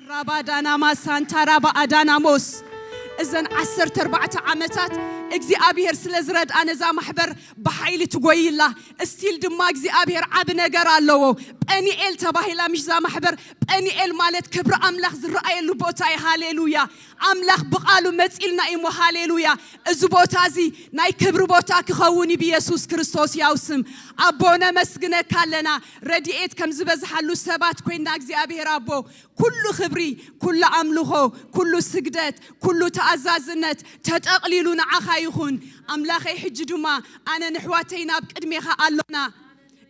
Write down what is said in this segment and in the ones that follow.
ራባዳናማ ሳንታ ራባ ኣዳናሞስ። እዘን ዓሰርተ ኣርባዕተ ዓመታት እግዚኣብሔር ስለ ዝረድኣ ነዛ ማሕበር ብሓይሊ ትጎይላ። እስቲል ድማ እግዚኣብሔር ዓቢ ነገር ኣለዎ። ጴኒኤል ተባሂላ ምሽ እዛ ማሕበር። ጴኒኤል ማለት ክብሪ ኣምላኽ ዝረኣየሉ ቦታ እዩ። ሃሌሉያ። ኣምላኽ ብቓሉ መጺልና እዩ እሞ። ሃሌሉያ። እዚ ቦታ እዚ ናይ ክብሪ ቦታ ክኸውን እዩ ብየሱስ ክርስቶስ ያው ስም። ኣቦ ነመስግነካ ኣለና። ረድኤት ከም ዝበዝሓሉ ሰባት ኮይና እግዚኣብሔር ኣቦ ኩሉ ክብሪ፣ ኩሉ ኣምልኾ፣ ኩሉ ስግደት፣ ኩሉ ተኣዛዝነት ተጠቕሊሉ ንዓኻ ይኹን። ኣምላኸይ ሕጂ ድማ ኣነ ንሕዋተይ ናብ ቅድሜኻ ኣሎና።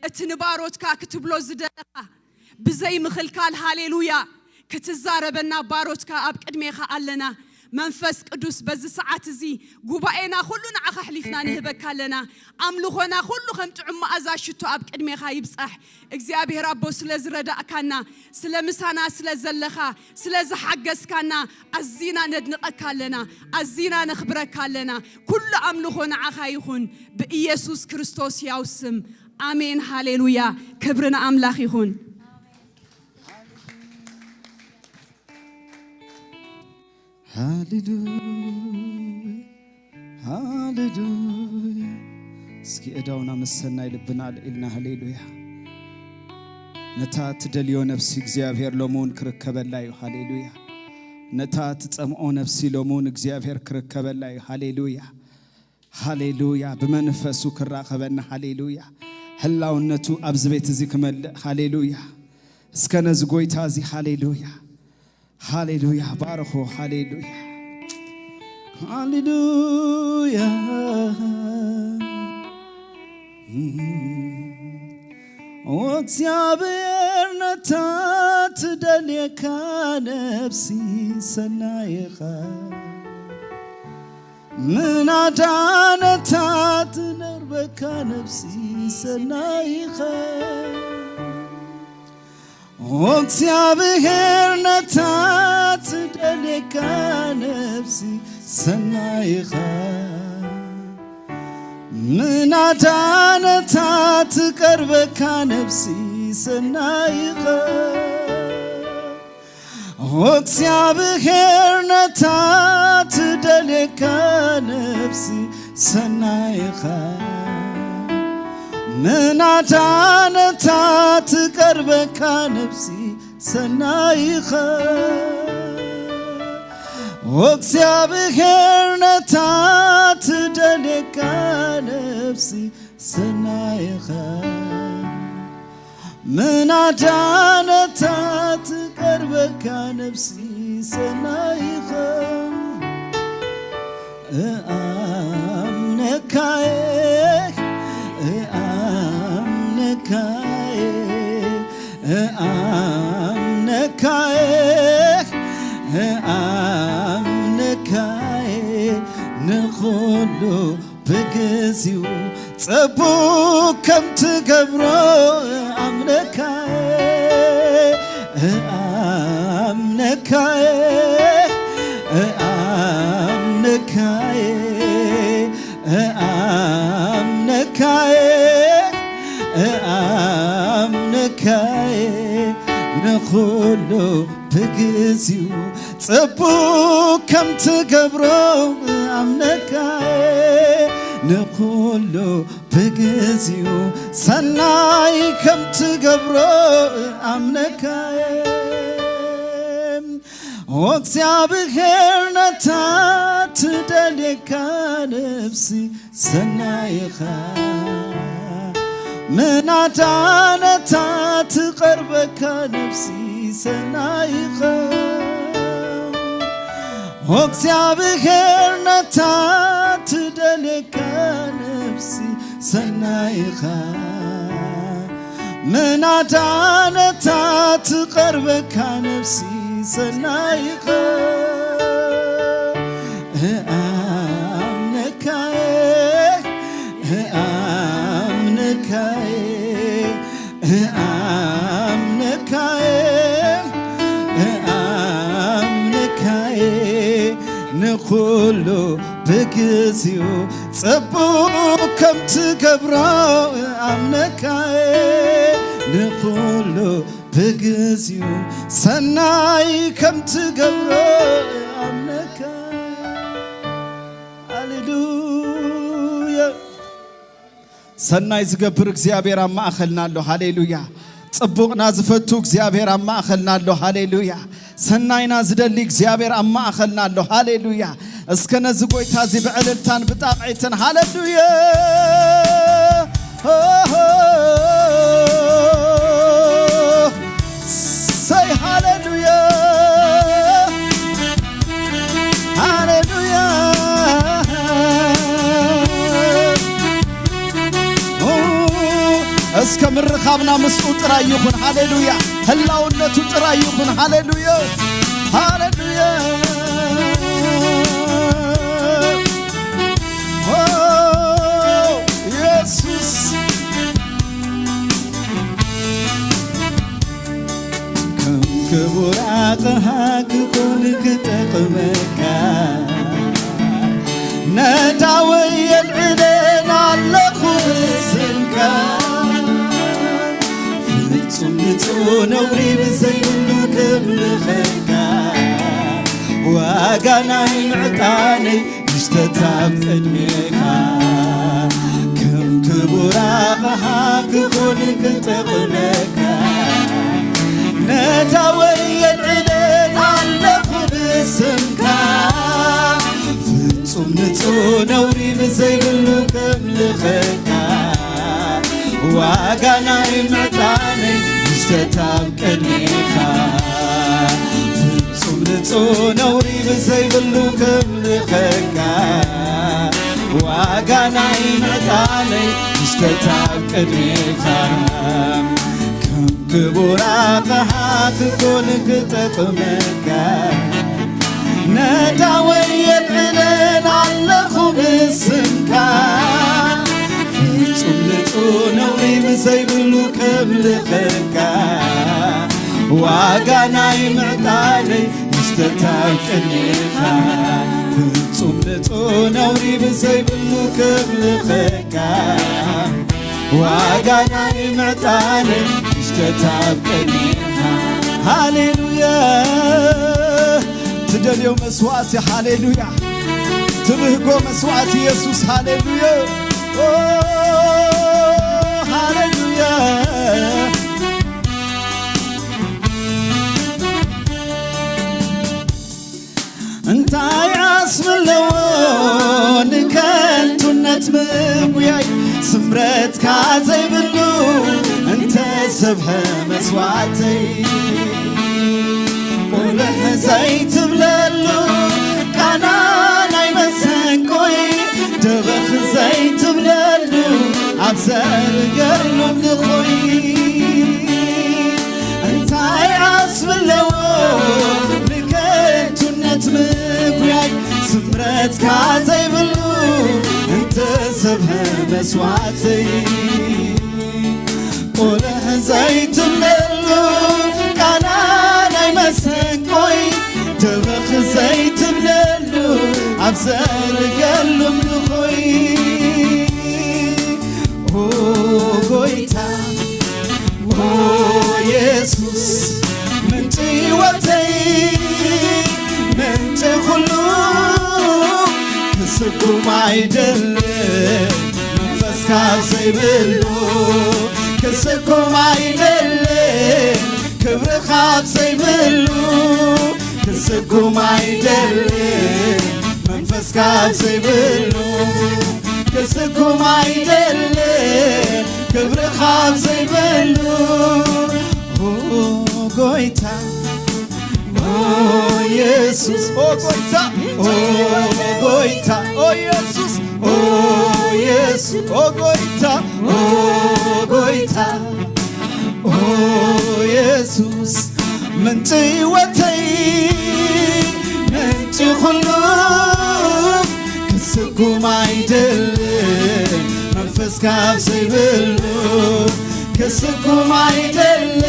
እቲ ንባሮትካ ክትብሎ ዝደለኻ ብዘይ ምኽልካል ሃሌሉያ ክትዛረበና ባሮትካ ኣብ ቅድሜኻ ኣለና። መንፈስ ቅዱስ በዚ ሰዓት እዚ ጉባኤና ኩሉ ንዓኻ ኣሕሊፍና ንህበካ ኣለና። ኣምልኾና ኩሉ ከም ጥዑም መኣዛ ሽቶ ኣብ ቅድሜኻ ይብጻሕ። እግዚኣብሔር ኣቦ ስለ ዝረዳእካና፣ ስለ ምሳና ስለ ዘለኻ፣ ስለ ዝሓገዝካና ኣዚና ነድንቐካ ኣለና። ኣዚና ነኽብረካ ኣለና። ኩሉ ኣምልኾ ንዓኻ ይኹን ብኢየሱስ ክርስቶስ ያው ስም። ኣሜን። ሃሌሉያ። ክብሪ ንኣምላኽ ይኹን። ሃሌሉያ፣ ሃሌሉያ። እስኪ እዳውና መሰናይ ልብና ልኢልና ሃሌሉያ። ነታ ትደልዮ ነፍሲ እግዚኣብሔር ሎሚ እውን ክርከበላ እዩ። ሃሌሉያ። ነታ ትጸምኦ ነፍሲ ሎሚ እውን እግዚኣብሔር ክርከበላ እዩ። ሃሌሉያ፣ ሃሌሉያ። ብመንፈሱ ክራኸበና። ሃሌሉያ። ህላውነቱ ኣብዚ ቤት እዚ ክመልእ። ሃሌሉያ። እስከ ነዚ ጎይታ እዚ ሃሌሉያ፣ ሃሌሉያ። ባርኾ። ሃሌሉያ፣ ሃሌሉያ። ኦ እግዚኣብሔር ነታ ትደልየካ ነፍሲ ሰናይኻ፣ ምናዳ ነታ ትነርበካ ነፍሲ ሰናይኻ። ኦ እግዚኣብሔር ነታ ትደልየካ ነፍሲ ሰናይኻ፣ ምናዳ ነታ ትቀርበካ ነፍሲ ሰናይኻ። ኦ እግዚኣብሔር ነታ ትደልየካ ነፍሲ ሰናይኻ፣ ምናዳ ነታ ትቀርበካ ነፍሲ ሰናይኻ። ኦ እግዚኣብሔር ነታ ትደልየካ ነፍሲ ሰናይኻ፣ ምናዳ ነታ ትቀርበካ ነፍሲ ሰናይኻ። እኣምነካየ፣ እኣምነካየ፣ እኣምነካየ፣ እኣምነካየ፣ ንኹሉ ብግዚኡ ጸቡቕ ከም ትገብሮ እኣምነካየ፣ እኣምነካየ፣ እኣምነካየ፣ እኣምነካየ፣ እኣምነካየ፣ ንኹሉ ብግዚኡ ጽቡቕ ከም ትገብሮ እኣምነካየ፣ ንኹሉ ብግዚኡ ሰናይ ከም ትገብሮ እኣምነካየ። ኦ እግዚኣብሔር ነታ ትደልየካ ነፍሲ ሰናይኻ፣ ምናዳ ነታ ትቐርበካ ነፍሲ ሰናይኻ። ኦ እግዚኣብሔር ነታ ትደልየካ ነፍሲ ሰናይኻ፣ ምናዳ ነታ ትቐርበካ ነፍሲ ሰናይኻ። እኣምነካየ፣ እኣምነካየ፣ እኣምነካየ፣ እኣምነካየ፣ ንኹሉ ብግዚኡ ጽቡቕ ከም ትገብሮ እኣምነካየ፣ ንኹሉ ብግዚኡ ሰናይ ከም ትገብሮ ኣምነካ። ሃሌሉያ። ሰናይ ዝገብር እግዚኣብሔር ኣብ ማእኸልና ኣሎ። ሃሌሉያ። ጽቡቕና ዝፈቱ እግዚኣብሔር ኣብ ማእኸልና ኣሎ። ሃሌሉያ። ሰናይና ዝደሊ እግዚኣብሔር ኣብ ማእኸልና ኣሎ። ሃሌሉያ። እስከ ነዚ ጎይታ እዚ ብዕልልታን ብጣቕዒትን ሃሌሉያ። ሰይ ሃሌሉያ። ሃሌሉያ። እስከ ምርኻብና ምስኡ ጥራይ ይኹን። ሃሌሉያ። ህላውነቱ ጥራይ ይኹን። ሃሌሉያ። ሃሌሉያ። ኦ፣ ኢየሱስ። ከም ክቡር ኣቕሓ ክኾን ክጠቕመካ፣ ነዳወይ የልዕለን ኣለኹ ብስምካ። ፍጹም ንጹህ ነውሪ ብዘይብሉ ክምልኸካ፣ ዋጋ ናይ ምዕጣነይ ምሽተት ኣብ ቅድሜኻ። ከም ክቡር ኣቕሓ ክኾን ክጠቕመካ፣ ነዳወይ የልዕለን ኣለኹ ብስምካ። ፍጹም ንጹህ ነውሪ ብዘይብሉ ከምልኸካ፣ ዋጋ ናይ ምዕጣነይ ምሽተት ኣብ ቅድሜኻ። ፍጹም ንጹህ ነውሪ ብዘይብሉ ከምልኸካ፣ ዋጋ ናይ ምዕጣነይ ምሽተት ኣብ ቅድሜኻ። ከም ክቡር ኣቕሓ ክኾን ክጠቕመካ፣ ነዳወይ የልዕለን ኣለኹ ብስምካ። ፍጹም ንጹህ ነውሪ ብዘይብሉ ከምልኸካ፣ ዋጋ ናይ ምዕጣነይ ምሽተት ኣብ ቅድሜኻ። ፍጹም ንጹህ ነውሪ ብዘይብሉ ከምልኸካ፣ ዋጋ ናይ ምዕጣነይ ምሽተት ኣብ ቅድሜኻ። ሃሌሉያ። ትደልዮ መስዋእቲ፣ ሃሌሉያ። ትብህጎ መስዋእቲ፣ ኢየሱስ፣ ሃሌሉያ። ኦ፣ ሃሌሉያ። እንታይ ዓስቢ ኣለዎ ንከንቱነት ምጉያይ፣ ስምረትካ ዘይብሉ እንተሰብሐ መስዋእተይ። ቁልሕ ዘይትብለሉ ቃና ናይ መሰንቆይ፣ ደበኽ ዘይትብለሉ ኣብ ዘርገሉ ልኾይ። እንታይ ዓስቢ ኣለዎ ንከንቱነት ምጉያይ፣ ስምረትካ ዘይብሉ እንተሰብሐ መስዋእተይ። ቁልሕ ዘይትብለሉ ቃና ናይ መሰንቆይ፣ ደበኽ ዘይትብለሉ ኣብ ዘርገሉ ልኾይ። ኦ ጎይታ፣ ኦ የሱስ፣ ምንጪ ህይወተይ፣ ምንጪ ኩሉ፣ ክስኩም ኣይደለ መንፈስ ካብ ዘይብሉ፣ ክስኩም ኣይደለ ክብሪ ካብ ዘይብሉ፣ ክስኩም ኣይደለ መንፈስ ካብ ዘይብሉ፣ ክስኩም ኣይደለ ክብሪ ካብ ዘይብሉ። ኦ ጎይታ፣ ኦ የሱስ፣ ኦ ጎይታ፣ ኦ ጎይታ፣ ኦ የሱስ፣ ኦ የሱስ፣ ኦ ጎይታ፣ ኦ ጎይታ፣ ኦ የሱስ፣ ምንጪ ህይወተይ፣ ምንጪ ኩሉ፣ ክስኩም ኣይደለ መንፈስ ካብ ዘይብሉ፣ ክስኩም ኣይደለ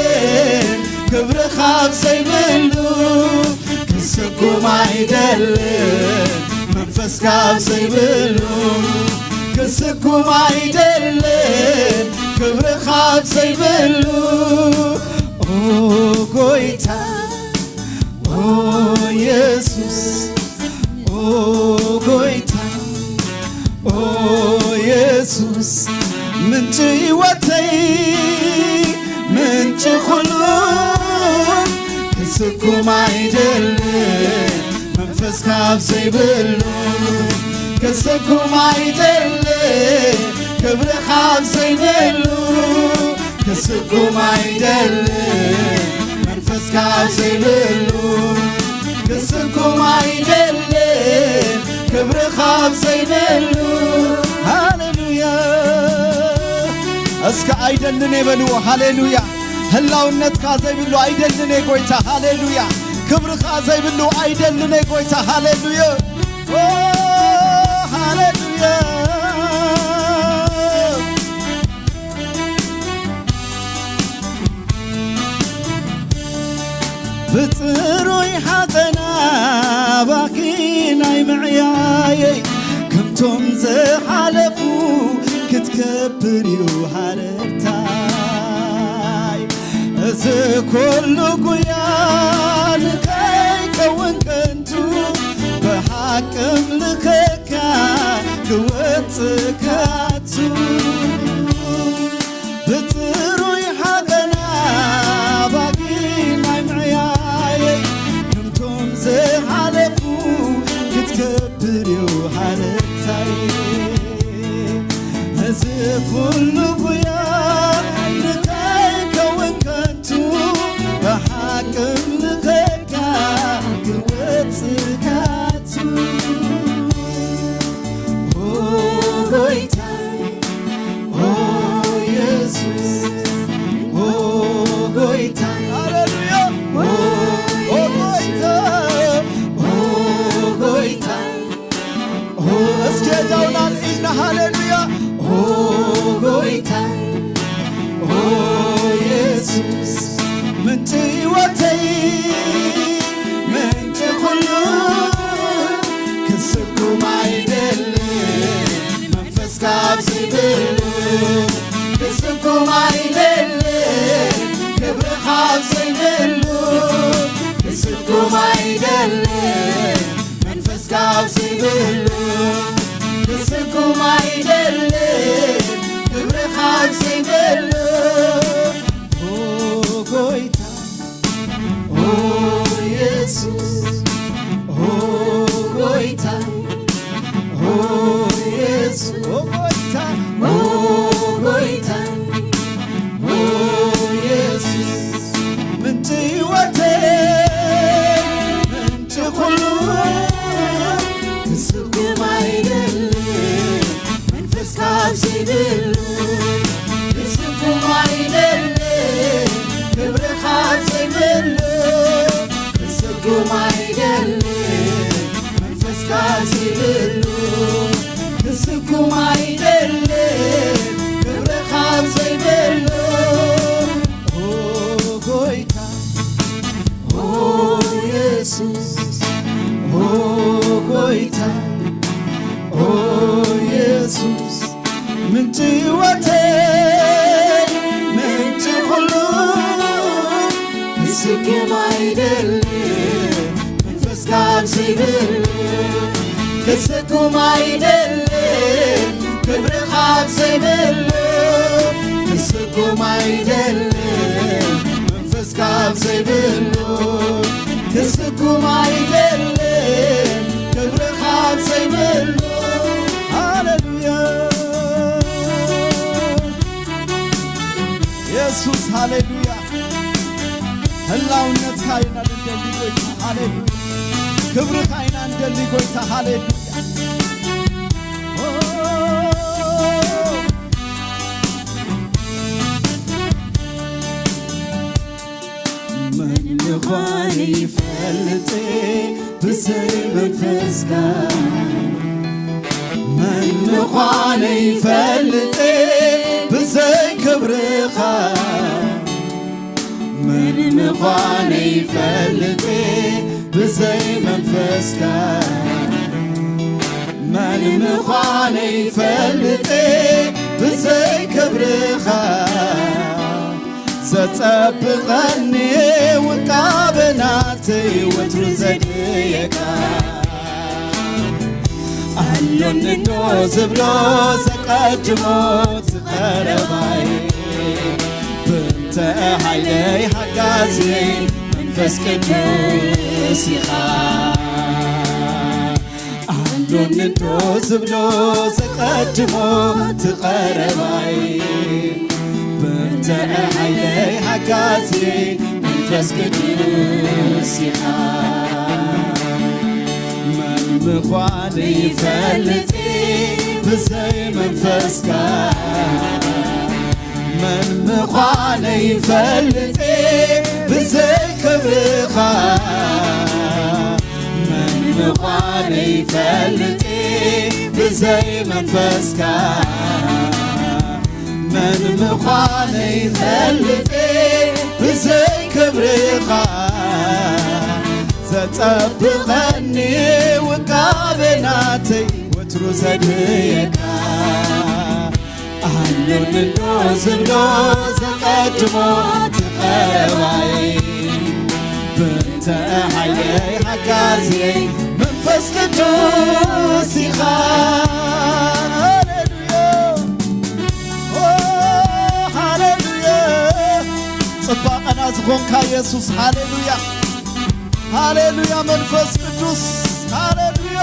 ክብሪ ካብ ዘይብሉ፣ ክስኩም ኣይደለ መንፈስ ካብ ዘይብሉ፣ ክስኩም ኣይደለ ክብሪ ካብ ዘይብሉ። ኦ ኦ የሱስ ምንጪ ህይወተይ፣ ምንጪ ኩሉ፣ ክስኩም ኣይደልን መንፈስ ካብ ዘይብሉ፣ ክስኩም ኣይደልን ክብሪ ካብ ዘይብሉ፣ ክስኩም ኣይደልን መንፈስ ካብ ዘይብሉ፣ ክስኩም ኣይደልን ክብሪ ካብ ዘይብሉ። ሃሌሉያ። እስከ ኣይደልን በልዎ። ሃሌሉያ። ህላውነትካ ዘይብሉ ኣይደልን ጎይታ። ሃሌሉያ። ክብርኻ ዘይብሉ ኣይደልን ጎይታ። ሃሌሉያ። ኦ፣ ሃሌሉያ። ብጽሩይ ሓዘና ባኪ ናይ ምዕያየይ፣ ከምቶም ዝሓለፉ ክትከብር እዩ ሃረርታይ። እዚ ኩሉ ጉያ ንኸይከውን ከንቱ፣ ብሓቂ ኣምልኸካ ክወጽእ ካቱ። ብጽሩይ ሓዘና ባኪ ናይ ምዕያየይ፣ ከምቶም ዝሓለፉ ክትከብር እዩ ሃረርታይ። እዚ ኩሉ ጉያ ንኸይከውን ከንቱ፣ ብሓቂ ኣምልኸካ ክወጽእ ካቱ። ኦ ጎይታ፣ ኦ የሱስ፣ ኦ ጎይታ፣ ሃሌሉያ። ኦ ኦ ጎይታ፣ ኦ ጎይታ፣ ኦ እስኪ እጃውና ኣልዒልና፣ ሃሌሉያ። ኦ ጎይታ፣ ኦ የሱስ፣ ምንጪ ህይወተይ፣ ምንጪ ኩሉ፣ ክስኩም ኣይደልን መንፈስ ካብ ዘይብሉ፣ ክስኩም ኣይደልን ክብሪ ካብ ዘይብሉ፣ ክስኩም ኣይደልን መንፈስ ካብ ዘይብሉ፣ ክስኩም ኣይደልን ክብሪ ካብ ዘይብሉ። ኦ ጎይታ፣ ኦ የሱስ፣ ኦ ጎይታ፣ ኦ የሱስ፣ ኦ ጎይታ፣ ኦ ጎይታ፣ ኦ የሱስ፣ ምንጪ ህይወተይ፣ ምንጪ ኩሉ፣ ክስኩም ኣይደልን መንፈስ ካብ ዘይብሉ፣ ክስኩም ኣይደልን ክብሪ ካብ ዘይብሉ፣ ክስኩም ኣይደልን መንፈስ ካብ ዘይብሉ፣ ክስኩም ኣይደልን ክብሪ ካብ ዘይብሉ። ኦ ጎይታ፣ ኦ የሱስ፣ ኦ ጎይታ፣ ኦ የሱስ፣ ምንጪ ህይወተይ፣ ምንጪ ኩሉ፣ ክስኩም ኣይደልን መንፈስ ካብ ዘይብሉ፣ ክስኩም ኣይደልን ክብሪ ካብ ዘይብሉ፣ ክስኩም ኣይደልን መንፈስ ካብ ዘይብሉ፣ ክስኩም ኣይደልን ክብሪ ካብ ዘይብሉ። ሃሌሉያ። የሱስ፣ ሃሌሉያ። ህላውነትካ ኢና ንደሊ ጎይታ፣ ሃሌሉያ። ክብርኻ ኢና ንደሊ ጎይታ፣ ሃሌሉያ። ኦ፣ መን ምዃነይ ይፈልጥ ብዘይ መንፈስካ፣ መን ምዃነይ ይፈልጥ ብዘይ ክብርኻ፣ መን ምዃነይ ይፈልጥ ብዘይ መንፈስካ፣ መን ምዃነይ ይፈልጥ ብዘይ ክብርኻ፣ ዘጸብቐኒ ውቃበ ናተይ ወትሩ ዘድየካ። ኣሎኒ እንዶ ዝብሎ ዘቀድሞ ዝቐረባይ፣ ብንተ ሓይለይ ሓጋዝየይ መንፈስ ቅዱስ ኢኻ። ኣሎኒ እንዶ ዝብሎ ዘቀድሞ ዝቐረባይ፣ ብንተ ሓይለይ ሓጋዝየይ መንፈስ ቅዱስ ኢኻ። መን ምዃነይ ይፈልጥ ብዘይ መንፈስካ፣ መን ምዃነይ ይፈልጥ ብዘይ ክብርኻ፣ መን ምዃነይ ይፈልጥ ብዘይ መንፈስካ፣ መን ምዃነይ ይፈልጥ ብዘይ ክብርኻ፣ ዘጸብቐኒ ውቃበ ናተይ ወትሩ ዘድልየካ። ኣሎኒ እንዶ ዝብሎ ዘቀድሞ ትቐረባይ፣ ብንተ ሓይለይ ሓጋዝየይ መንፈስ ቅዱስ ኢኻ። ሃሌሉያ፣ ኦ፣ ሃሌሉያ። ጽባቐና ዝኾንካ የሱስ፣ ሃሌሉያ፣ ሃሌሉያ። መንፈስ ቅዱስ፣ ሃሌሉያ።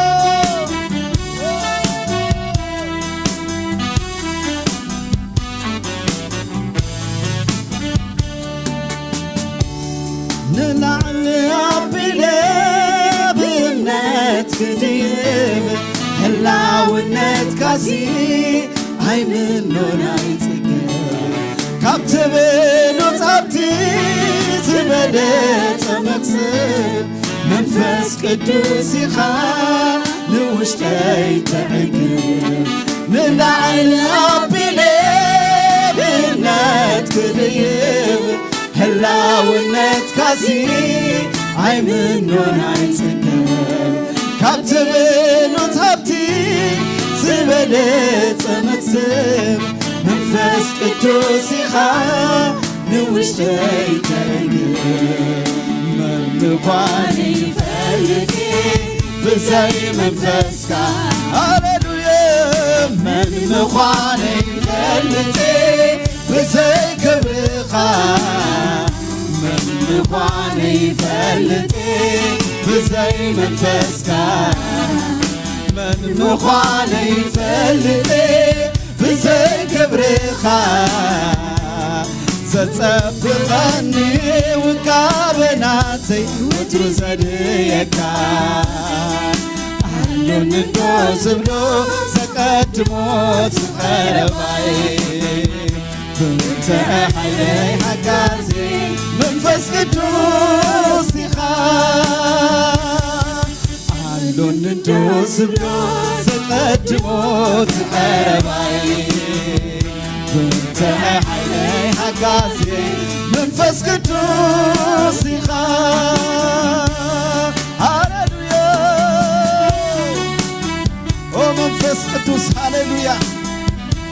ንላዕሊ ኣቢለ ብእምነት ክድይብ፣ ህላውነትካሲ ኣይምኖን ኣይጽግብ። ካብ ትብሉት ኣብቲ ዝበለጸ መቕሰን መንፈስ ቅዱስ ኢኻ ንውሽጠይ ተዕግብ። ንላዕሊ ኣቢለ ብእምነት ክድይብ፣ ህላውነትካሲ ኣይምኖን ኣይጽገብ። ካብ ትብሉት ሃብቲ ዝበለጸ መክሰብ መንፈስ ቅዱስ ኢኻ ንውሽጠይ ተግብ። መን ምዃን ይፈልጥ ብዘይ መንፈስካ። ሃሌሉያ። መን ምዃን ይፈልጥ ብዘይ ክብርኻ። መን ምዃን ይፈልጥ ብዘይ መንፈስካ። መን ምዃን ይፈልጥ ብዘይ ክብርኻ። ዘጸብቐኒ ውቃበ ናተይ ወትሩ ዘድየካ። ኣሎኒ እንዶ ዝብሎ ዘቀድሞ ዝቐረባይ። ብንተ ሓይለይ ሓጋዚ መንፈስ ቅዱስ ኢኻ። ኣሎኒ እንዶ ዝብሎ ዘቀድሞ ዝቐረባይ። ብንተ ሓይለይ ሓጋዚ መንፈስ ቅዱስ ኢኻ። ሃሌሉያ። ኦ መንፈስ ቅዱስ፣ ሃሌሉያ፣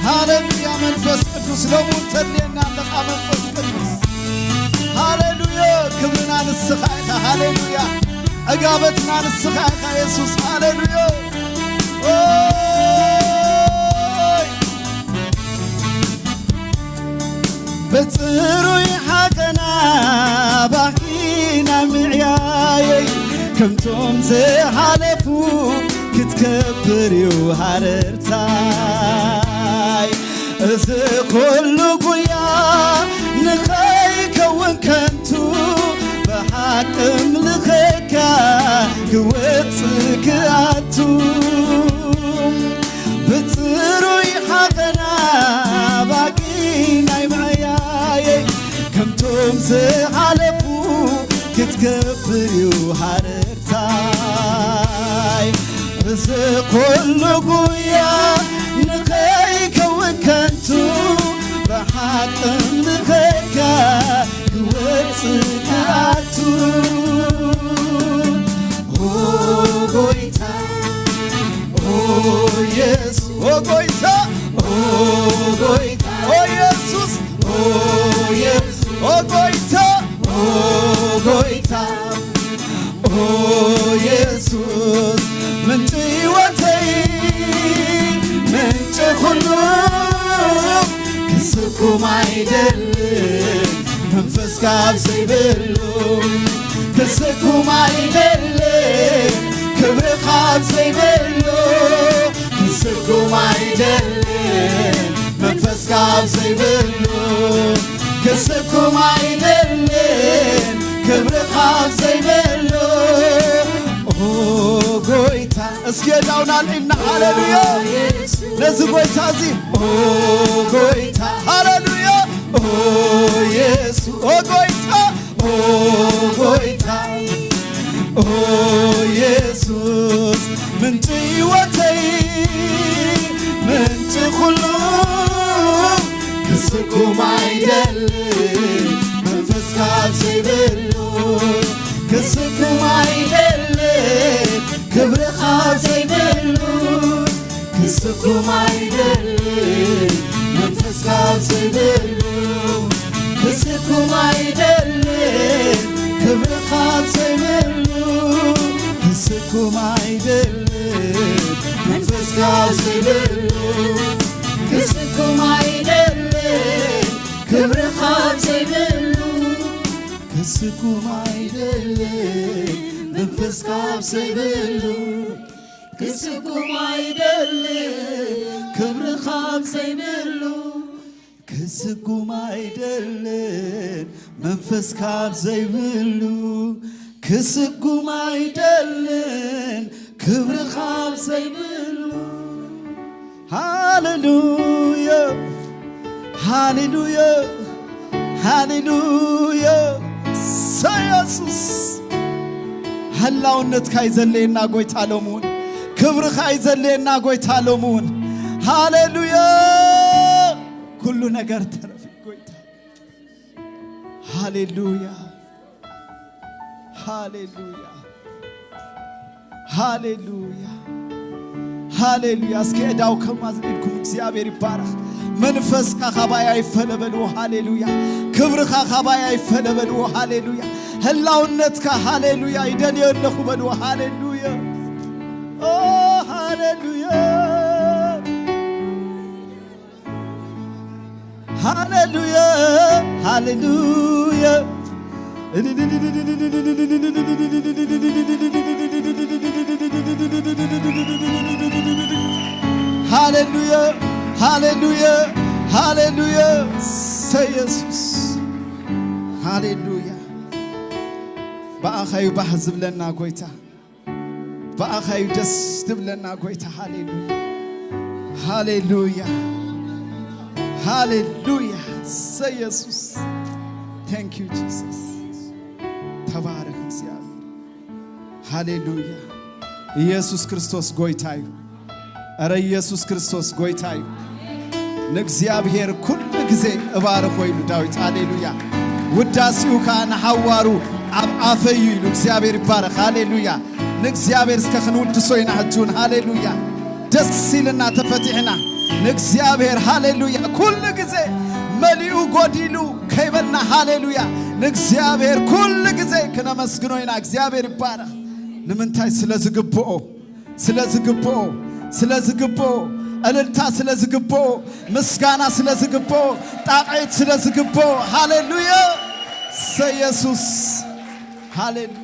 ሃሌሉያ። መንፈስ ቅዱስ ሎሚ እውን ተድልየና ኣለኻ መንፈስ ቅዱስ። ሃሌሉያ። ክብርና ንስኻ ኢኻ። ሃሌሉያ። ዕጋበትና ንስኻ ኢኻ የሱስ። ሃሌሉያ። ኦይ። ብጽሩይ ሓቀና ባኺና ምዕያየይ፣ ከምቶም ዝሓለፉ ክትከብር እዩ ሃረርታይ። እዚ ኹሉ ጉያ ንኸይከውን ከንቱ፣ ብሓቂ ኣምልኸካ ክወጽእ ክኣቱ። ብጽሩይ ሓቐና ባቂ ናይ ምዕያየይ፣ ከምቶም ዝሓለፉ ክትገብር እዩ ሃረርታይ። እዚ ኩሉ ጉያ ንኸይከውን ከንቱ፣ ብሓቂ ንኸይካ ክወጽእ ክኣቱ። ኦ ጎይታ፣ ኦ የሱስ፣ ኦ ጎይታ፣ ኦ ጎይታ፣ ኦ የሱስ፣ ኦ የሱስ፣ ኦ ጎይታ፣ ኦ ጎይታ፣ ኦ የሱስ፣ ምንጪ ህይወተይ ክስኩም ኣይደልን መንፈስ ካብ ዘይብሉ ክስኩም ኣይደልን ክብሪ ካብ ዘይብሉ ክስኩም ኣይደልን መንፈስ ካብ ዘይብሉ ክስኩም ኣይደልን ክብሪ ካብ ዘይብሉ ኦ ጎይታ እስኪ የዳውና ልኢልና ሃሌሉያ ነዚ ጎይታ እዚ ኦ ጎይታ ሃሌሉያ ኦ የሱ ኦ ጎይታ ኦ ጎይታ ኦ የሱስ ምንጭ ህይወተይ ምንጭ ኩሉ ክስኩም ኣይደልን መንፈስ ካብ ዘይብሉ ክስኩም ኣይደልን ክብሪ ካብ ዘይብሉ ክስኩም ኣይደልን መንፈስ ካብ ዘይብሉ ክስኩም ኣይደልን ክብሪ ካብ ዘይብሉ ክስኩም ኣይደልን መንፈስ ካብ ዘይብሉ ክስኩም ኣይደልን ክብሪ ካብ ዘይብሉ ክስኩም ኣይደልን መንፈስ ካብ ዘይብሉ ክስኩም ኣይደልን ክብሪ ካብ ዘይብሉ ክስኩም ኣይደልን መንፈስ ካብ ዘይብሉ ክስኩም ኣይደልን ክብሪ ካብ ዘይብሉ ሃሌሉያ ሃሌሉያ ሃሌሉያ ሰየሱስ ህላውነትካ ይዘለየና ጎይታ ሎምውን ክብርኻ ይዘለየና ጎይታ ሎምውን ሃሌሉያ ኩሉ ነገር ተረፊ ጎይታ ሃሌሉያ ሃሌሉያ ሃሌሉያ ሃሌሉያ እስኪ እዳው ከማዝልኩም እግዚኣብሔር ይባረኽ መንፈስካ ካባይ ኣይፈለ በልዎ ሃሌሉያ ክብርኻ ካባይ ኣይፈለ በልዎ ሃሌሉያ ህላውነትካ ሃሌሉያ ይደልዮ ኣለኹ በልዎ ሃሌሉያ ኦ ሃሌሉያ ሃሌሉያ ሃሌሉያ ሃሌሉያ ሃሌሉያ ሃሌሉያ ሰየሱስ ሃሌሉያ ብኣኻዩ ባህ ዝብለና ጎይታ ብኣኻዩ ደስ ትብለና ጎይታ ሃሌሉያ ሃሌሉያ ሃሌሉያ ሰየሱስ thank you Jesus ተባረክ እግዚኣብሔር ሃሌሉያ ኢየሱስ ክርስቶስ ጎይታ እዩ እረ ኢየሱስ ክርስቶስ ጎይታ እዩ ንእግዚኣብሔር ኩሉ ግዜ እባርኾ ኢሉ ዳዊት ሃሌሉያ ውዳሴኡ ከዓ ንሓዋሩ ኣብ ኣፈዩ ኢሉ እግዚኣብሔር ይባረኽ ሃሌሉያ ንእግዚኣብሔር እስከ ክንውድሶ ኢና ሕጂ እውን ሃሌሉያ ደስ ኢልና ተፈቲሕና ንእግዚኣብሔር ሃሌሉያ ኩሉ ግዜ መሊኡ ጎዲሉ ከይበልና ሃሌሉያ ንእግዚኣብሔር ኩሉ ግዜ ክነመስግኖ ኢና እግዚኣብሔር ይባረኽ ንምንታይ ስለ ዝግብኦ ስለ ዝግብኦ ስለ ዝግብኦ እልልታ ስለ ዝግብኦ ምስጋና ስለ ዝግብኦ ጣቕዒት ስለ ዝግብኦ ሃሌሉያ ሰየሱስ ሃሌሉያ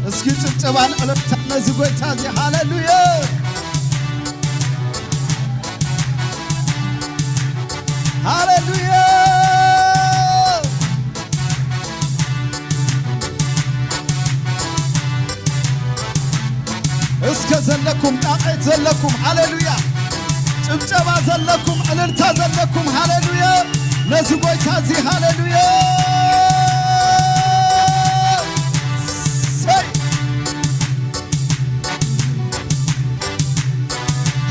እስኪ ጭብጨባን ዕልልታን ነዚ ጎይታ እዚ ሃሌሉያ ሃሌሉያ እስከ ዘለኩም ጣቕዒት ዘለኩም ሃሌሉያ ጭብጨባ ዘለኩም ዕልልታ ዘለኩም ሃሌሉያ ነዚ ጎይታ እዚ ሃሌሉያ ሰይ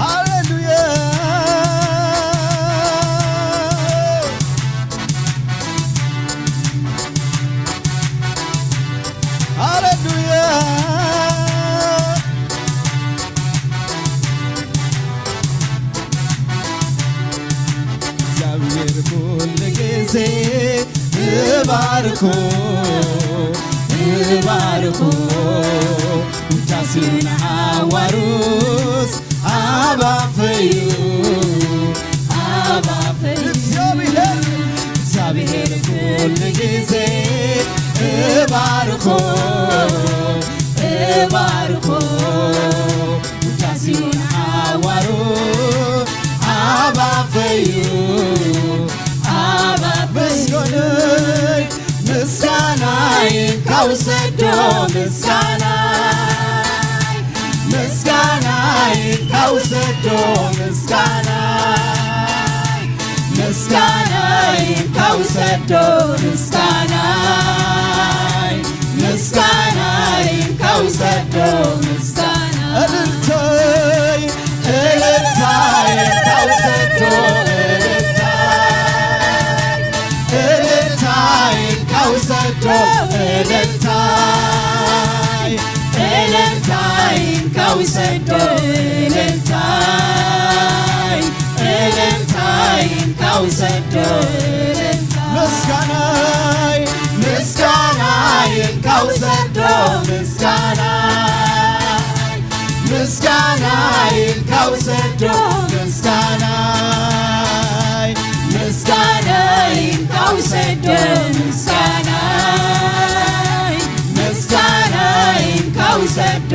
ሃሌሉያ እባርኮ እባርኮ ውዳሴ ንሓዋሩስ ኣብ ኣፈዩ ኣብ ኣፈዩ እግዚኣብሔር ኩሉ ግዜ እባርኮ እባርኮ ውዳሴ ንሓዋሩ ኣብ ኣፈዩ ኣብ ኣፈዩ ምስጋናይ ምስጋናይ ካውሰዶ ምስጋናይ ምስጋናይ ካውሰዶ ምስጋናይ ምስጋናይ ካውሰዶ ምስጋናይ ምስጋናይ ካውሰዶ ምስጋና እልልታይ እልልታይ ካውሰዶ እልልታይ እልልታይ ካውሰዶ እልልታይ እልልታይ ካውሰዶ እልልታይ እልልታይ ካውሰዶ እልልታይ ምስጋናይ ምስጋናይ ካውሰዶ ምስጋናይ ምስጋናይ ካውሰዶ ምስጋናይ ምስጋናይ ካውሰዶ ምስጋናይ ምስጋናይ ካውሰዶ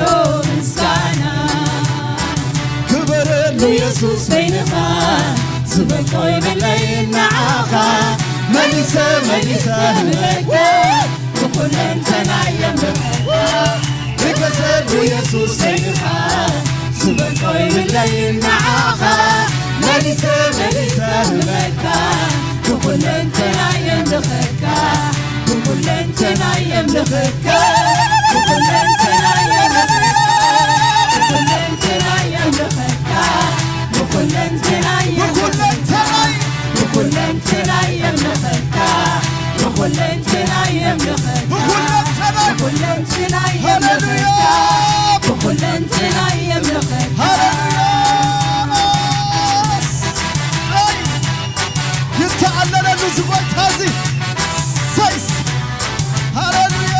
ምስጋና ክበረሉ የሱስ በይንኻ ዝበልኮ ይብለይ ንዓኻ መሊሰ መሊሰ ህበካ ብኩለንተናይ የምልኸካ ርገሰሉ የሱስ በይንኻ ዝበልኮ ይብለይ ንዓኻ መሊሰ መሊሰ ህበካ ብኩለንተናይ የምልኸካ ብኩለንተናይ የምልኸካ ብኩለንተናይ የምልኸካ ብኩለንተናይ የምልኸካ ብኩለንተናይ የምልኸካ ብኩለንተናይ ብኩለንተናይ የምልኸካ ብኩለንተናይ ብኩለንተናይ የምልኸካ ብኩለንተናይ ሃሌሉያ የምልኸካ ብኩለንተናይ የምልኸካ ሃሌሉያ ይተዓለለሉ ዝጎይታ እዚ ሰይስ ሃሌሉያ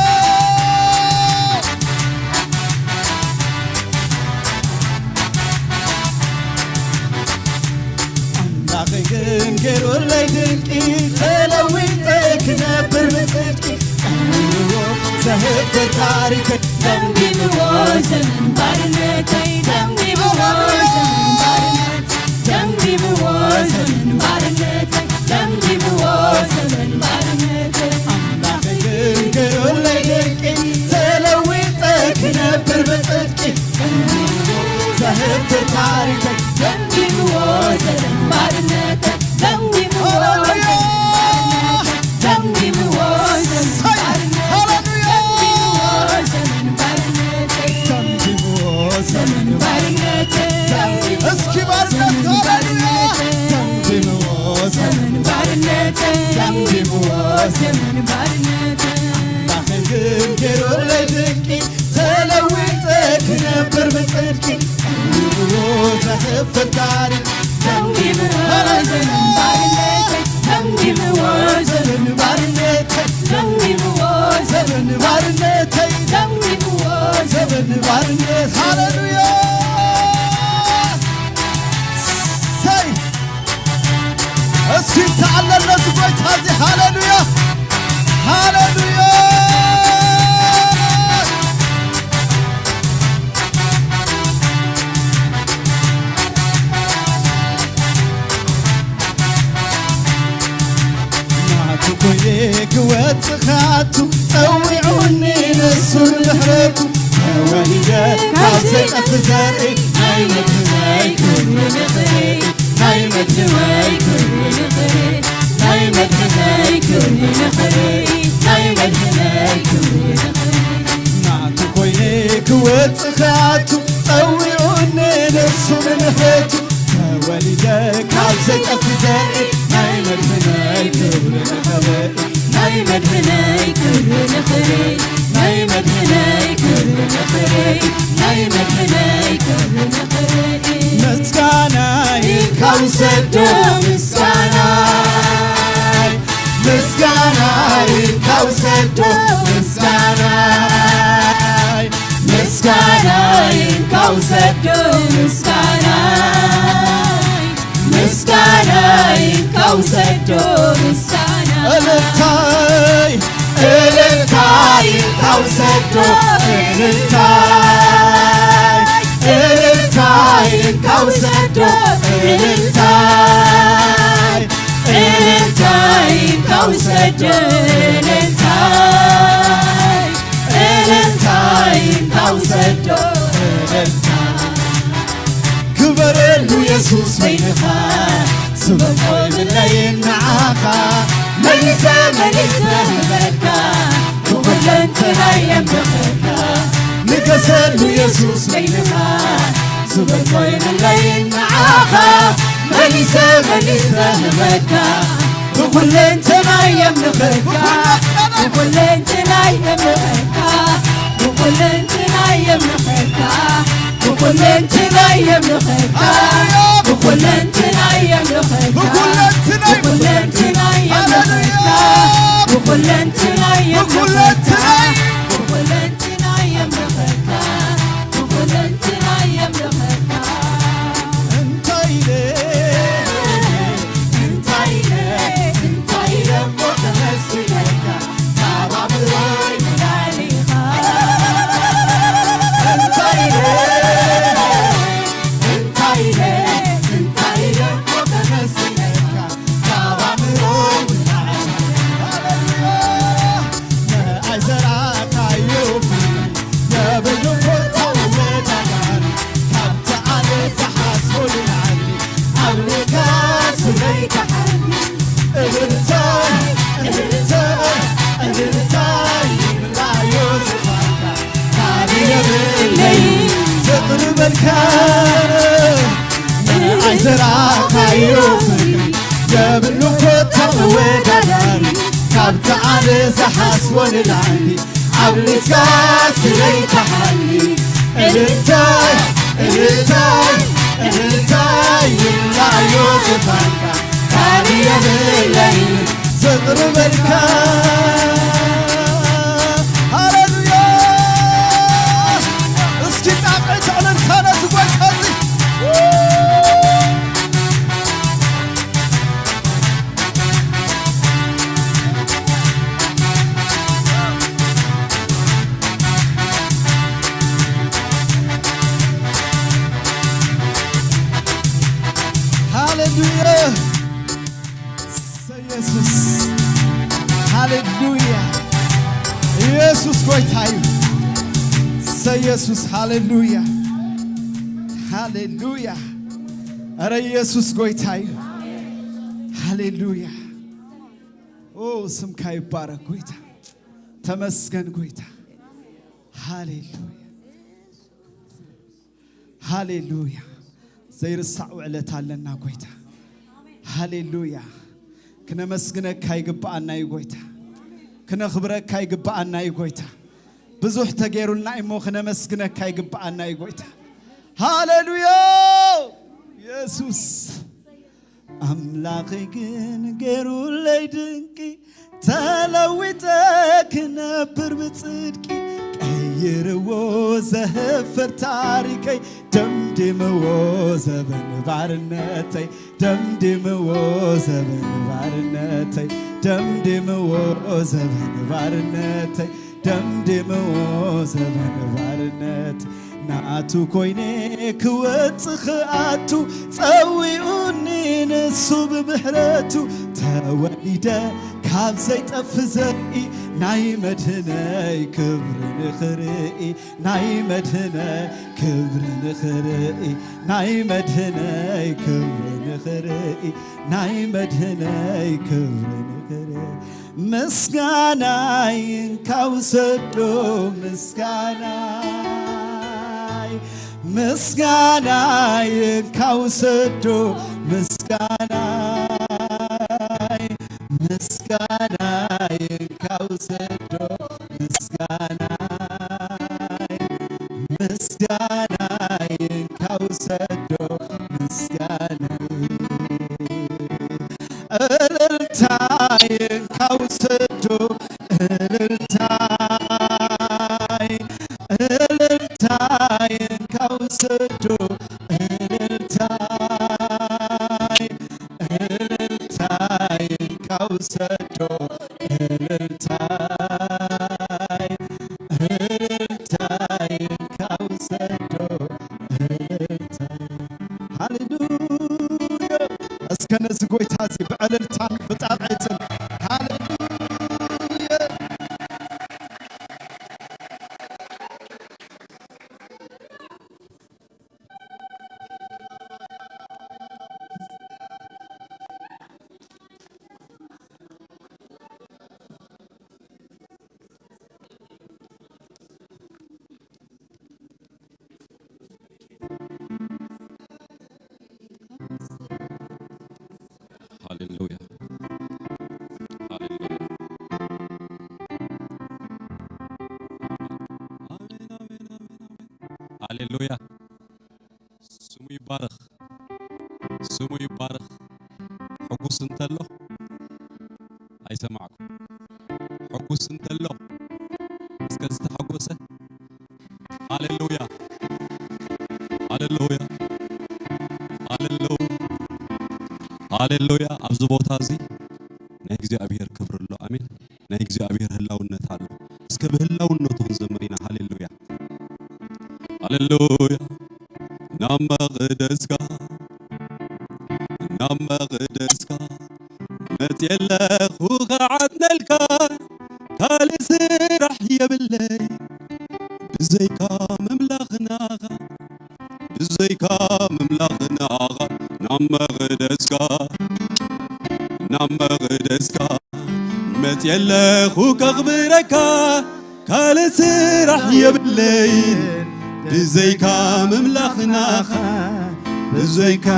ኣምላኸይ ግን ገይሩለይ ድንቂ ተለዊጠ ክነብር ብጽድቂ ቀይርዎ ዘህፍር ታሪከይ ደምዲምዎ ዘመን ባርነተይ ደምዲምዎ ዘመን ባርነተይ ደምዲምዎ ዘመን ባርነተይ ደምዲምዎ ዘመን ባርነተይ ኣምላኸይ ግን ገይሩለይ ድንቂ ተለዊጠ ክነብር ብጽድቂ ዘህፍር ታሪከይ ደምዲምዎ ዘመን ባርነተይ ደምዲምዎ ዘመን ባርነተይ ደምዲምዎ ዘመን ባርነተይ ደምዲምዎ ዘመን ባርነተይ ደምዲምዎ ዘመን ባርነተይ እስኪ ባርነት ሃሌሉያ ደምዲምዎ ዘመን ባርነተይ ደምዲምዎ ዘመን ባርነተይ ኣምላኸይ ግን ገይሩለይ ድንቂ ተለዊጠ ክነብር ብጽድቂ ደምዲምዎ ዘህፍር ታሪክ ደምዲምዎ ዘመን ባርነተይ ደምዲምዎ ዘመን ባርነተይ ደምዲምዎ ዘመን ባርነተይ ደምዲምዎ ዘመን ባርነት ሃሌሉያ ሰይ እስኪ ተዓለል ነዚ ጎይታ እዚ ሃሌሉያ ሃሌሉያ ናቱ ኮይነ ክወጽእ ካቱ ጸዊዑኒ ንሱ ብምሕረቱ ተወሊደ ካብ ዘይጠፍእ ዘርኢ ናይ መድህነይ ክብሪ ንኽርኢ ናይ መድህነይ ክብሪ ንኽርኢ ናይ መድህነይ ክብሪ ንኽርኢ ናይ መድህነይ ክብሪ ንኽርኢ ናቱ ኮይነ ክወጽእ ካቱ ጸዊዑኒ ንሱ ብምሕረቱ ተወሊደ ካብ ዘይጠፍእ ዘርኢ ናይ መድህነይ ክብሪ ንኽርኢ ናይ መድህነይ ክብሪ ንኽርኢ ናይ መድህነይ ክብሪ ንኽርኢ ናይ መድህነይ ክብሪ ንኽርኢ ምስጋናይ ካብ ሰዶ ምስጋናይ ምስጋናይ ሰዶ ምስጋናይ ምስጋናይ እንካ ውሰዶ ምስጋና እልልታይ እልልታይ እንካ ውሰዶ እልልታይ እልልታይ እንካ ውሰዶ እልልታይ እልልታይ እንካ ውሰዶ እልልታይ እልልታይ እንካ ውሰዶ እልልታይ ክበረሉ የሱስ በይንኻ ስበኮ ይብለይ ንዓኻ መሊሰ መሊሰ ንበካ ብኹለንተናይ የምልኸካ ንገሰሉ የሱስ በይንኻ ስበኮ ይብለይ ንዓኻ መሊሰ መሊሰ ንበካ ብኹለንተናይ የምልኸካ ብኹለንተናይ የምልኸካ ብኹለንተናይ የምልኸካ ብኹለንተናይ የምልኸካ ብኹለንተናይ የምልኸካ ብኹለንተናይ የምልኸካ ብኹለንተናይ የምልኸካ ብኹለንተናይ የምልኸካ ብኹለንተናይ የምልኸካ እንታይ ኢለ እንታይ ኢለ እንታይ ኢለ እሞ ተመስግነካ ዘቕርበልካ ንዓይ ዘርኣኻዮ ፍቕሪ የብሉ ኮታ መወዳዳሪ ካብቲ ኣነ ዝሓስቦ ንላዕሊ ኣብሊጽካ ስለይተሓሊ እልልታይ እልልታይ እልልታይ ይብላዮ ዝፋንካ ካሊ የብለይ ዘቕርበልካ ሃሌሉያ እስኪ ጣቕዒት ዕልልታ ነዚ ጓይታ እዚ ሃሌሉያ ኢየሱስ ሃሌሉያ ኢየሱስ ጎይታ እዩ ኢየሱስ ሃሌሉያ ሃሌሉያ ኧረ ኢየሱስ ጎይታ እዩ ሃሌሉያ ኦ ስምካ ይባረክ ጎይታ ተመስገን ጎይታ ሃሌሉያ ሃሌሉያ ዘይርሳዕ ውዕለት ኣለና ጎይታ ሃሌሉያ ክነመስግነካ ይግብኣና እዩ ጎይታ ክነኽብረካ ይግብኣና እዩ ጎይታ ብዙሕ ተገይሩልና እሞ ክነመስግነካ ይግብኣና እዩ ጎይታ ሃሌሉያ ኢየሱስ ኣምላኸይ ግን ገይሩለይ ድንቂ ተለዊጠ ክነብር ብጽድቂ ቀይርዎ ዘህፍር ታሪከይ ደምዲምዎ ዘበን ባርነተይ ደምዲምዎ ዘበን ባርነተይ ደምዲምዎ ዘበን ባርነተይ ደምዲምዎ ዘበን ባርነት ናቱ ኮይነ ክወጽእ ክኣቱ ጸዊኡኒ ንሱ ብምሕረቱ ተወሊደ ካብ ዘይጠፍ ዘርኢ ናይ መድህነይ ክብሪ ንኽርኢ ናይ መድህነይ ክብሪ ንኽርኢ ናይ መድህነይ ክብሪ ንኽርኢ ናይ መድህነይ ክብሪ ንኽርኢ ምስጋናይ እንካ ውሰዶ ምስጋናይ ምስጋናይ እንካ ውሰዶ ምስጋናይ ምስጋናይ እንካ ውሰዶ ምስጋናይ ምስጋናይ እንካ ውሰዶ ምስጋናይ እልልታይ እንካ ውሰዶ እልልታይ እልልታይ እንካ ውሰዶ ሃሌሉያ። ስሙ ይባረኽ። ስሙ ይባረኽ። ሕጉስ እንተሎ ኣይሰማዕኩ። ሕጉስ እንተሎ እስከ ዝተሓጎሰ። ሃሌሉያ። ሃሌሉያ። ሃሌሉያ። ሃሌሉያ። ኣብዚ ቦታ እዚ ናይ እግዚኣብሔር ክብሪ ኣሎ። ኣሜን። ናይ እግዚኣብሔር ህላውነት ኣሎ። እስከ ብህላውነቱ ክንዘምር ኢና። ሃሌሉያ። ሃሌሉያ። ናብ መቕደስካ፣ ናብ መቕደስካ መጽየ ኣለኹ ክዓጥነልካ፣ ካልእ ስራሕ የብለይ ብዘይካ ምምላኽ ናኻ፣ ብዘይካ ምምላኽ ናኻ። ናብ መቕደስካ፣ ናብ መቕደስካ መጽየ ኣለኹ ከኽብረካ፣ ካልእ ስራሕ የብለይን ብዘይካ ምምላኽ ናኻ፣ ብዘይካ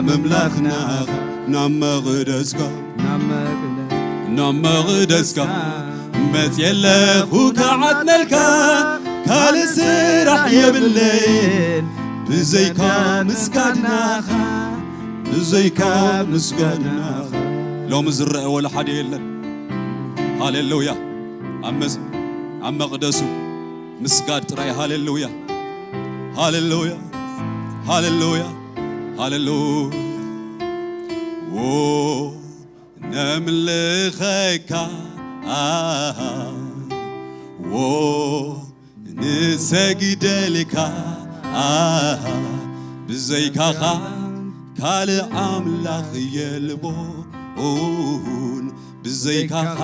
ምምላኽ ናኻ። ናብ መቕደስካ፣ ናብ መቕደስካ መጽየ ኣለኹ ክዓጥነልካ፣ ካልእ ስራሕ የብለይን ብዘይካ ምስጋድ ናኻ፣ ብዘይካ ምስጋድ ናኻ። ሎሚ ዝረአ ወላ ሓደ የለን። ሃሌሉያ። ኣብ መዝ-፣ ኣብ መቕደሱ ምስጋድ ጥራይ። ሃሌሉያ፣ ሃሌሉያ፣ ሃሌሉያ፣ ሃሌሉያ። ዎ ነምልኸካ፣ ዎ ንሰግደልካ፣ ብዘይካኻ ካልእ ኣምላኽ የልቦን፣ ብዘይካኻ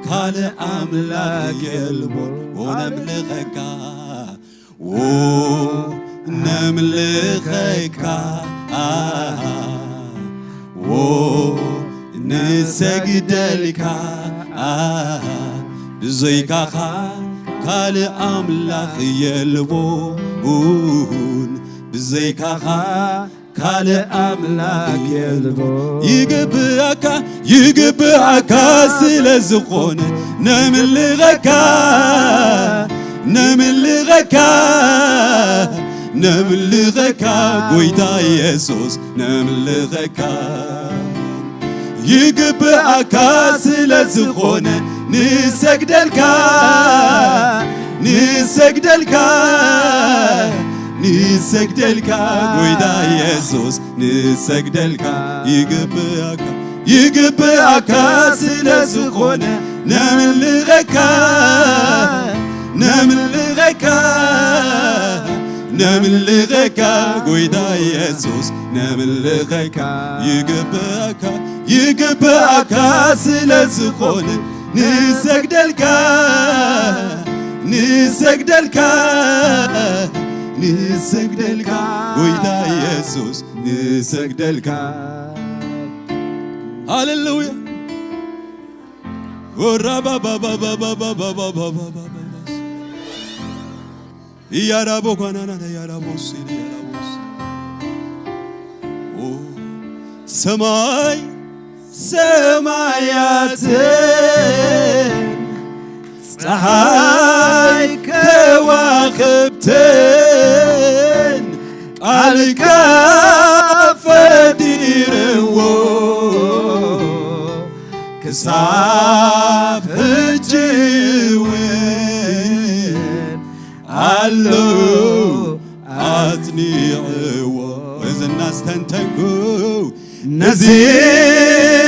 ካልእ ኣምላኽ የልቦን። ዎ ነምልኸካ፣ ዎ ነምልኸካ፣ ዎ ንሰግደልካ፣ ብዘይካኻ ካልእ ኣምላኽ የልቦን፣ ብዘይካኻ ካልእ ኣምላኽ የልቦ። ይግብኣካ፣ ይግብኣካ ስለ ዝኾነ ነምልኸካ፣ ነምልኸካ፣ ነምልኸካ ጎይታ የሱስ ነምልኸካ። ይግብኣካ ስለ ዝኾነ ንሰግደልካ፣ ንሰግደልካ፣ ንሰግደልካ ጎይታ የሱስ ንሰግደልካ። ይግብኣካ፣ ይግብኣካ ስለ ዝኾነ ነምልኸካ፣ ነምልኸካ፣ ነምልኸካ ጎይታ የሱስ ነምልኸካ። ይግብኣካ፣ ይግብኣካ ስለ ዝኾነ ንሰግደልካ፣ ንሰግደልካ፣ ንሰግደልካ ጎይታ የሱስ ንሰግደልካ። ሃሌሉያ። ወራባባባባባባባባባባባባባስ። እያራቦ ጓናናና እያራቦስ እያራቦስ። ኦ፣ ሰማይ ሰማያትን ፀሓይ ከዋኽብትን ቃልካ ፈጢርዎ ክሳብ ሕጂ እውን ኣሎ ኣጽኒዕዎ። እዚ እናስተንተንኩ፣ ነዚ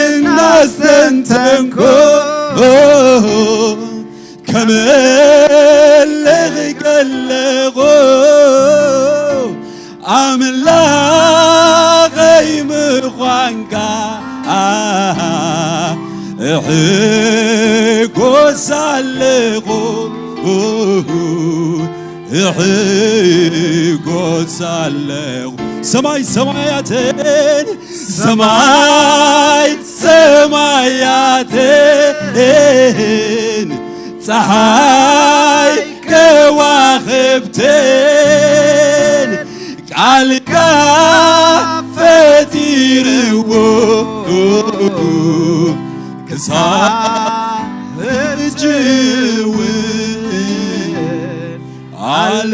እናስተንተንኩ ከምልኽ ከለኹ ኣምላኸይ ምዃንካ እሕጎስ ኣለኹ፣ እሕጎስ ኣለኹ። ሰማይ ሰማያትን፣ ሰማይ ሰማያትን፣ ፀሓይ ከዋኽብትን ቃልካ ፈጢርዎ ክሳብ ሕጂ እውን ኣሎ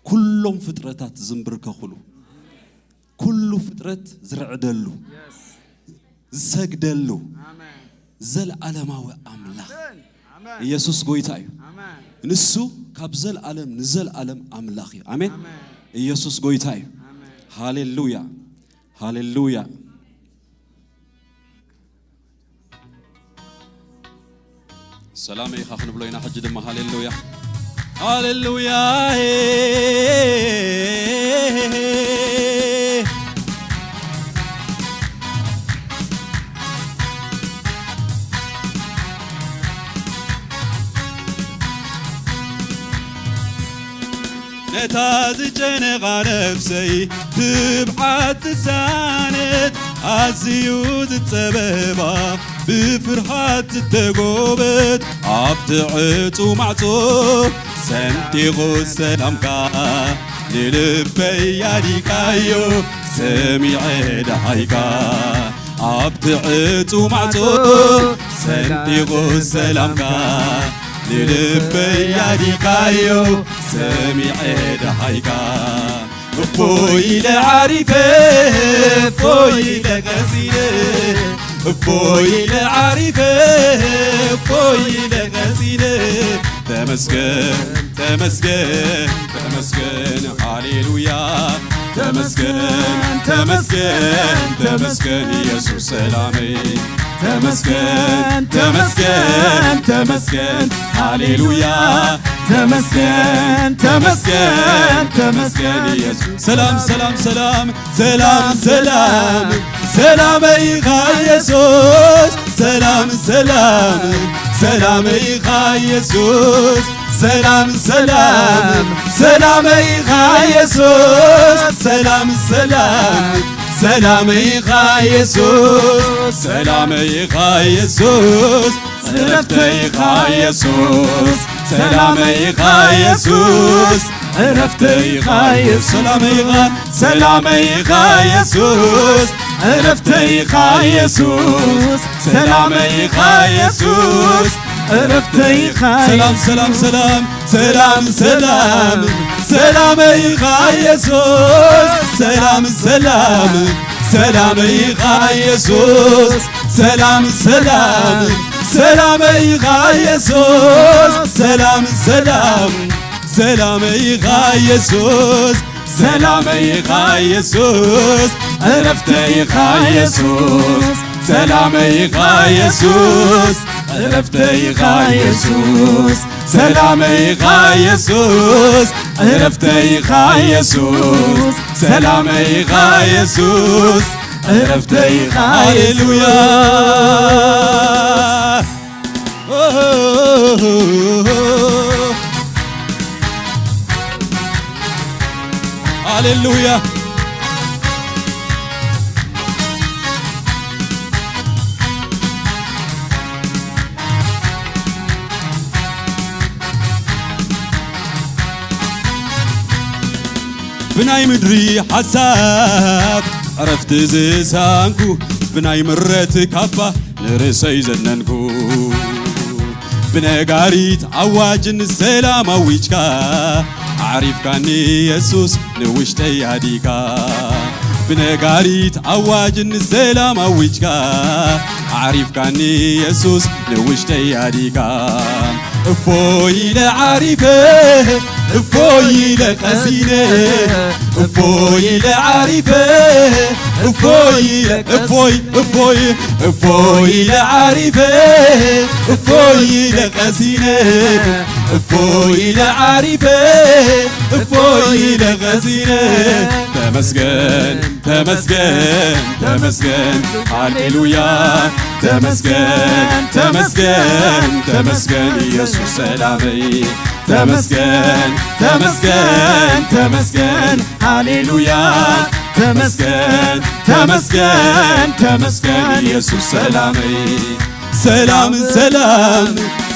ኩሎም ፍጥረታት ዝንብርከኹሉ፣ ኩሉ ፍጥረት ዝርዕደሉ፣ ዝሰግደሉ፣ ዘለዓለማዊ ኣምላኽ ኢየሱስ ጎይታ እዩ። ንሱ ካብ ዘለዓለም ንዘለዓለም ኣምላኽ እዩ። ኣሜን። ኢየሱስ ጎይታ እዩ። ሃሌሉያ፣ ሃሌሉያ። ሰላም ኢኻ ክንብሎ ኢና። ሕጂ ድማ ሃሌሉያ፣ ሃሌሉያ። ነታ ዝጨነቓ ነፍሰይ ትብዓት ትሳነት፣ ኣዝዩ ዝጸበባ ብፍርሃት ዝተጎበት፣ ኣብቲ ዕጹ ማዕጾ ሰንጢቑ ሰላምካ ንልበይ ኣዲካዮ፣ ሰሚዐ ደሃይካ። ኣብቲ ዕጹ ማዕጾ ሰንጢቑ ሰላምካ ንልበይ ኣዲካዮ፣ ሰሚዐ ደሃይካ። እፎይ ኢለ ዓሪፈ፣ እፎይ ኢለ ቀሲነ፣ እፎይ ኢለ ዓሪፈ፣ እፎይ ኢለ ቀሲነ። ተመስገን፣ ተመስገን፣ ተመስገን፣ ሃሌሉያ። ተመስገን፣ ተመስገን፣ ተመስገን፣ ኢየሱስ ሰላመይ። ተመስገን፣ ተመስገን፣ ተመስገን፣ ሃሌሉያ። ተመስገን፣ ተመስገን፣ ተመስገን፣ ኢየሱስ። ሰላም፣ ሰላም፣ ሰላም፣ ሰላም፣ ሰላም፣ ሰላም ኢኻ ኢየሱስ። ሰላም፣ ሰላም፣ ሰላም ኢኻ ኢየሱስ። ሰላም፣ ሰላም፣ ሰላም ኢኻ ኢየሱስ። ሰላም፣ ሰላም፣ ሰላም ኢኻ ኢየሱስ። ሰላም ኢኻ ኢየሱስ። ዕረፍተይ ኢኻ ኢየሱስ። ሰላመይ ኢኻ ኢየሱስ። ዕረፍተይ ኢኻ ኢየሱስ። ሰላመይ ኢኻ፣ ሰላመይ ኢኻ ኢየሱስ። ዕረፍተይ ኢኻ ኢየሱስ። ሰላመይ ኢኻ ኢየሱስ። ዕረፍተይ ኢኻ። ሰላም፣ ሰላም፣ ሰላም፣ ሰላም፣ ሰላም፣ ሰላመይ ኢኻ ኢየሱስ። ሰላም፣ ሰላም፣ ሰላመይ ኢኻ ኢየሱስ። ሰላም፣ ሰላም፣ ሰላመይ ኢኻ ኢየሱስ። ሰላም፣ ሰላም፣ ሰላመይ ኢኻ ኢየሱስ። ሰላመይ ኢኻ ኢየሱስ። ዕረፍተይ ኢኻ ኢየሱስ። ሰላመይ ኢኻ ኢየሱስ። ዕረፍተይ ኢኻ ኢየሱስ። ሰላመይ ኢኻ ኢየሱስ። ዕረፍተይ ኢኻ ኢየሱስ። ሰላመይ ኢኻ ኢየሱስ። ዕረፍተይ ኢኻ። ሃሌሉያ። ሃሌሉያ። ብናይ ምድሪ ሓሳብ ዕረፍቲ ዝሳንኩ፣ ብናይ ምረት ካባ ንርእሰይ ዘነንኩ። ብነጋሪት ኣዋጅን ሰላም ኣዊጅካ፣ ኣዕሪፍካኒ የሱስ ንውሽጠይ ኣዲካ። ብነጋሪት ኣዋጅን ሰላም ኣዊጅካ፣ ኣዕሪፍካኒ የሱስ ንውሽጠይ ኣዲካ። እፎይ ኢለ ዓሪፈ፣ እፎይ ኢለ ቀሲነ፣ እፎይ ኢለ ዓሪፈ፣ እፎይ ኢለ፣ እፎይ፣ እፎይ፣ እፎይ ኢለ ዓሪፈ፣ እፎይ ኢለ ቀሲነ፣ እፎይ ኢለ ዓሪፈ፣ እፎይ ኢለ ቀሲነ። ተመስገን፣ ተመስገን፣ ተመስገን፣ ሃሌሉያ። ተመስገን፣ ተመስገን፣ ተመስገን፣ ኢየሱስ ሰላመይ። ተመስገን፣ ተመስገን፣ ተመስገን፣ ሃሌሉያ። ተመስገን፣ ተመስገን፣ ተመስገን፣ ኢየሱስ ሰላመይ። ሰላም፣ ሰላም፣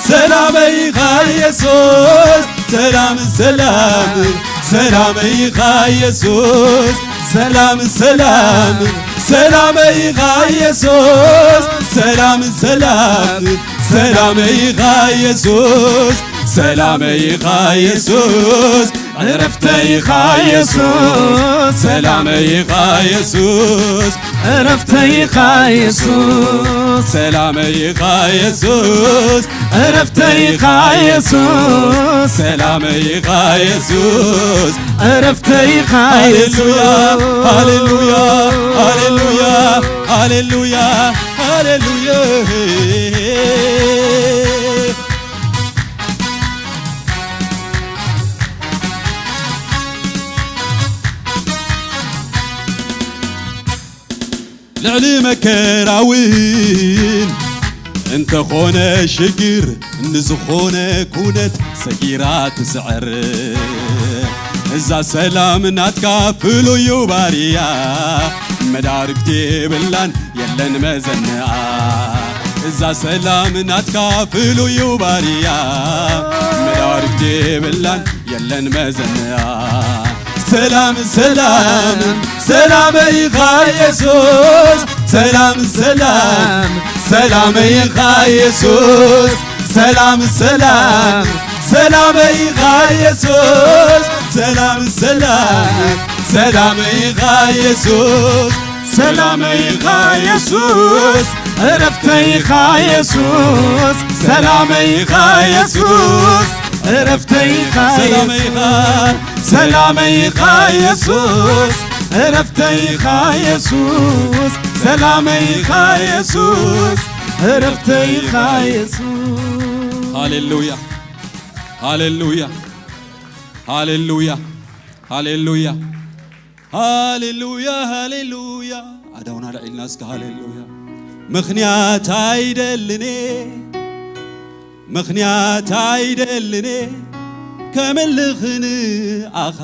ሰላመይ ኢኻ ኢየሱስ። ሰላም፣ ሰላም፣ ሰላመይ ኢኻ ኢየሱስ። ሰላም፣ ሰላም፣ ሰላመይ ኢኻ ኢየሱስ። ሰላም፣ ሰላም፣ ሰላመይ ኢኻ ኢየሱስ። ሰላመይ ኢኻ ኢየሱስ። ዕረፍተይ ኢኻ የሱስ፣ ሰላመይ ኢኻ የሱስ፣ ዕረፍተይ ኢኻ የሱስ፣ ሰላመይ ኢኻ የሱስ፣ ዕረፍተይ ኢኻ የሱስ፣ ሰላመይ ኢኻ የሱስ፣ ዕረፍተይ ኢኻ ሃሌሉያ፣ የሱስ። ሃሌሉያ፣ ሃሌሉያ፣ ሃሌሉያ፣ ሃሌሉያ። ልዕሊ መከራውን እንተኾነ ሽግር፣ ንዝኾነ ኩነት ሰጊራ ትስዕር። እዛ ሰላም ናትካ ፍሉዩ ባርያ፣ መዳርግቲ የብላን የለን መዘንኣ። እዛ ሰላም ናትካ ፍሉዩ ባርያ፣ መዳርግቲ የብላን የለን መዘንኣ። ሰላም ሰላም ሰላም ኢኻ የሱስ፣ ሰላም ሰላም ሰላም ኢኻ የሱስ፣ ሰላም ሰላም ሰላም ኢኻ የሱስ፣ ሰላም ሰላም ሰላም ኢኻ የሱስ፣ ሰላም ኢኻ የሱስ፣ ዕረፍተይ ኢኻ የሱስ፣ ሰላም ኢኻ የሱስ፣ ዕረፍተይ ኢኻ ሰላም የሱስ። ኢኻ፣ ሰላም ኢኻ የሱስ፣ ዕረፍተይ ኢኻ የሱስ፣ ሰላም ኢኻ የሱስ፣ ዕረፍተይ ኢኻ የሱስ። ሃሌሉያ፣ ሃሌሉያ፣ ሃሌሉያ፣ ሃሌሉያ፣ ሃሌሉያ፣ ሃሌሉያ። ኣዳውና ልዒልና እስከ ሃሌሉያ። ምኽንያት ኣይደልኔ፣ ምኽንያት ኣይደልኔ፣ ከምልኽ ንኣኻ።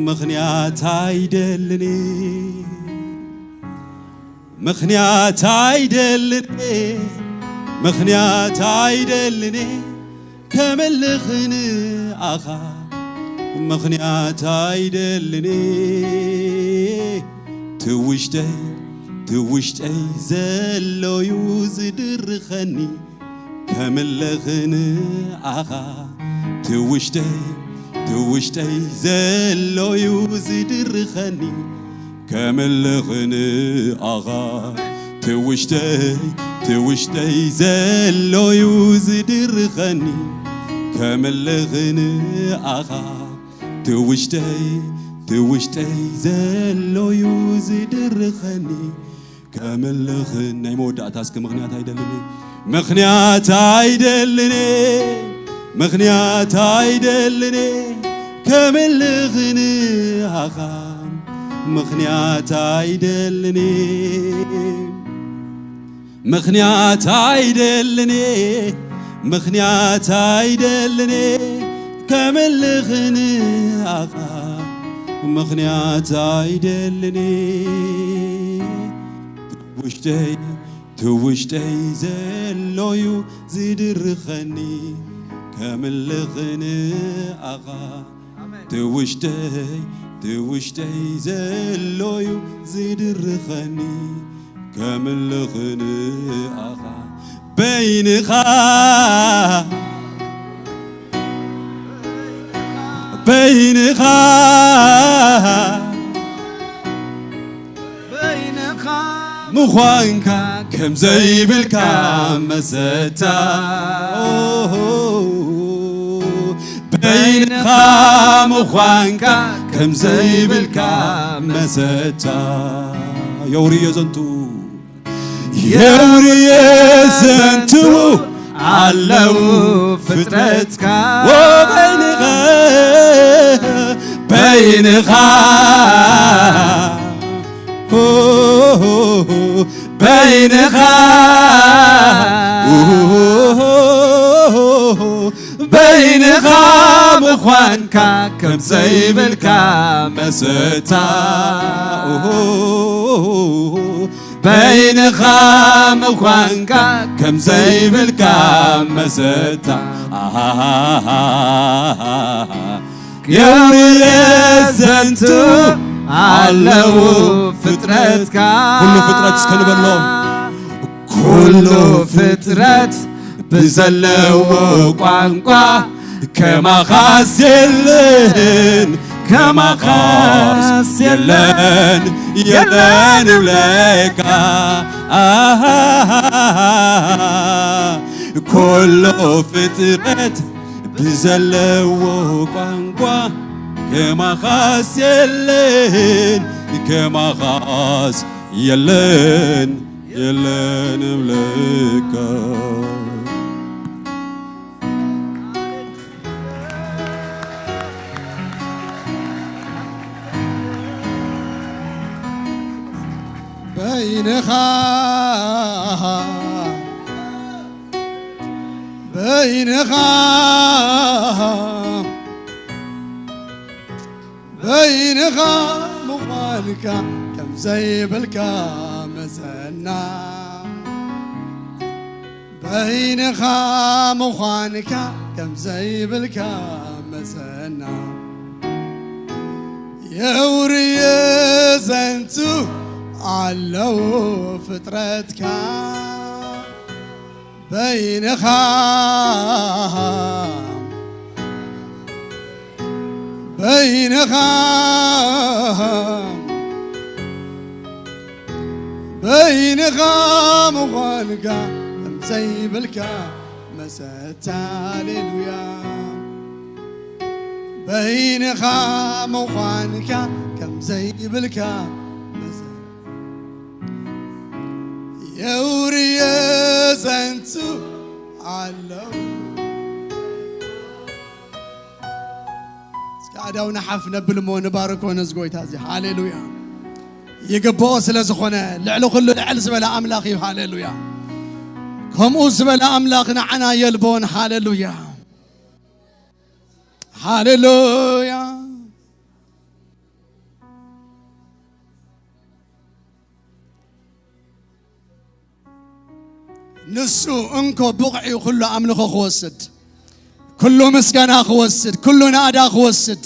ምኽንያት ኣይደልኔ፣ ምኽንያት ኣይደልኔ፣ ምኽንያት ኣይደልኔ፣ ከምልኽ ንኣኻ። ምኽንያት ኣይደልኔ፣ ትውሽጠይ፣ ትውሽጠይ ዘሎዩ ዝድርኸኒ። ከምልኽ ንኣኻ ትውሽጠይ፣ ትውሽጠይ ዘሎዩ ዝድርኸኒ። ከምልኽ ንኣኻ ትውሽጠይ፣ ትውሽጠይ ዘሎዩ ዝድርኸኒ። ከምልኽ ንኣኻ ትውሽጠይ፣ ትውሽጠይ ዘሎዩ ዝድርኸኒ። ከምልኽን ናይ መወዳእታ እስከ ምኽንያት ኣይደልኔ፣ ምኽንያት ኣይደልኔ፣ ምኽንያት ኣይደልኔ፣ ከምልኽን ኣኻ ምኽንያት ኣይደልኔ፣ ምኽንያት ኣይደልኔ፣ ምኽንያት ኣይደልኔ፣ ከምልኽን ኣኻ ምኽንያት ኣይደልኔ። ውሽጠይ ትውሽጠይ ዘሎዩ ዝድርኸኒ ከምልኽን ኣኻ ትውሽጠይ ትውሽጠይ ዘሎዩ ዝድርኸኒ ከምልኽን ኣኻ በይንኻ በይንኻ በይንኻ ምዃንካ ከም ዘይብልካ መሰታ በይንኻ ምዃንካ ከም ዘይብልካ መሰታ የውርዮ ዘንቱ የውርየ ዘንቱ ኣለዉ ፍጥረትካ ወበይንኻ በይንኻ በይንኻ በይንኻ ምዃንካ ከም ዘይብልካ መሰታ በይንኻ ምዃንካ ከም ዘይብልካ መሰታ የውርየ ዘንቱ ኣለዉ ፍጥረትካ ኩሉ ፍጥረት እስከ ንበሎ ኩሉ ፍጥረት ብዘለዎ ቋንቋ ከማኻስ የለን፣ ከማኻስ የለን፣ የለን እብለካ። ኣሃ፣ ኩሉ ፍጥረት ብዘለዎ ቋንቋ ከማኻስ የለን፣ ከማኻስ የለን፣ የለን እብለካ። በይንኻ፣ በይንኻ፣ በይንኻ ምዃንካ ከም ዘይብልካ መዘና። በይንኻ ምዃንካ ከም ዘይብልካ መዘና። የውርየ ዘንቱ ኣለዉ ፍጥረትካ። በይንኻ፣ በይንኻ፣ በይንኻ ምዃንካ ከም ዘይብልካ መሰታ። ሃሌሉያ። በይንኻ ምዃንካ ከም ዘይብልካ መሰታ። የውርየ ዘንቱ ኣለዉ። እስከ ኣእዳውና ሓፍ ነብል እሞ ንባርኮ ነዚ ጎይታ እዚ። ሃሌሉያ። ይግብኦ ስለ ዝኾነ፣ ልዕሊ ኩሉ ልዕል ዝበለ ኣምላኽ እዩ። ሃሌሉያ። ከምኡ ዝበለ ኣምላኽ ንዓና የልቦን። ሃሌሉያ። ሃሌሉያ። ንሱ እንኮ ብቑዕ እዩ ኩሉ ኣምልኾ ክወስድ፣ ኩሉ ምስጋና ክወስድ፣ ኩሉ ናእዳ ክወስድ፣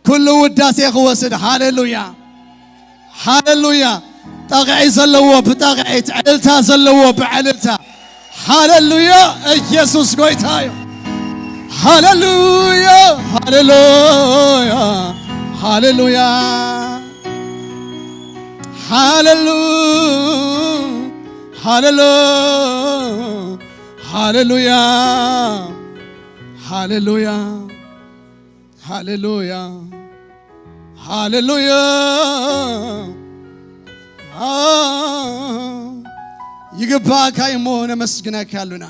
ኩሉ ውዳሴ ክወስድ። ሃሌሉያ፣ ሃሌሉያ። ጣቕዒ ዘለዎ ብጣቕዒት፣ ዕልልታ ዘለዎ ብዕልልታ። ሃሌሉያ። ኢየሱስ ጎይታ እዩ። ሃሌሉያ፣ ሃሌሉያ፣ ሃሌሉያ፣ ሃሌሉ-፣ ሃሌሉ-፣ ሃሌሉያ፣ ሃሌሉያ፣ ሃሌሉያ፣ ሃሌሉያ። ይግባእካ እሞ ነመስግነካ ኣሉና።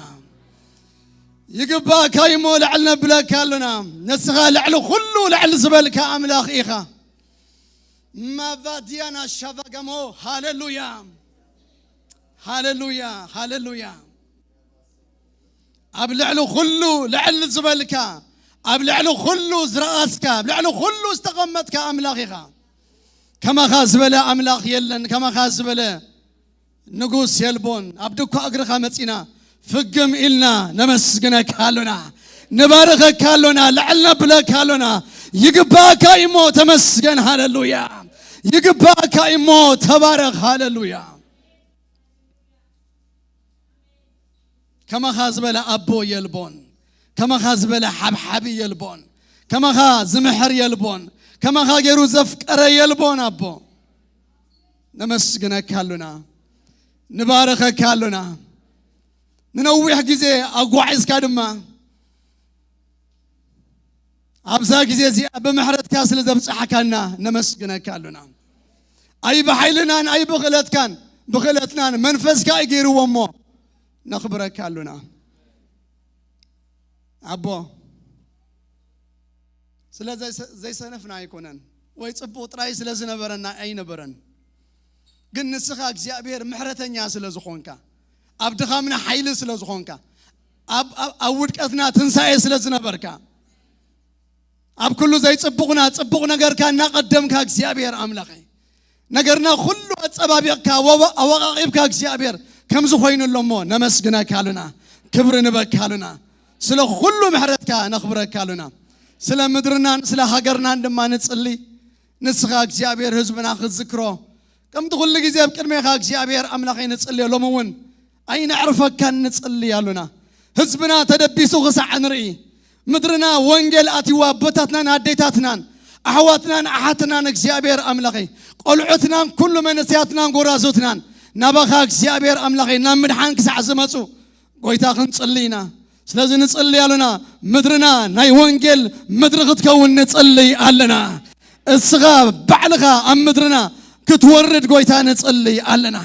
ይግባእካ እሞ ልዕል ነብለካ ኣሉና። ንስኻ ልዕሊ ኩሉ ልዕል ዝበልካ ኣምላኽ ኢኻ። ማቫዲያና ሻቫጋሞ። ሃሌሉያ፣ ሃሌሉያ፣ ሃሌሉያ። ኣብ ልዕሊ ኩሉ ልዕል ዝበልካ፣ ኣብ ልዕሊ ኩሉ ዝረኣስካ፣ ኣብ ልዕሊ ኩሉ ዝተቐመጥካ ኣምላኽ ኢኻ። ከማኻ ዝበለ ኣምላኽ የለን፣ ከማኻ ዝበለ ንጉስ የልቦን። ኣብ ድኳ እግርኻ መጺና ፍግም ኢልና ነመስግነካ ኣሎና፣ ንባርኸካ ኣሎና፣ ልዕል ነብለካ ኣሎና። ይግባእካ እሞ ተመስገን። ሃሌሉያ። ይግባእካ እሞ ተባረኽ። ሃሌሉያ። ከማኻ ዝበለ ኣቦ የልቦን፣ ከማኻ ዝበለ ሓብሓቢ የልቦን፣ ከማኻ ዝምሕር የልቦን፣ ከማኻ ገይሩ ዘፍቀረ የልቦን። ኣቦ፣ ነመስግነካ ኣሉና፣ ንባረኸካ ኣሉና። ንነዊሕ ግዜ ኣጓዒዝካ ድማ ኣብዛ ግዜ እዚኣ ብምሕረትካ ስለ ዘብጽሓካና ነመስግነካ ኣሉና። ኣይ ብሓይልናን ኣይ ብኽእለትካን፣ ብኽእለትናን መንፈስካ እዩ ገይርዎ እሞ ነኽብረካ ኣሉና። ኣቦ፣ ስለ ዘይሰ-፣ ዘይሰነፍና ኣይኮነን፣ ወይ ጽቡቕ ጥራይ ስለ ዝነበረና ኣይነበረን። ግን ንስኻ እግዚኣብሔር ምሕረተኛ ስለ ዝኾንካ፣ ኣብ ድኻምና ሓይሊ ስለ ዝኾንካ፣ ኣብ፣ ኣብ፣ ኣብ ውድቀትና ትንሳኤ ስለ ዝነበርካ፣ ኣብ ኩሉ ዘይጽቡቕና ጽቡቕ ነገርካ እናቐደምካ እግዚኣብሔር ኣምላኸይ፣ ነገርና ኩሉ ኣጸባቢቕካ፣ ወ-፣ ኣወቓቒብካ እግዚኣብሔር ከምዚ ኮይኑ ኣሎ እሞ ነመስግነካ ኣሉና፣ ክብሪ ንበካ ኣሉና። ስለ ኩሉ ምሕረትካ ነኽብረካ ኣሉና። ስለ ምድርናን ስለ ሃገርናን ድማ ንጽሊ። ንስኻ እግዚኣብሔር ህዝብና ክትዝክሮ፣ ከምቲ ኩሉ ግዜ ኣብ ቅድሜኻ እግዚኣብሔር ኣምላኸይ ንጽልዮ። ሎሚ እውን ኣይነዕርፈካን ንጽሊ ኣሉና። ህዝብና ተደቢሱ ክሳዕ ንርኢ፣ ምድርና ወንጌል ኣትይዋ ኣቦታትናን ኣዴታትናን ኣሕዋትናን ኣሓትናን እግዚኣብሔር ኣምላኸይ ቆልዑትናን ኩሉ መንእሰያትናን ጎራዙትናን ናባኻ እግዚኣብሔር ኣምላኸይ ናብ ምድሓን ክሳዕ ዝመፁ ጎይታ ክንጽሊ ኢና። ስለዚ ንጽሊ ኣለና። ምድርና ናይ ወንጌል ምድሪ ክትከውን ንጽሊ ኣለና። እስኻ ባዕልኻ ኣብ ምድርና ክትወርድ ጎይታ ንጽሊ ኣለና።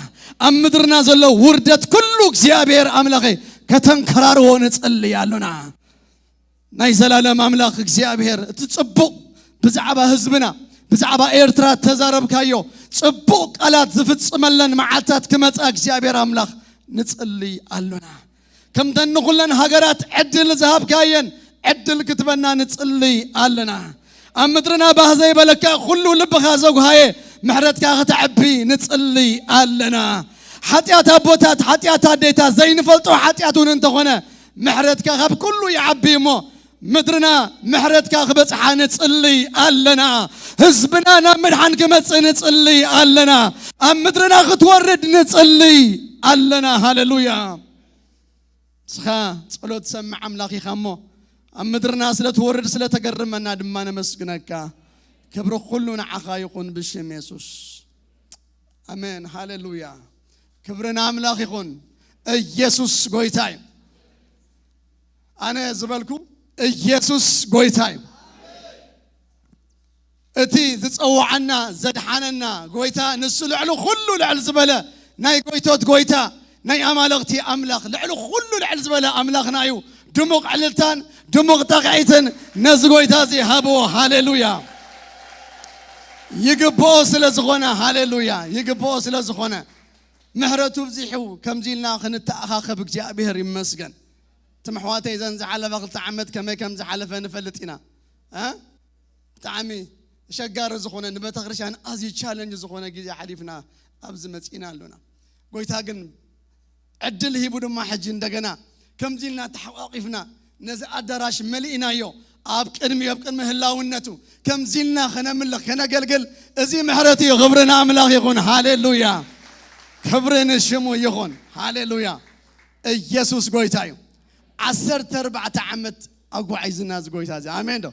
ኣብ ምድርና ዘሎ ውርደት ኩሉ እግዚኣብሔር ኣምላኸይ ከተንከራርዎ ንጽሊ ኣለና። ናይ ዘላለም ኣምላኽ እግዚኣብሔር እቲ ጽቡቕ ብዛዕባ ህዝብና ብዛዕባ ኤርትራ ተዛረብካዮ ጽቡቕ ቃላት ዝፍጽመለን መዓልታት ክመጻ እግዚኣብሔር ኣምላኽ ንጽሊ ኣሎና። ከምተን ንኹለን ሃገራት ዕድል ዝሃብካየን ዕድል ክትበና ንጽሊ ኣለና። ኣብ ምድርና ባህ ዘይበለካ ኩሉ ልብኻ ዘጉሃየ ምሕረትካ ከተዕቢ ንጽሊ ኣለና። ሓጢኣት ኣቦታት ሓጢኣት ኣዴታት ዘይንፈልጦ ሓጢኣት እውን እንተኾነ ምሕረትካ ካብ ኩሉ ይዓቢ እሞ ምድርና ምሕረትካ ክበጽሓ ንጽልይ ኣለና። ህዝብና ናብ ምድሓን ክመጽእ ንጽልይ ኣለና። ኣብ ምድርና ክትወርድ ንጽልይ ኣለና። ሃሌሉያ። ንስኻ ጸሎት ሰምዕ ኣምላኽ ኢኻ እሞ ኣብ ምድርና ስለ ትወርድ ስለ ተገርመና ድማ ነመስግነካ። ክብሪ ኩሉ ንዓኻ ይኹን ብሽም የሱስ። ኣሜን። ሃሌሉያ። ክብሪ ንኣምላኽ ይኹን። ኢየሱስ ጎይታ እዩ። ኣነ ዝበልኩ ኢየሱስ ጎይታ እዩ። እቲ ዝጸዋዓና ዘድሓነና ጎይታ ንሱ ልዕሊ ኩሉ ልዕል ዝበለ ናይ ጎይቶት ጎይታ ናይ ኣማልኽቲ ኣምላኽ ልዕሊ ኩሉ ልዕል ዝበለ ኣምላኽና እዩ። ድሙቕ ዕልልታን ድሙቕ ጣቕዒትን ነዚ ጎይታ እዚ ሃብዎ። ሃሌሉያ። ይግብኦ ስለ ዝኾነ፣ ሃሌሉያ፣ ይግብኦ ስለ ዝኾነ ምሕረቱ ብዚሑ ከምዚ ኢልና ክንተኣኻኸብ እግዚኣብሔር ይመስገን። ትም ኣሕዋተይ እዘን ዝሓለፋ ክልተ ዓመት ከመይ ከም ዝሓለፈ ንፈልጥ ኢና። እ? ብጣዕሚ ኣሸጋሪ ዝኾነ ንቤተክርስትያን ኣዝዩ ቻለንጅ ዝኾነ ግዜ ሓሊፍና ኣብዚ መጺእና ኣሎና። ጎይታ ግን ዕድል ሂቡ ድማ ሕጂ እንደገና ከምዚ ኢልና ተሓቋቂፍና ነዚ ኣዳራሽ መሊእናዮ። ኣብ ቅድሚ ኣብ ቅድሚ ህላውነቱ ከምዚ ኢልና ከነምልኽ ከነገልግል እዚ ምሕረት እዩ። ክብሪ ንኣምላኽ ይኹን። ሃሌሉያ። ክብሪ ንሽሙ ይኹን። ሃሌሉያ። ኢየሱስ ጎይታ እዩ። ዓሰርተ ኣርባዕተ ዓመት ኣጓዒዝና እዚ ጎይታ እዚ። ኣሜን ዶ?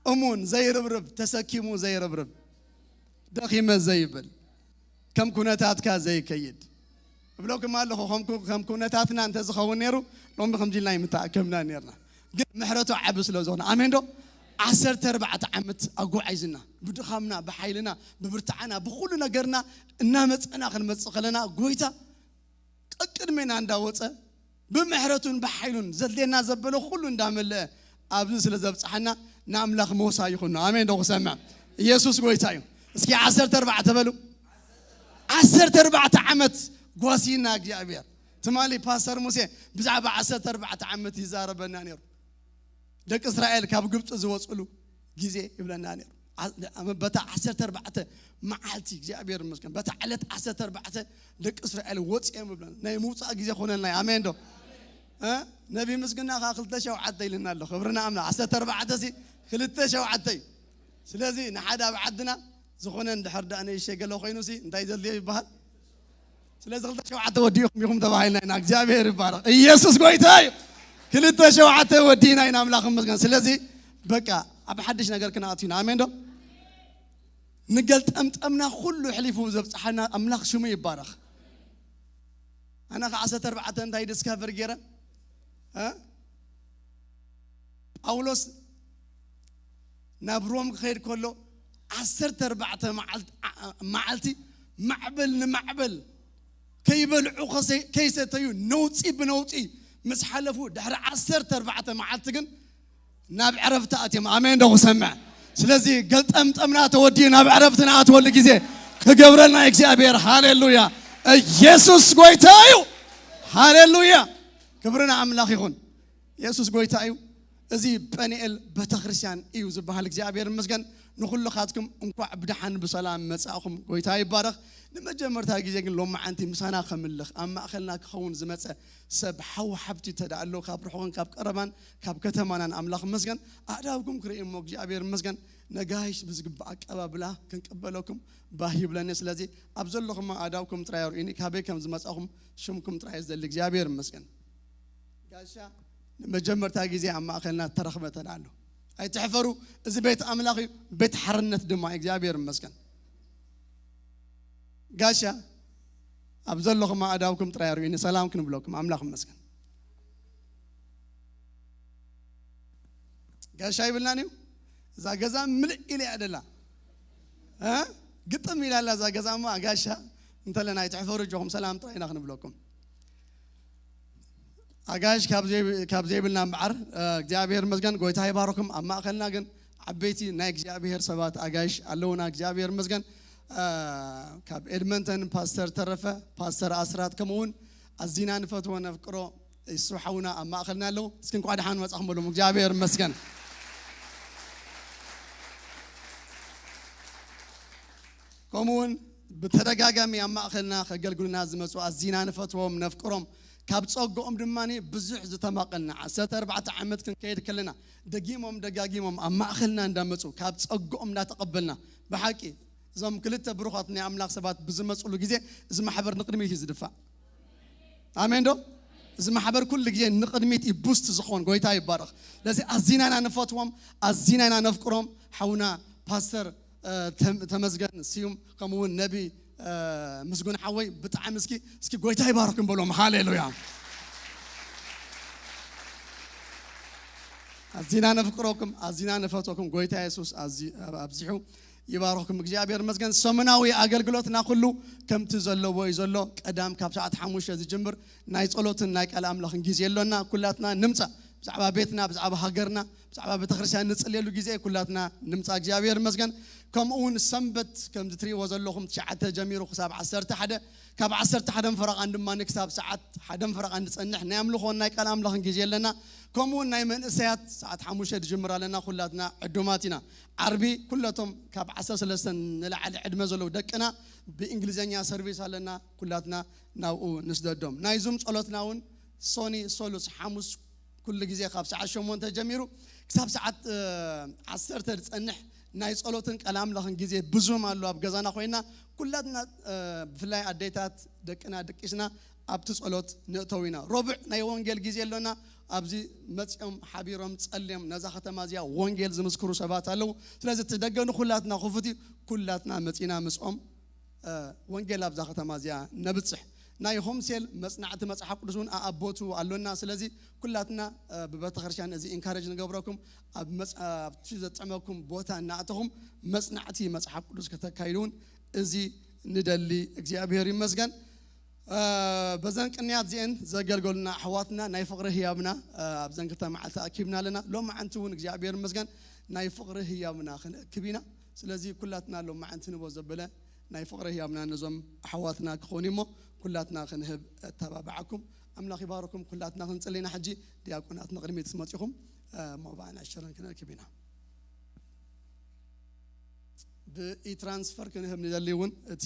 እሙን ዘይርብርብ፣ ተሰኪሙ ዘይርብርብ፣ ደኺመ ዘይብል፣ ከም ኩነታትካ ዘይከይድ እብለኩም ኣለኹ። ከም ኩ-፣ ከም ኩነታትና እንተ ዝኸውን ነይሩ ሎሚ ከምዚ ኢልና ኣይምተኣከብና ነርና። ግን ምሕረቱ ዓቢ ስለ ዝኾነ፣ ኣሜን ዶ? ዓሰርተ ኣርባዕተ ዓመት ኣጓዒዝና፣ ብድኻምና፣ ብሓይልና፣ ብብርታዕና፣ ብኹሉ ነገርና እናመጸና ክንመጽእ ከለና፣ ጎይታ ቀቅድሜና እንዳወጸ፣ ብምሕረቱን ብሓይሉን ዘድልየና ዘበሎ ኩሉ እንዳመለአ ኣብዚ ስለ ዘብጽሓና ንኣምላኽ ሞሳ ይኹኖ። ኣሜን ዶ ክሰምዕ? ኢየሱስ ጎይታ እዩ። እስኪ ዓሰርተ ኣርባዕተ በሉ። ዓሰርተ ኣርባዕተ ዓመት ጓሲና እግዚኣብሔር። ትማሊ ፓስተር ሙሴ ብዛዕባ ዓሰርተ ኣርባዕተ ዓመት ይዛረበና ነይሩ። ደቂ እስራኤል ካብ ግብፂ ዝወፅሉ ግዜ ይብለና ነይሩ። ዓ-፣ በታ ዓሰርተ ኣርባዕተ መዓልቲ እግዚኣብሔር ይመስገን፣ በታ ዕለት ዓሰርተ ኣርባዕተ ደቂ እስራኤል ወፂኦም ይብለና። ናይ ምውፃእ ግዜ ኮነልና እዩ። ኣሜን ዶ? እ? ነቢ ምስግና ከዓ ክልተ ሸውዓተ ኢልና ኣሎ። ክብሪ ንኣምላኽ። ዓሰርተ ኣርባዕተ ሲ ክልተ ሸውዓተ እዩ። ስለዚ ንሓደ ኣብ ዓድና ዝኾነ እንድሕር ደኣ ንእሽተይ ገለ ኮይኑ ሲ እንታይ ዘድልዮ ይበሃል? ስለዚ ክልተ ሸውዓተ ወዲእኹም ኢኹም ተባሂልና ኢና። እግዚኣብሔር ይባረኽ። ኢየሱስ ጎይታ እዩ። ክልተ ሸውዓተ ወዲእና ኢና። ኣምላኽ ይመስገን። ስለዚ በቃ ኣብ ሓድሽ ነገር ክንኣቱ ኢና። ኣሜን ዶ? ንገልጠምጠምና ኩሉ ኣሕሊፉ ዘብጽሓና ኣምላኽ ሽሙ ይባረኽ። ኣነ ከዓ ዓሰርተ ኣርባዕተ እንታይ ዲስካቨር ገይረ? እ? ጳውሎስ ናብ ሮም ክኸይድ ከሎ ዓሰርተ ኣርባዕተ መዓልት-፣ ዓ-፣ መዓልቲ ማዕበል ንማዕበል ከይበልዑ ከሰይ-፣ ከይሰተዩ ነውፂ ብነውፂ ምስ ሓለፉ ድሕሪ ዓሰርተ ኣርባዕተ መዓልቲ ግን ናብ ዕረፍቲ ኣትዮም። ኣሜን ዶ ክሰምዕ? ስለዚ ገልጠምጠምና ተወዲኡ ናብ ዕረፍቲ ንኣትወሉ ግዜ ክገብረልና እግዚኣብሔር። ሃሌሉያ። ኢየሱስ ጎይታ እዩ። ሃሌሉያ። ክብሪ ንኣምላኽ ይኹን። የሱስ ጎይታ እዩ። እዚ ጳኒኤል ቤተክርስትያን እዩ ዝበሃል። እግዚኣብሔር ይመስገን። ንኹልኻትኩም እንኳዕ ብደሓን ብሰላም መጻእኹም። ጎይታ ይባረኽ። ንመጀመርታ ግዜ ግን ሎማዓንቲ ምሳና ከምልኽ ኣብ ማእኸልና ክኸውን ዝመጸ ሰብ ሓው ሓብቲ ተዳ ኣሎ ካብ ርሑቕን ካብ ቀረባን ካብ ከተማናን ኣምላኽ ይመስገን። ኣእዳውኩም ክርኢ እሞ እግዚኣብሔር ይመስገን። ነጋይሽ ብዝግባእ ኣቀባብላ ክንቀበለኩም ባህ ይብለኒ። ስለዚ ኣብ ዘለኹም ኣእዳውኩም ጥራይ ኣርእዩኒ። ካበይ ከም ዝመጻኹም ሽምኩም ጥራይ ዘሊ እግዚኣብሔር ይመስገን። ጋሻ ንመጀመርታ ግዜ ኣብ ማእኸልና ተረኽበ ተላሉ። ኣይትሕፈሩ፣ እዚ ቤት ኣምላኽ እዩ፣ ቤት ሓርነት ድማ እዩ። እግዚኣብሔር ይመስገን። ጋሻ፣ ኣብ ዘለኹም ኣእዳውኩም ጥራይ ኣርእዩኒ፣ ሰላም ክንብለኩም። ኣምላኽ ይመስገን። ጋሻ ይብልናን እዩ። እዛ ገዛ ምልእ ኢለ እያ ደላ። እ? ግጥም ኢላ ኣላ እዛ ገዛ እሞ፣ ኣጋሻ እንተለና ኣይትሕፈሩ፣ እጆኹም ሰላም ጥራይ ኢና ክንብለኩም። ኣጋሽ ካብ ዘይ-፣ ካብ ዘይብልና እምበኣር፣ እ፣ እግዚኣብሔር ይመስገን፣ ጎይታ ይባርኩም። ኣብ ማእኸልና ግን ዓበይቲ ናይ እግዚኣብሔር ሰባት ኣጋይሽ ኣለውና፣ እግዚኣብሔር ይመስገን። እ፣ ካብ ኤድመንተን ፓስተር ተረፈ፣ ፓስተር ኣስራት፣ ከምኡ እውን ኣዚና ንፈትዎ ነፍቅሮ ይስሩ ሓውና ኣብ ማእኸልና ኣለዉ። እስኪ እንኳዕ ደሓን መጻኹም በሎም። እግዚኣብሔር ይመስገን። ከምኡውን ብተደጋጋሚ ኣብ ማእኸልና ከገልግሉና ዝመጹ ኣዚና ንፈትዎም ነፍቅሮም፣ ካብ ጸግኦም ድማ ብዙሕ ዝተማቐልና፣ ዓሰርተ ኣርባዕተ ዓመት ክንከይድ ከለና ደጊሞም ደጋጊሞም ኣብ ማእኸልና እንዳመጹ ካብ ጸግኦም እንዳተቐበልና፣ ብሓቂ እዞም ክልተ ብሩኻት ናይ ኣምላኽ ሰባት ብዝመጹሉ ግዜ እዚ ማሕበር ንቕድሚት እዩ ዝድፋእ። ኣሜን ዶ? እዚ ማሕበር ኩሉ ግዜ ንቕድሚት እዩ ቡስት ዝኾን። ጎይታ ይባረኽ። ስለዚ ኣዚናና ንፈትዎም፣ ኣዚናና ነፍቅሮም። ሓውና ፓስተር፣ እ፣ ተም-፣ ተመስገን ስዩም፣ ከምኡ እውን ነቢ፣ እ፣ ምስጉን ሓወይ፣ ብጣዕሚ እስኪ፣ እስኪ ጎይታ ይባርኽኩም በሎም። ሃሌሉያ። ኣዚና ነፍቅረኩም፣ ኣዚና ነፈትወኩም። ጎይታ የሱስ ኣዚ-፣ ኣብ-፣ ኣብዚሑ ይባርኽኩም። እግዚኣብሔር ይመስገን። ሰሙናዊ ኣገልግሎትና ኩሉ ከምቲ ዘለዎ እዩ ዘሎ። ቀዳም ካብ ሰዓት ሓሙሽተ ዝጅምር ናይ ጸሎትን ናይ ቃል ኣምላኽን ግዜ ኣሎና። ኩላትና ንምጻእ። ብዛዕባ ቤትና፣ ብዛዕባ ሃገርና፣ ብዛዕባ ቤተክርስትያን ንጽልየሉ ግዜ ኩላትና ንምጻእ። እግዚኣብሔር ይመስገን። ከምኡ እውን ሰንበት ከምዚ ትርእይዎ ዘለኹም ትሽዓተ ጀሚሩ ክሳብ ዓሰርተ ሓደ፣ ካብ ዓሰርተ ሓደን ፈረቓን ድማ ክሳብ ሰዓት ሓደን ፈረቓን ዝጸንሕ ናይ ኣምልኾን ናይ ቃል ኣምላኽን ግዜ ኣለና። ከምኡ እውን ናይ መንእሰያት ሰዓት ሓሙሽተ ዝጅምር ኣለና። ኩላትና ዕዱማት ኢና። ዓርቢ ኩለቶም ካብ ዓሰርተ ሰለስተ ንላዕሊ ዕድመ ዘለዉ ደቅና ብእንግሊዝኛ ሰርቪስ ኣለና። ኩላትና ናብኡ ንስደዶም። ናይ ዙም ጸሎትና እውን ሶኒ፣ ሶሉስ፣ ሓሙስ ኩሉ ግዜ ካብ ሰዓት ሸሞንተ ጀሚሩ ክሳብ ሰዓት፣ እ፣ ዓሰርተ ዝጸንሕ ናይ ጸሎትን ቃል ኣምላኽን ግዜ ብዙም ኣሎ። ኣብ ገዛና ኮይና ኩላትና፣ እ፣ ብፍላይ ኣዴታት ደቅና ደቂስና ኣብቲ ጸሎት ንእተው ኢና። ረቡዕ ናይ ወንጌል ግዜ ኣሎና። ኣብዚ መጺኦም ሓቢሮም ጸልዮም ነዛ ከተማ እዚኣ ወንጌል ዝምስክሩ ሰባት ኣለዉ። ስለዚ እቲ ደገ ንኹላትና ክፉት እዩ። ኩላትና መጺና ምስኦም እ፣ ወንጌል ኣብዛ ከተማ እዚኣ ነብጽሕ። ናይ ሆምሴል መጽናዕቲ መጽሓፍ ቅዱስ እውን ኣኣቦቱ ኣሎና። ስለዚ ኩላትና፣ እ፣ ብቤተክርስትያን እዚ ኢንካሬጅ ንገብረኩም። ኣብ መጽ-፣ ኣብቲ ዘጥዕመኩም ቦታ እናእተኹም መጽናዕቲ መጽሓፍ ቅዱስ ከተካይዱ እውን እዚ ንደሊ። እግዚኣብሔር ይመስገን። እ፣ በዘን ቅንያት እዚአን ዘገልገሉና ኣሕዋትና ናይ ፍቕሪ ህያብና፣ እ፣ ኣብዘን ክልተ መዓልቲ ኣኪብና ኣለና። ሎማዓንቲ እውን እግዚኣብሔር ይመስገን ናይ ፍቕሪ ህያብና ክንእክብ ኢና። ስለዚ ኩላትና ሎማዓንቲ ንቦ ዘበለ ናይ ፍቕሪ ህያብና ነዞም ኣሕዋትና ክኾኑ እሞ ኩላትና ክንህብ እተባብዓኩም። ኣምላኽ ይባርኩም። ኩላትና ክንጽሊ ኢና። ሕጂ ዲያቆናት ንቕድሚት መጺኹም፣ እ፣ ሞባእና ሽርን ክንእክብ ኢና። ብኢትራንስፈር ክንህብ ንደሊ እውን እቲ፣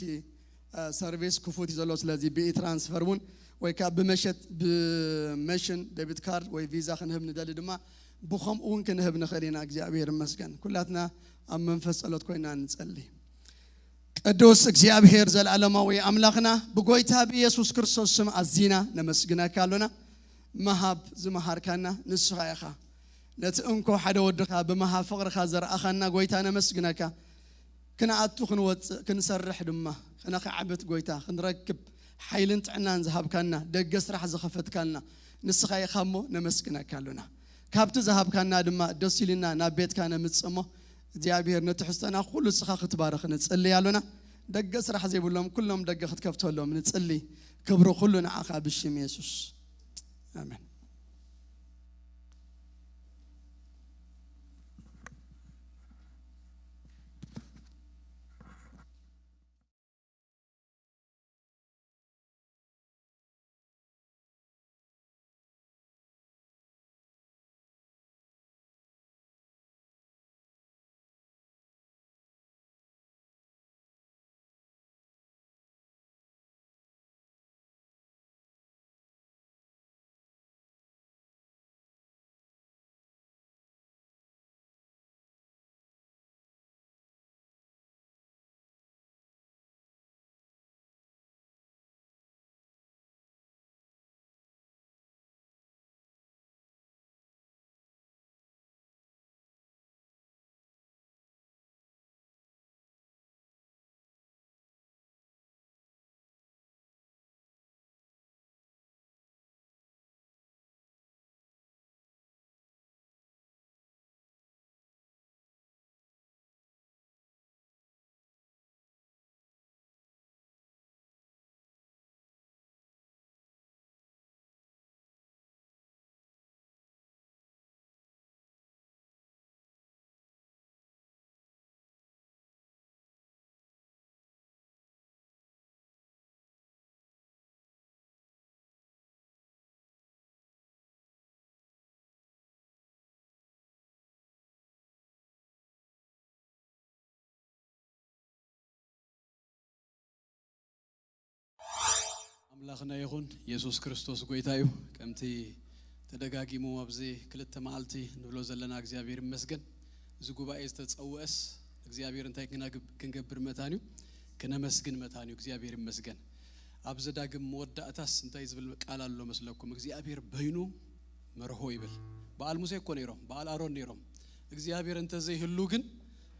እ፣ ሰርቪስ ክፉት እዩ ዘሎ። ስለዚ ብኢትራንስፈር እውን ወይ ከዓ ብመሸት፣ ብመሽን ደቢት ካርድ ወይ ቪዛ ክንህብ ንደሊ ድማ ብኸምኡ እውን ክንህብ ንኽእል ኢና። እግዚኣብሔር ይመስገን። ኩላትና ኣብ መንፈስ ጸሎት ኮይና ንጸሊ። ቅዱስ እግዚኣብሔር፣ ዘላለማዊ ኣምላኽና፣ ብጎይታ ብኢየሱስ ክርስቶስ ስም ኣዚና ነመስግነካ ኣሎና። ምሃብ ዝመሃርካና ንስኻ ኢኻ። ነቲ እንኮ ሓደ ወድኻ ብምሃብ ፍቕርኻ ዘርኣኻና ጎይታ ነመስግነካ። ክንኣቱ ክንወጽእ ክንሰርሕ ድማ፣ ከነኽዓብት ጎይታ ክንረክብ ሓይልን ጥዕናን ዝሃብካና፣ ደገ ስራሕ ዝኸፈትካልና ንስኻ ኢኻ እሞ ነመስግነካ ኣሎና። ካብቲ ዝሃብካና ድማ ደስ ኢልና ናብ ቤትካ ነምጽእ እሞ፣ እግዚኣብሔር፣ ነቲ ትሕዝቶና ኩሉ ንስኻ ክትባርኽ ንጽሊ ኣሎና። ደገ ስራሕ ዘይብሎም ኩሎም ደገ ክትከፍተሎም ንጽሊ። ክብሪ ኩሉ ንዓኻ ብሽም የሱስ። ኣሜን። ኣምላኽና ይኹን። የሱስ ክርስቶስ ጎይታ እዩ። ከምቲ ተደጋጊሙ ኣብዚ ክልተ መዓልቲ ንብሎ ዘለና እግዚኣብሔር ይመስገን። እዚ ጉባኤ ዝተጸውዐስ እግዚኣብሔር እንታይ ክነግብ-፣ ክንገብር መታን እዩ? ክነመስግን መታን እዩ። እግዚኣብሔር ይመስገን። ኣብዚ ዳግም መወዳእታስ እንታይ ዝብል ቃል ኣሎ መስለኩም? እግዚኣብሔር በይኑ መርሆ ይብል። በዓል ሙሴ እኮ ነይሮም፣ በዓል ኣሮን ነይሮም። እግዚኣብሔር እንተዘይህሉ ግን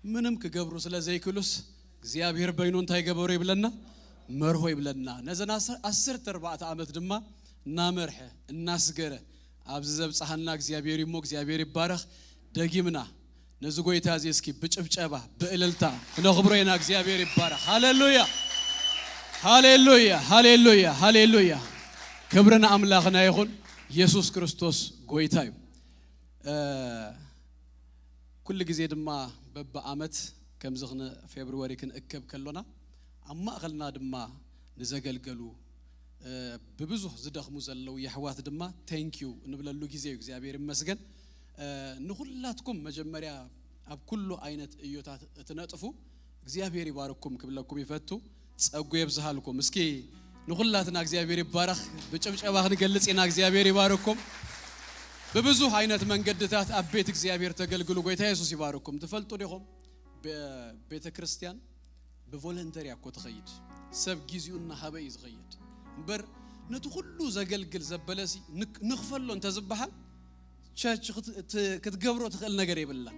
ምንም ክገብሩ ስለ ዘይክሉስ እግዚኣብሔር በይኑ እንታይ ገበሩ ይብለና? መርሆ ይብለና። ነዘን ዓሰርተ ኣርባዕተ ዓመት ድማ እናመርሐ እናስገረ ኣብዚ ዘብጽሓና እግዚኣብሔር እሞ እግዚኣብሔር ይባረኽ። ደጊምና ነዚ ጎይታ እዚ እስኪ ብጭብጨባ ብእልልታ ክነኽብሮ ኢና። እግዚኣብሔር ይባረኽ። ሃሌሉያ፣ ሃሌሉያ፣ ሃሌሉያ፣ ሃሌሉያ። ክብሪ ንኣምላኽና ይኹን። የሱስ ክርስቶስ ጎይታ እዩ። እ፣ ኩሉ ግዜ ድማ በብዓመት ከምዚ ክን-፣ ፌብርዋሪ ክንእከብ ከሎና ኣብ ማእኸልና ድማ ንዘገልገሉ፣ እ፣ ብብዙሕ ዝደኽሙ ዘለዉ የሕዋት ድማ thank you እንብለሉ ግዜ እዩ። እግዚኣብሔር ይመስገን። እ፣ ንኹላትኩም መጀመርያ ኣብ ኩሉ ዓይነት እዮታት እትነጥፉ እግዚኣብሔር ይባርኩም ክብለኩም ይፈቱ። ጸጉ የብዝሃልኩም። እስኪ ንኹላትና እግዚኣብሔር ይባረኽ ብጭብጨባ ክንገልጽ ኢና። እግዚኣብሔር ይባርኩም። ብብዙሕ ዓይነት መንገድታት ኣብ ቤት እግዚኣብሔር ተገልግሉ። ጎይታ የሱስ ይባርኩም። ትፈልጡ ዲኹም? ቤተ ክርስቲያን ብቮለንተሪ እኮ ትኸይድ። ሰብ ጊዜኡ እናሃበ እዩ ዝኸይድ። እምበር ነቲ ኩሉ ዘገልግል ዘበለሲ ንክ-፣ ንኽፈሎ እንተዝበሃል ቸርች ክት-፣ ት-፣ ክትገብሮ ትኽእል ነገር የብላን።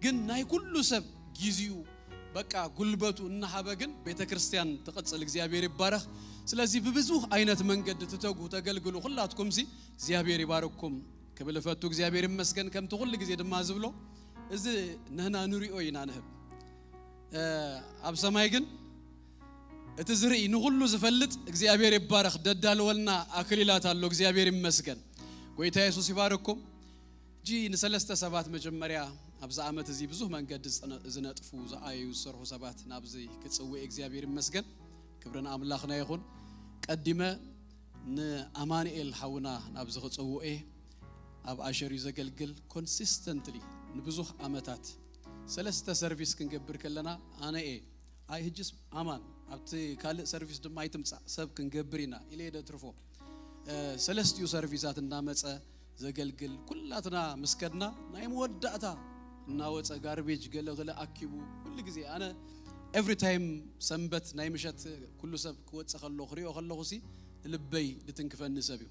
ግን ናይ ኩሉ ሰብ ጊዜኡ በቃ ጉልበቱ እናሃበ ግን ቤተ ክርስቲያን ትቕጽል። እግዚኣብሔር ይባረኽ። ስለዚ ብብዙሕ ዓይነት መንገዲ ትተጉ ተገልግሉ ኩላትኩምሲ እግዚኣብሔር ይባርኩም ክብል እፈቱ። እግዚኣብሔር ይመስገን። ከምቲ ኩሉ ግዜ ድማ ዝብሎ እዚ ንህና ንሪኦ ኢና ንህብ። እ፣ ኣብ ሰማይ ግን እቲ ዝርኢ ንኹሉ ዝፈልጥ እግዚኣብሔር ይባረኽ። ደዳለወልና ኣክሊላት ኣሎ። እግዚኣብሔር ይመስገን። ጎይታ የሱስ ይባርኩም። እጂ ንሰለስተ ሰባት መጀመርያ ኣብዚ ዓመት እዚ ብዙሕ መንገዲ ዝጸነ-፣ ዝነጥፉ፣ ዝኣዩ፣ ዝሰርሑ ሰባት ናብዚ ክጽውዕ እግዚኣብሔር ይመስገን። ክብሪ ንኣምላኽና ይኹን። ቀዲመ ንኣማኑኤል ሓውና ናብዚ ክጽውዕ ኣብ ኣሸር እዩ ዘገልግል። ኮንሲስተንትሊ ንብዙሕ ዓመታት ሰለስተ ሰርቪስ ክንገብር ከለና ኣነ እየ፣ ኣይ ህጅስ ኣማን ኣብቲ ካልእ ሰርቪስ ድማ ኣይትምጻእ ሰብ ክንገብር ኢና ኢለ እየ ደትርፎ። እ፣ ሰለስቲኡ ሰርቪሳት እናመጸ ዘገልግል፣ ኩላትና ምስ ከድና ናይ መወዳእታ እናወጸ ጋርቤጅ ገለ ገለ ኣኪቡ ኩሉ ግዜ ኣነ ኤቭሪ ታይም ሰንበት ናይ ምሸት ኩሉ ሰብ ክወጽእ ከሎ ክሪኦ ከለኹሲ ልበይ ድትንክፈኒ ሰብ እዩ።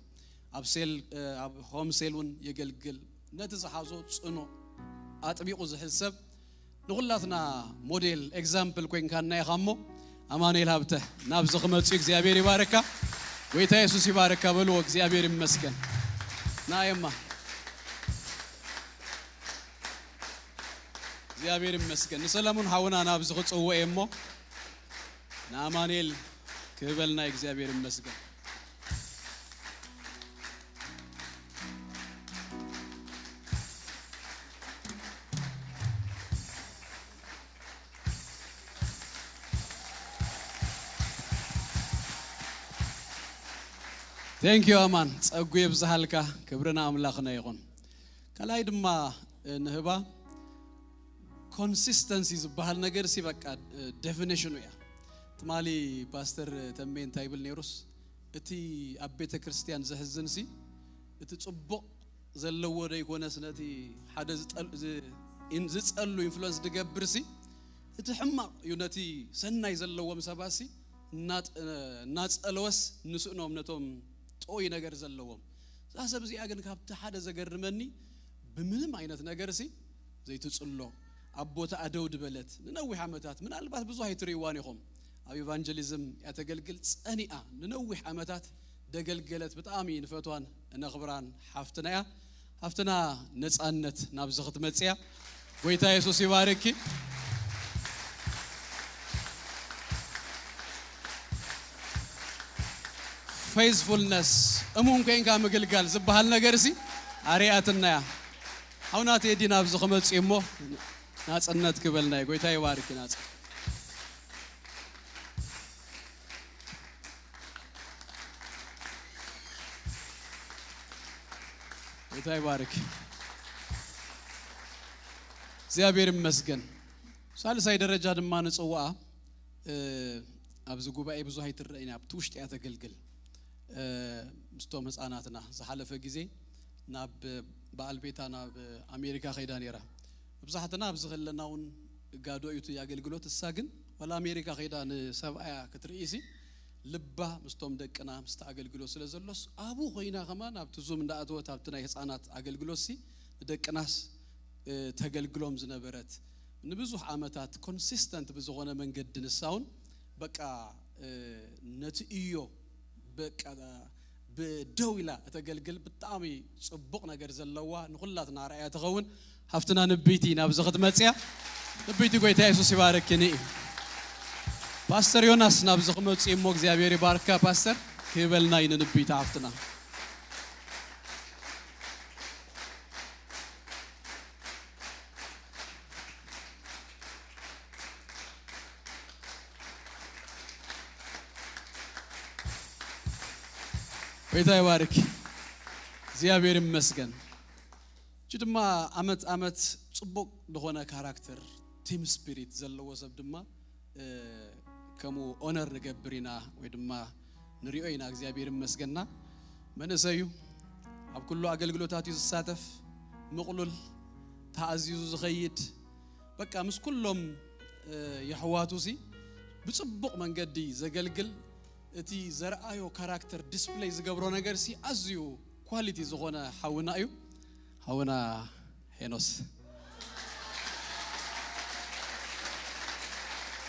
ኣብ ሴል፣ እ፣ ኣብ ሆም ሴል እውን የገልግል። ነቲ ዝሓዞ ጽኑዕ ኣጥቢቑ ዝሕዝ ሰብ ንኹላትና ሞዴል ኤግዛምፕል ኮይንካና ኢኻ እሞ ኣማኑኤል ሃብተ ናብዚ ክመጽኡ እግዚኣብሔር ይባርካ። ጎይታ የሱስ ይባርካ በልዎ። እግዚኣብሔር ይመስገን። ናየማ እግዚኣብሔር ይመስገን። ንሰለሙን ሓውና ናብዚ ክጽውዕ እየ እሞ ንኣማኑኤል ክህበልና እግዚኣብሔር ይመስገን። Thank you ኣማን፣ ጸጉ የብዝሃልካ። ክብሪ ንኣምላኽና ይኹን። ካልኣይ ድማ፣ እ፣ ንህባ ኮንሲስተንሲ ዝበሃል ነገር ሲ በቃ፣ እ፣ ዴፊኒሽኑ እያ። ትማሊ ፓስተር ተሜ እንታይ ይብል ነይሩስ፣ እቲ ኣብ ቤተ ክርስቲያን ዘሕዝን ሲ፣ እቲ ጽቡቕ ዘለዎ ደይኮነስ ነቲ ሓደ ዝጠል-፣ ዝ-፣ ኢን-፣ ዝጸሉ ኢንፍሉወንስ ዝገብር ሲ፣ እቲ ሕማቕ እዩ ነቲ ሰናይ ዘለዎም ሰባት ሲ፣ እናጥ-፣ እናጸለወስ ንስእኖም ነቶም ጥዑይ ነገር ዘለዎም። እዛ ሰብ እዚኣ ግን ካብቲ ሓደ ዘገርመኒ ብምንም ዓይነት ነገር ሲ ዘይትጽሎ ኣብ ቦታኣ ደው ድበለት ንነዊሕ ዓመታት ምናልባት ብዙሕ ኣይትርእይዋን ኢኹም። ኣብ ኢቫንጀሊዝም እያ ተገልግል ጸኒኣ ንነዊሕ ዓመታት ደገልገለት ብጣዕሚ ንፈትዋን እነኽብራን ሓፍትና እያ። ሓፍትና ነጻነት ናብዚ ክትመጽእ እያ። ጎይታ የሱስ ይባርኪ። ፌዝፉልነስ እሙን ኮይንካ ምግልጋል ዝበሃል ነገር ሲ ኣርያትና እያ። ሓውና ቴዲ ናብዚ ክመጽእ እሞ ናጽነት ክበልና እዩ። ጎይታ ይባርኪ ናጽ-፣ ጎይታ ይባርክ። እግዚኣብሔር ይመስገን። ሳልሳይ ደረጃ ድማ ንጽውዓ፣ እ፣ ኣብዚ ጉባኤ ብዙሕ ኣይትረአን እያ፣ ኣብቲ ውሽጢ እያ ተገልግል። ምስቶም ህፃናትና ዝሓለፈ ግዜ ናብ በዓል ቤታ ናብ ኣሜሪካ ከይዳ ነይራ። መብዛሕትና ኣብዚ ከለና እውን ጋዶ እዩ እቲ ኣገልግሎት። እሳ ግን ዋላ ኣሜሪካ ከይዳ ንሰብኣያ ክትርእይሲ ልባ ምስቶም ደቅና ምስቲ ኣገልግሎት ስለ ዘሎስ ኣብኡ ኮይና ከማን ኣብቲ ዙም እንዳኣተወት ኣብቲ ናይ ህፃናት ኣገልግሎትሲ ንደቅናስ ተገልግሎም ዝነበረት ንብዙሕ ዓመታት ኮንሲስተንት ብዝኾነ መንገዲ ንሳውን በቃ ነቲ እዮ በቃ ብደው ኢላ እተገልግል ብጣዕሚ ጽቡቕ ነገር ዘለዋ ንኹላትና ኣርኣያ ትኸውን ሓፍትና ንብይቲ ናብዚ ክትመጽያ ንብይቲ ጎይታ የሱስ ይባረክኒ እዩ። ፓስተር ዮናስ ናብዚ ክመጽእ እሞ እግዚኣብሔር ይባርካ ፓስተር ክህበልና እዩ ንንብይቲ ሓፍትና። ጎይታ ይባርክ። እግዚኣብሔር ይመስገን። እቺ ድማ ኣመት ኣመት ጽቡቕ ዝኾነ ካራክተር ቲም ስፒሪት ዘለዎ ሰብ ድማ ከምኡ ኦነር ንገብር ኢና ወይ ድማ ንሪኦ ኢና እግዚኣብሔር ይመስገና። መንእሰዩ ኣብ ኩሉ ኣገልግሎታት እዩ ዝሳተፍ። ምቕሉል ተኣዚዙ ዝኸይድ በቃ ምስ ኩሎም የሕዋቱ ሲ ብጽቡቕ መንገዲ ዘገልግል እቲ ዘርኣዮ ካራክተር ዲስፕለይ ዝገብሮ ነገር ሲ ኣዝዩ ኳሊቲ ዝኾነ ሓውና እዩ። ሓውና ሄኖስ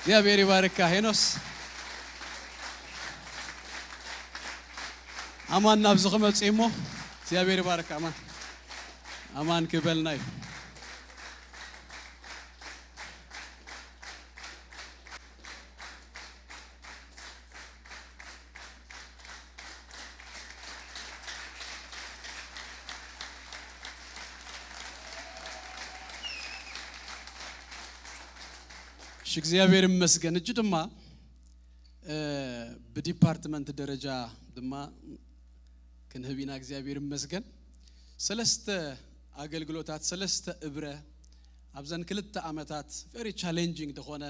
እግዚኣብሔር ይባርካ ሄኖስ። ኣማን ናብዚ ክመጽእ እሞ እግዚኣብሔር ይባርካ ኣማን። ኣማን ክበልና እዩ። እሺ እግዚኣብሔር ይመስገን። እጅ ድማ ብዲፓርትመንት ደረጃ ድማ ክንህብ ኢና እግዚኣብሔር ይመስገን። ሰለስተ ኣገልግሎታት ሰለስተ እብረ ኣብዘን ክልተ ዓመታት ቨሪ ቻሌንጂንግ ዝኾነ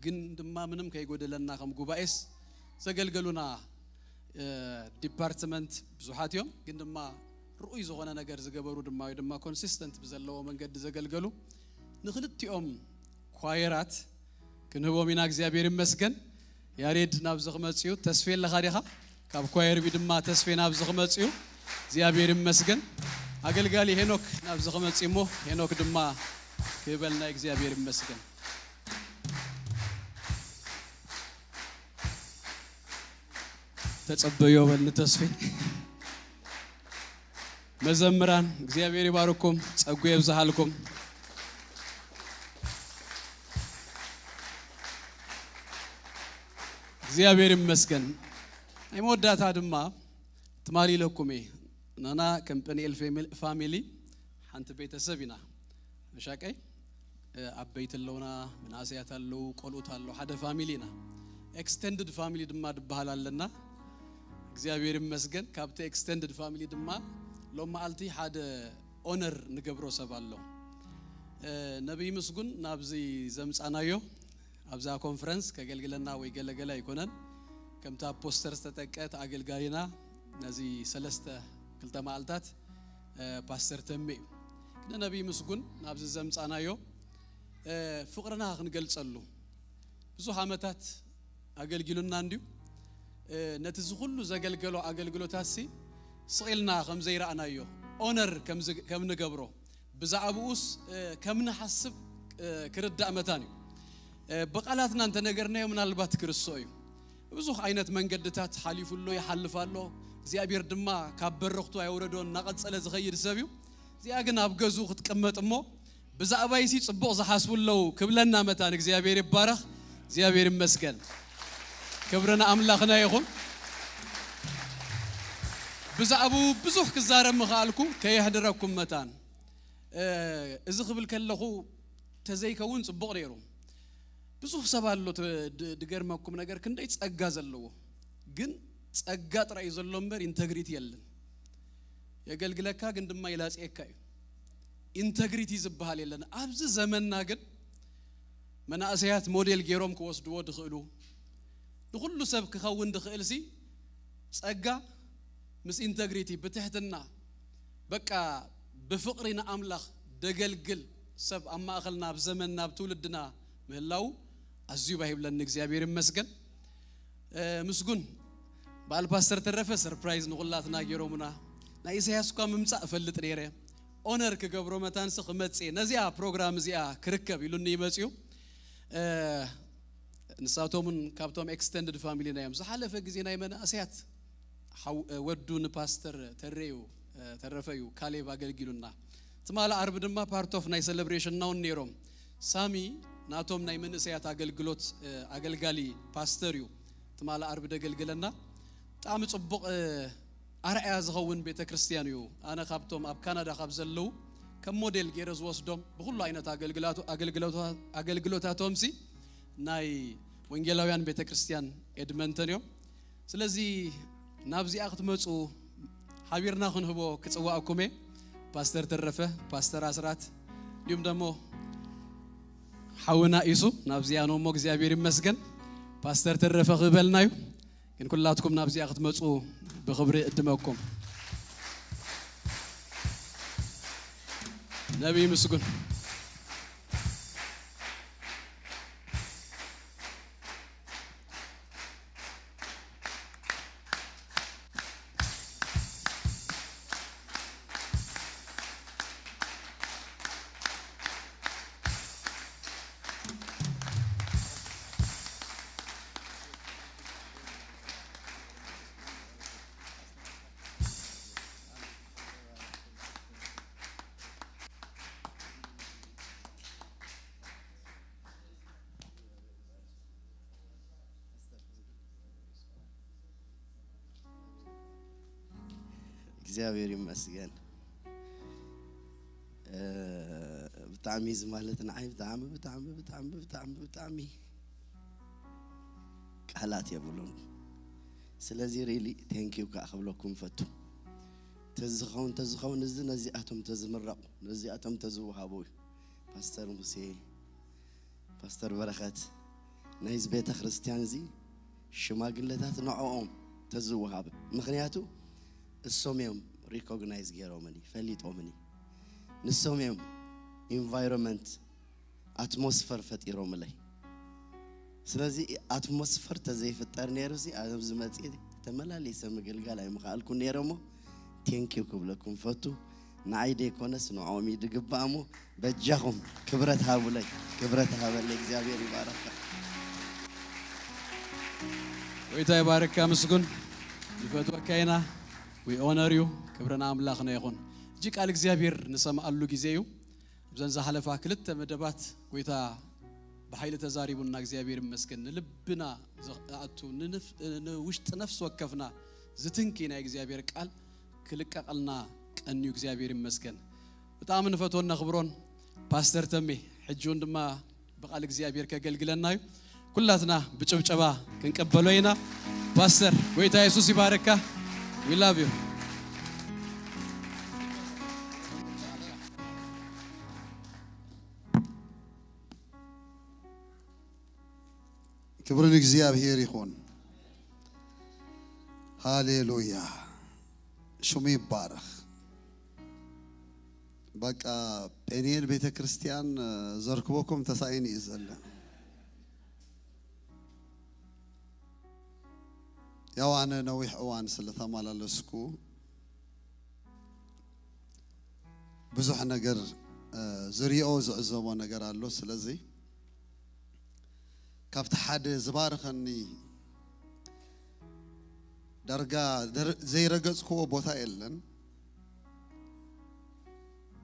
ግን ድማ ምንም ከይጎደለና ከም ጉባኤስ ዘገልገሉና ዲፓርትመንት ብዙሓት እዮም። ግን ድማ ርኡይ ዝኾነ ነገር ዝገበሩ ድማ ወይ ድማ ኮንሲስተንት ብዘለዎ መንገዲ ዘገልገሉ ንክልቲኦም ኳየራት ክንህቦም ኢና እግዚኣብሔር ይመስገን። ያሬድ ናብዚ ክመፅዩ ተስፌ ኣለኻ ዲኻ? ካብ ኳየር ቢ ድማ ተስፌ ናብዚ ክመፅዩ እግዚኣብሔር ይመስገን። ኣገልጋሊ ሄኖክ ናብዚ ክመፅዩ እሞ ሄኖክ ድማ ክህበልና እግዚኣብሔር ይመስገን። ተጸበዮ በል ንተስፌ። መዘምራን እግዚኣብሔር ይባርኩም፣ ጸጉ የብዝሃልኩም። እግዚኣብሔር ይመስገን። ናይ መወዳእታ ድማ ትማሊ ኢለኩም እየ። ናና ከም ጴንኤል ፋሚሊ ሓንቲ ቤተሰብ ኢና። መሻቀይ ዓበይቲ ኣለውና፣ መናእሰያት ኣለዉ፣ ቆልኡት ኣለዉ፣ ሓደ ፋሚሊ ኢና። ኤክስቴንድድ ፋሚሊ ድማ ድበሃል ኣለና። እግዚኣብሔር ይመስገን። ካብቲ ኤክስቴንድድ ፋሚሊ ድማ ሎም መዓልቲ ሓደ ኦነር ንገብሮ ሰብ ኣሎ። ነቢይ ምስጉን ናብዚ ዘምጻናዮ ኣብዛ ኮንፈረንስ ከገልግለና ወይ ገለገለ ኣይኮነን። ከምታ ፖስተር ዝተጠቀት ኣገልጋይና ነዚ ሰለስተ ክልተ መዓልታት ፓስተር ተሜ እዩ። ንነቢይ ምስጉን ናብዚ ዘምጻናዮ ፍቕርና ክንገልጸሉ ብዙሕ ዓመታት ኣገልጊሉና እንድዩ። ነቲ ዝኹሉ ዘገልገሎ ኣገልግሎታት ሲ ስቕ ኢልና ከም ዘይረኣናዮ ኦነር ከም ንገብሮ ብዛዕባኡስ ከም ንሓስብ ክርዳእ መታን እዩ። ብቓላትና እንተነገርናዮ ምናልባት ክርስኦ እዩ። ብዙሕ ዓይነት መንገድታት ሓሊፉ ኣሎ ይሓልፍ ኣሎ። እግዚኣብሔር ድማ ካብ በረኽቱ ኣይወረዶን እናቐጸለ ዝኸይድ ሰብ እዩ። እዚኣ ግን ኣብ ገዝኡ ክትቅመጥ እሞ ብዛዕባይሲ ጽቡቕ ዝሓስቡ ኣለዉ ክብለና መታን እግዚኣብሔር ይባረኽ። እግዚኣብሔር ይመስገን። ክብሪ ንኣምላኽና ይኹን። ብዛዕባኡ ብዙሕ ክዛረብ ምኽኣልኩ ከየሕድረኩም መታን እዚ ክብል ከለኹ ተዘይከውን ጽቡቕ ነይሩ። ብዙሕ ሰብ ኣሎ ድገርመኩም ነገር ክንደይ ጸጋ ዘለዎ ግን ጸጋ ጥራይ ዘሎ እምበር ኢንተግሪቲ የለን። የገልግለካ ግን ድማ ይላጽየካ እዩ። ኢንተግሪቲ ዝበሃል የለን። ኣብዚ ዘመንና ግን መናእሰያት ሞዴል ገይሮም ክወስድዎ ድኽእሉ ንኹሉ ሰብ ክኸውን ድኽእል ሲ ጸጋ ምስ ኢንተግሪቲ፣ ብትሕትና፣ በቃ ብፍቕሪ ንኣምላኽ ደገልግል ሰብ ኣብ ማእኸልና፣ ኣብ ዘመንና፣ ኣብ ትውልድና ምህላዉ ኣዝዩ ባህ ይብለኒ። እግዚኣብሔር ይመስገን። እ፣ ምስጉን በዓል ፓስተር ተረፈ ሰርፕራይዝ ንኹላትና ገይሮምና። ናይ ኢሳያስ እኳ ምምጻእ እፈልጥ ነይረ። ኦነር ክገብሮ መታንሲ ክመጽእ ነዚኣ ፕሮግራም እዚኣ ክርከብ ኢሉኒ ይመጽዩ። እ፣ ንሳቶምን ካብቶም ኤክስተንድድ ፋሚሊና እዮም። ዝሓለፈ ግዜ ናይ መናእሰያት ሓው-፣ እ፣ ወዱ ንፓስተር ተሬዩ፣ እ፣ ተረፈዩ ካሌብ ኣገልጊሉና። ትማሊ ዓርቢ ድማ ፓርት ኦፍ ናይ ሴሌብሬሽንና እውን ነይሮም። ሳሚ ናቶም ናይ መንእሰያት ኣገልግሎት፣ እ፣ ኣገልጋሊ ፓስተር እዩ። ትማሊ ዓርቢ ደገልግለና። ብጣዕሚ ጽቡቕ፣ እ፣ ኣርኣያ ዝኸውን ቤተ ክርስቲያን እዩ። ኣነ ካብቶም ኣብ ካናዳ ካብ ዘለዉ ከም ሞዴል ገይረ ዝወስዶም ብኹሉ ዓይነት ኣገልግላቱ-፣ ኣገልግሎታ-፣ ኣገልግሎታቶምሲ ናይ ወንጌላውያን ቤተ ክርስቲያን ኤድመንተን እዮም። ስለዚ ናብዚኣ ክትመጹ ሓቢርና ክንህቦ ክጽዋዕኩም እየ። ፓስተር ተረፈ፣ ፓስተር ኣስራት፣ እንዲሁም ደሞ ሓውና ኢሱ ናብዚኣ ነው እሞ እግዚኣብሔር ይመስገን። ፓስተር ተረፈ ክበልና እዩ። ግን ኩላትኩም ናብዚኣ ክትመጹ ብኽብሪ እድመኩም። ነቢይ ምስጉን። እግዚኣብሔር ይመስገን። እ፣ ብጣዕሚ እዚ ማለት ንዓይ ብጣዕሚ፣ ብጣዕሚ፣ ብጣዕሚ፣ ብጣዕሚ፣ ብጣዕሚ ቃላት የብሉን። ስለዚ ሪሊ ቴንክ ዩ ከዓ ክብለኩም ፈቱ። ተዝኸውን፣ ተዝኸውን እዚ ነዚኣቶም ተዝምረቑ፣ ነዚኣቶም ተዝወሃቡ እዩ። ፓስተር ሙሴ፣ ፓስተር በረኸት፣ ናይዚ ቤተ ክርስቲያን እዚ ሽማግለታት ንዕኦም ተዝወሃብ። ምኽንያቱ እሶም እዮም ሪኮግናይዝ ገይሮምኒ፣ ፈሊጦምኒ። ንሶም እዮም ኢንቫይሮንመንት፣ ኣትሞስፈር ፈጢሮምለይ። ስለዚ ኣትሞስፈር ተዘይፍጠር ነይሩ ሲ ኣብዚ መፅእ ተመላሊሰ ምግልጋል ኣይምኽኣልኩ ነይረ እሞ ቴንኪዩ ክብለኩም ፈቱ። ንዓይ ደይኮነስ ንዕኦም እዩ ድግባእ እሞ በጃኹም ክብረት ሃቡለይ፣ ክብረት ሃበለይ። እግዚኣብሔር ይባረካ። ጎይታ ይባረካ። ምስጉን ንፈትወካ ኢና። We honor you። ክብሪ ንኣምላኽና ይኹን። እጂ ቃል እግዚኣብሔር ንሰምዓሉ ግዜ እዩ። እብዘን ዝሓለፋ ክልተ መደባት ጎይታ ብሓይሊ ተዛሪቡና እግዚኣብሔር ይመስገን። ንልብና ዝኣቱ ንንፍ-፣ ንውሽጢ ነፍሲ ወከፍና ዝትንኪ ናይ እግዚኣብሔር ቃል ክልቀቐልና ቀንዩ እግዚኣብሔር ይመስገን። ብጣዕሚ ንፈትዎን ነኽብሮን ፓስተር ተሜ ሕጂ እውን ድማ ብቓል እግዚኣብሔር ከገልግለና እዩ። ኩላትና ብጭብጨባ ክንቀበሎ ኢና። ፓስተር፣ ጎይታ የሱስ ይባረካ። We love you። ክብሪ ንእግዚኣብሔር ይኹን። ሃሌሉያ፣ ሽሙ ይባረኽ። በቃ ጴንኤል ቤተ ክርስቲያን ዘርክበኩም ተሳኢኒ እዩ ዘለ። ያው ኣነ ነዊሕ እዋን ስለ ተመላለስኩ ብዙሕ ነገር፣ እ፣ ዝሪኦ ዝዕዘቦ ነገር ኣሎ። ስለዚ ካብቲ ሓደ ዝባርኸኒ ዳርጋ ደር-፣ ዘይረገጽክዎ ቦታ የለን።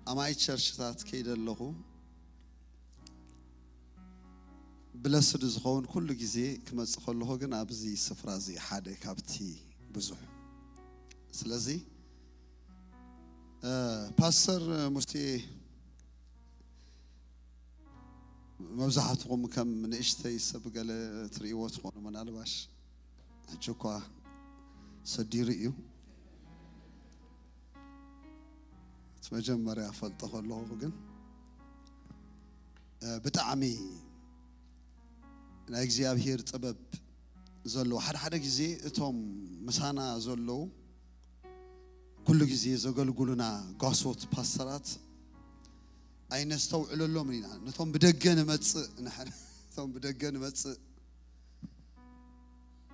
ኣማይ ቸርችታት ከይደ ኣለኹ ብለስድ ዝኸውን ኩሉ ግዜ ክመጽእ ከለኹ ግን ኣብዚ ስፍራ እዚ ሓደ ካብቲ ብዙሕ። ስለዚ፣ እ፣ ፓስተር ሙሴ መብዛሕትኹም ከም ንእሽተይ ሰብ ገለ ትርእይዎ ትኾኑ፣ ምናልባሽ ሕጂ እኳ ሰዲሩ እዩ። እቲ መጀመርያ ፈልጦ ከለኹ ግን፣ እ፣ ብጣዕሚ ናይ እግዚኣብሔር ጥበብ ዘለዉ ሓደ ሓደ ግዜ እቶም ምሳና ዘለዉ ኩሉ ግዜ ዘገልግሉና ጓሶት ፓስተራት ኣይነስተውዕለሎም ኢና። ነቶም ብደገ ንመጽእ ንሕና እቶም ብደገ ንመጽእ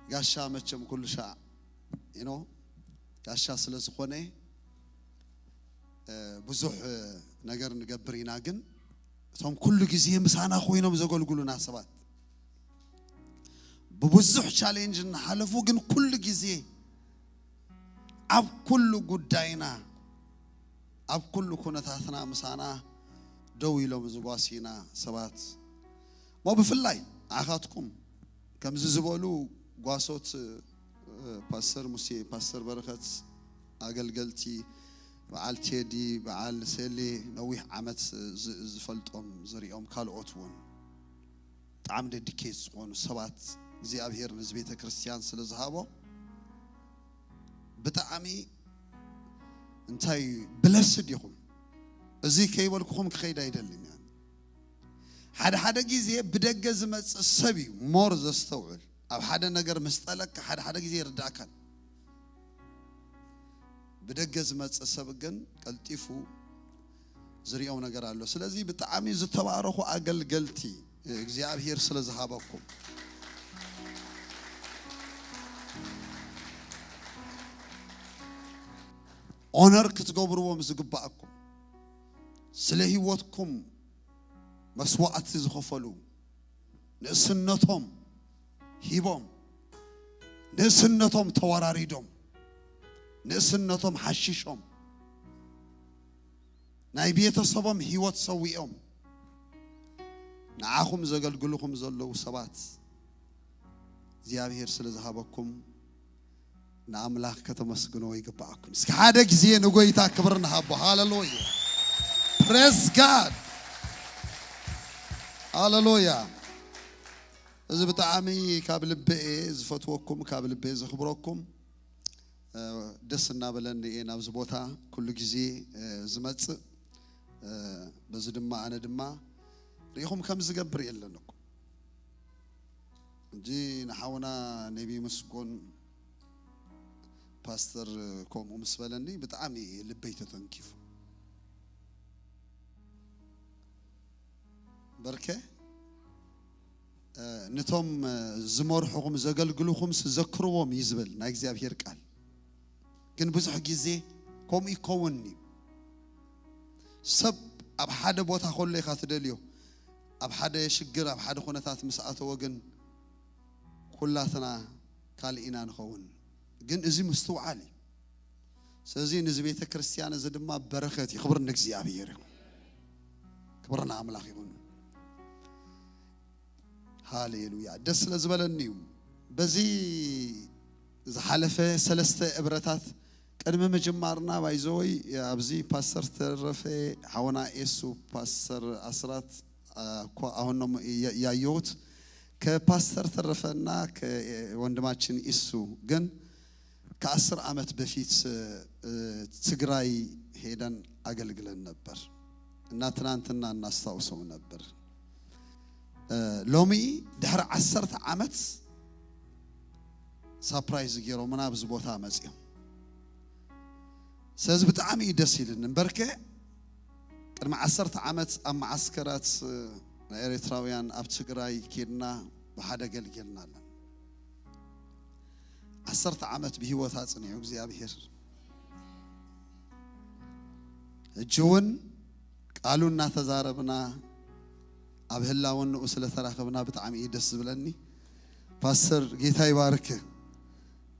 ጋሻ መቸም ኩሉ ሻዕ ኢኖ ጋሻ ስለ ዝኾነ ብዙሕ ነገር ንገብር ኢና። ግን እቶም ኩሉ ግዜ ምሳና ኮይኖም ዘገልግሉና ሰባት ብብዙሕ ቻሌንጅ እናሓለፉ ግን ኩሉ ግዜ ኣብ ኩሉ ጉዳይና ኣብ ኩሉ ኩነታትና ምሳና ደው ኢሎም ዝጓስዩና ሰባት እሞ ብፍላይ ንዓኻትኩም ከምዚ ዝበሉ ጓሶት ፓስተር ሙሴ፣ ፓስተር በረኸት፣ ኣገልገልቲ በዓል ቴዲ፣ በዓል ሴሌ፣ ነዊሕ ዓመት ዝፈልጦም ዝሪኦም ካልኦት እውን ብጣዕሚ ደዲኬት ዝኾኑ ሰባት እግዚኣብሔር ነዚ ቤተ ክርስቲያን ስለ ዝሃቦ ብጣዕሚ እንታይ ብለስድ ኢኹም። እዚ ከይበልኩኹም ክኸይድ ኣይደልን እየ። ሓደ ሓደ ግዜ ብደገ ዝመጽእ ሰብ እዩ ሞር ዘስተውዕል። ኣብ ሓደ ነገር ምስ ጠለቅካ ሓደ ሓደ ግዜ ይርዳእካን። ብደገ ዝመጽእ ሰብ ግን ቀልጢፉ ዝሪኦም ነገር ኣሎ። ስለዚ ብጣዕሚ ዝተባረኹ ኣገልገልቲ እግዚኣብሔር ስለ ዝሃበኩም ኦነር ክትገብርዎም ዝግባኣኩም ስለ ህይወትኩም መስዋዕቲ ዝኸፈሉ ንእስነቶም ሂቦም ንእስነቶም ተወራሪዶም ንእስነቶም ሓሺሾም ናይ ቤተሰቦም ህይወት ሰዊኦም ንዓኹም ዘገልግልኹም ዘለዉ ሰባት እግዚኣብሔር ስለ ዝሃበኩም ንኣምላኽ ከተመስግንዎ ይግባኣኩም። እስኪ ሓደ ግዜ ንጎይታ ክብሪ ንሃቦ። ሃሌሉያ ፕሬዝ ጋድ ሃሌሉያ። እዚ ብጣዕሚ ካብ ልበ እየ ዝፈትወኩም፣ ካብ ልበ እየ ዘኽብረኩም። ደስ እናበለኒ እየ ናብዚ ቦታ ኩሉ ግዜ ዝመፅእ። በዚ ድማ ኣነ ድማ ርኢኹም ከም ዝገብር የለን እኮ እንጂ ንሓውና ነቢ ምስጎን ፓስተር ከምኡ ምስ በለኒ ብጣዕሚ ልበይ ተተንኪፉ። በርከ ነቶም ዝመርሑኹም ዘገልግሉኹም ዘክርዎም እዩ ዝብል ናይ እግዚኣብሔር ቃል። ግን ብዙሕ ግዜ ከምኡ ይከውን እዩ። ሰብ ኣብ ሓደ ቦታ ከሎ ኢኻ ትደልዮ። ኣብ ሓደ ሽግር ኣብ ሓደ ኩነታት ምስ ኣተወ ግን ኩላትና ካልእ ኢና ንኸውን። ግን እዚ ምስትውዓል እዩ። ስለዚ ንዚ ቤተ ክርስቲያን እዚ ድማ በረኸት እዩ። ክብር ንእግዚኣብሔር ይኹን። ክብር ንኣምላኽ ይኹን። ሃሌሉያ ደስ ስለ ዝበለኒ እዩ። በዚ ዝሓለፈ ሰለስተ እብረታት ቅድሚ ምጅማርና ባይዘወይ ኣብዚ ፓስተር ተረፈ ሓወና ኤሱ ፓስተር ኣስራት እኮ አሁን ነው ያየሁት። ከፓስተር ተረፈና ከወንድማችን ኢሱ ግን ከአስር ዓመት በፊት ትግራይ ሄደን አገልግለን ነበር እና ትናንትና እናስታውሰው ነበር። ሎሚ ድሕሪ ዓሰርተ ዓመት ሳፕራይዝ ገይሮምና ኣብዚ ቦታ መፅኦም። ስለዚ ብጣዕሚ እዩ ደስ ኢልን እምበርከ ቅድሚ ዓሰርተ ዓመት ኣብ መዓስከራት ናይ ኤርትራውያን ኣብ ትግራይ ኬድና ብሓደ ገልጌልና ኣለን። ዓሰርተ ዓመት ብህይወት ኣጽኒዑ እግዚኣብሔር። ሕጂ እውን ቃሉ እናተዛረብና ኣብ ህላወንኡ ስለተራኸብና ብጣዕሚ እዩ ደስ ዝብለኒ። ፓስተር ጌታ ይባርክ።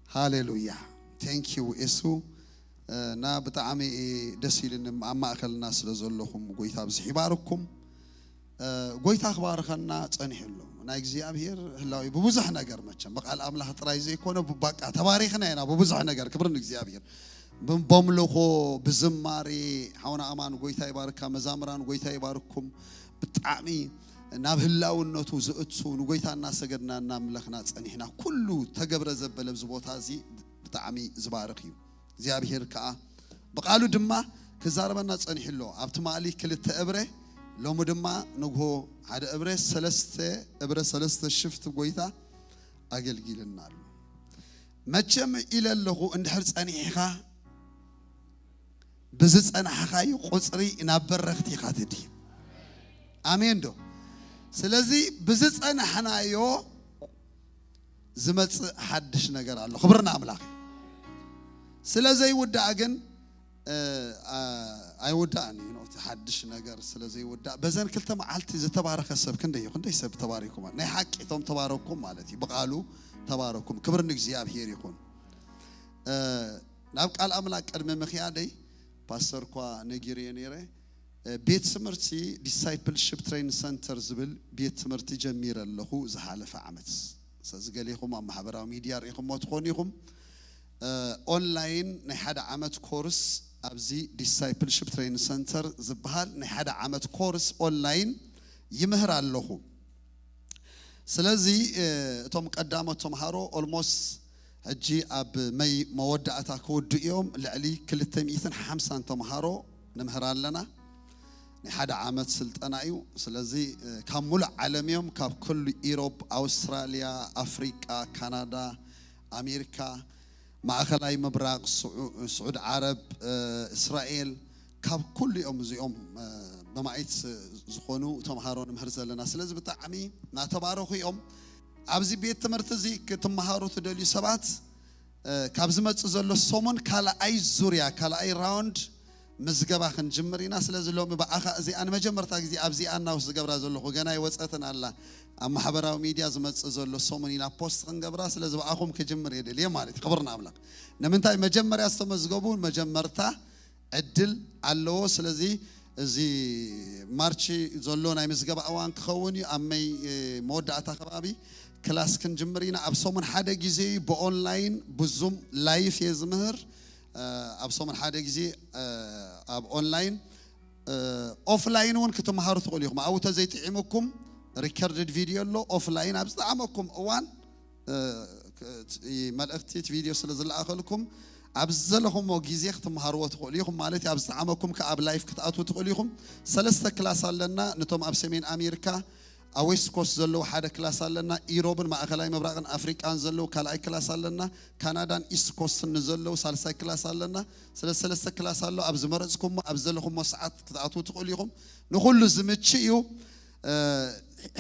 ሃሌሉያ። ቴንክ ዩ ኤሱ እና ብጣዕሚ ደስ ኢልኒ ኣብ ማእከልና ስለ ዘለኹም ጎይታ ብዝሕ ይባርኩም። ጎይታ ክባርኸና ጸኒሑ ኣሎ። ናይ እግዚኣብሔር ህላዊ ብብዙሕ ነገር መቸም ብቃል ኣምላኽ ጥራይ ዘይኮነ ብባቃ ተባሪኽና ኢና ብብዙሕ ነገር። ክብሪ ንእግዚኣብሔር። በምልኾ ብዝማሬ ሓውና ኣማን ጎይታ ይባርካ፣ መዛምራን ጎይታ ይባርኩም። ብጣዕሚ ናብ ህላውነቱ ዝእቱ ንጎይታ እናሰገድና እናምለኽና ጸኒሕና ኩሉ ተገብረ ዘበለ ኣብዚ ቦታ እዚ ብጣዕሚ ዝባርኽ እዩ። እግዚኣብሔር ከዓ ብቃሉ ድማ ክዛረበና ጸኒሑ ኣሎ። ኣብ ትማሊ ክልተ እብረ ሎሚ ድማ ንግሆ ሓደ እብረ ሰለስተ እብረ ሰለስተ ሽፍት ጎይታ ኣገልጊልና ኣሎ። መቸም ኢለ ኣለኹ፣ እንድሕር ጸኒሕኻ ብዝጸናሕኻዩ ቁጽሪ ናብ በረኽቲ ኢኻ ትድይብ። ኣሜን ዶ? ስለዚ ብዝጸናሕናዮ ዝመጽእ ሓድሽ ነገር ኣሎ። ክብርና ኣምላኽ እዩ። ስለ ዘይውዳእ ግን እ፣ ኣ-፣ ኣይውዳእን እዩ። እቲ ሓድሽ ነገር ስለ ዘይውዳእ፣ በዘን ክልተ መዓልቲ ዝተባረኸ ሰብ ክንደይ እዩ? ክንደይ ሰብ ተባሪኩም? ናይ ሓቂ እቶም ተባረኩም ማለት እዩ። ብቓሉ ተባረኩም። ክብሪ ንእግዚኣብሔር ይኹን። እ፣ ናብ ቃል ኣምላኽ ቅድሚ ምኽያደይ ፓስተር እኳ ነጊርዮ ነይረ። እ፣ ቤት ትምህርቲ ዲሳይፕልሺፕ ትሬን ሰንተር ዝብል ቤት ትምህርቲ ጀሚረ ኣለኹ ዝሓለፈ ዓመት። ስለዚ ገሌኹም ኣብ ማሕበራዊ ሚድያ ርኢኹምዎ ትኾኑ ኢኹም። እ፣ ኦንላይን ናይ ሓደ ዓመት ኮርስ ኣብዚ ዲሳይፕልሺፕ ትሬን ሰንተር ዝበሃል ናይ ሓደ ዓመት ኮርስ ኦንላይን ይምህር ኣለኹ። ስለዚ፣ እ፣ እቶም ቀዳሞት ተምሃሮ ኦልሞስት ሕጂ ኣብ መይ መወዳእታ ክውድኡ እዮም። ልዕሊ ክልተ ሚእትን ሓምሳን ተምሃሮ ንምህር ኣለና። ናይ ሓደ ዓመት ስልጠና እዩ። ስለዚ፣ እ፣ ካብ ሙሉእ ዓለም እዮም፣ ካብ ኩሉ ኢሮብ፣ ኣውስትራልያ፣ ኣፍሪቃ፣ ካናዳ፣ ኣሜሪካ፣ ማእኸላይ ምብራቕ፣ ስዑ-፣ ስዑድ ዓረብ፣ እ፣ እስራኤል፣ ካብ ኩሉ እዮም እዚኦም፣ እ፣ መማኢት ዝኾኑ ተምሃሮ ንምህር ዘለና። ስለዚ ብጣዕሚ እናተባረኹ እዮም። ኣብዚ ቤት ትምህርቲ እዚ ክትመሃሩ ትደልዩ ሰባት፣ እ፣ ካብ ዝመጽእ ዘሎ ሰሙን ካልኣይ ዙርያ፣ ካልኣይ ራውንድ ምዝገባ ክንጅምር ኢና። ስለዚ ሎሚ ብኣኻ እዚኣ ንመጀመርታ ግዜ ኣብዚኣ ኣናውስ ዝገብራ ዘለኹ፣ ገና ይወጸትን ኣላ። ኣብ ማሕበራዊ ሚድያ ዝመጽእ ዘሎ ሰሙን ኢና ፖስት ክንገብራ። ስለዚ ብኣኹም ክጅምር እየ ደልየ ማለት እዩ። ክብሪ ንኣምላኽ። ንምንታይ መጀመርያ ዝተመዝገቡ መጀመርታ ዕድል ኣለዎ። ስለዚ እዚ ማርች ዘሎ ናይ ምዝገባ እዋን ክኸውን እዩ። ኣብ መይ፣ እ፣ መወዳእታ ከባቢ ክላስ ክንጅምር ኢና። ኣብ ሰሙን ሓደ ግዜ ብኦንላይን ብዙም ላይፍ እየ ዝምህር። እ፣ ኣብ ሰሙን ሓደ ግዜ፣ እ፣ ኣብ ኦንላይን፣ እ፣ ኦፍላይን እውን ክትመሃሩ ትኽእሉ ኢኹም። ኣብኡ ተዘይጥዒሙኩም ሪከርድድ ቪድዮ ኣሎ። ኦፍላይን ኣብ ዝጠዓመኩም እዋን፣ እ፣ ክ-፣ እ፣ መልእኽቲ እቲ ቪድዮ ስለ ዝለኣኸልኩም ኣብ ዘለኹሞ ግዜ ክትመሃርዎ ትኽእሉ ኢኹም ማለት እዩ። ኣብ ዝጠዓመኩም ከኣ ኣብ ላይፍ ክትኣትዉ ትኽእሉ ኢኹም። ሰለስተ ክላስ ኣለና። ነቶም ኣብ ሰሜን ኣሜሪካ ኣብ ዌስት ኮስት ዘለዉ ሓደ ክላስ ኣለና። ኢሮብን ማእኸላይ ምብራቕን ኣፍሪቃን ዘለዉ ካልኣይ ክላስ ኣለና። ካናዳን ኢስት ኮስትን ንዘለዉ ሳልሳይ ክላስ ኣለና። ስለ ሰለስተ ክላስ ኣሎ። ኣብ ዝመረጽኩሞ፣ ኣብ ዘለኹሞ ሰዓት ክትኣትዉ ትኽእሉ ኢኹም። ንኹሉ ዝምችእ እዩ። እ፣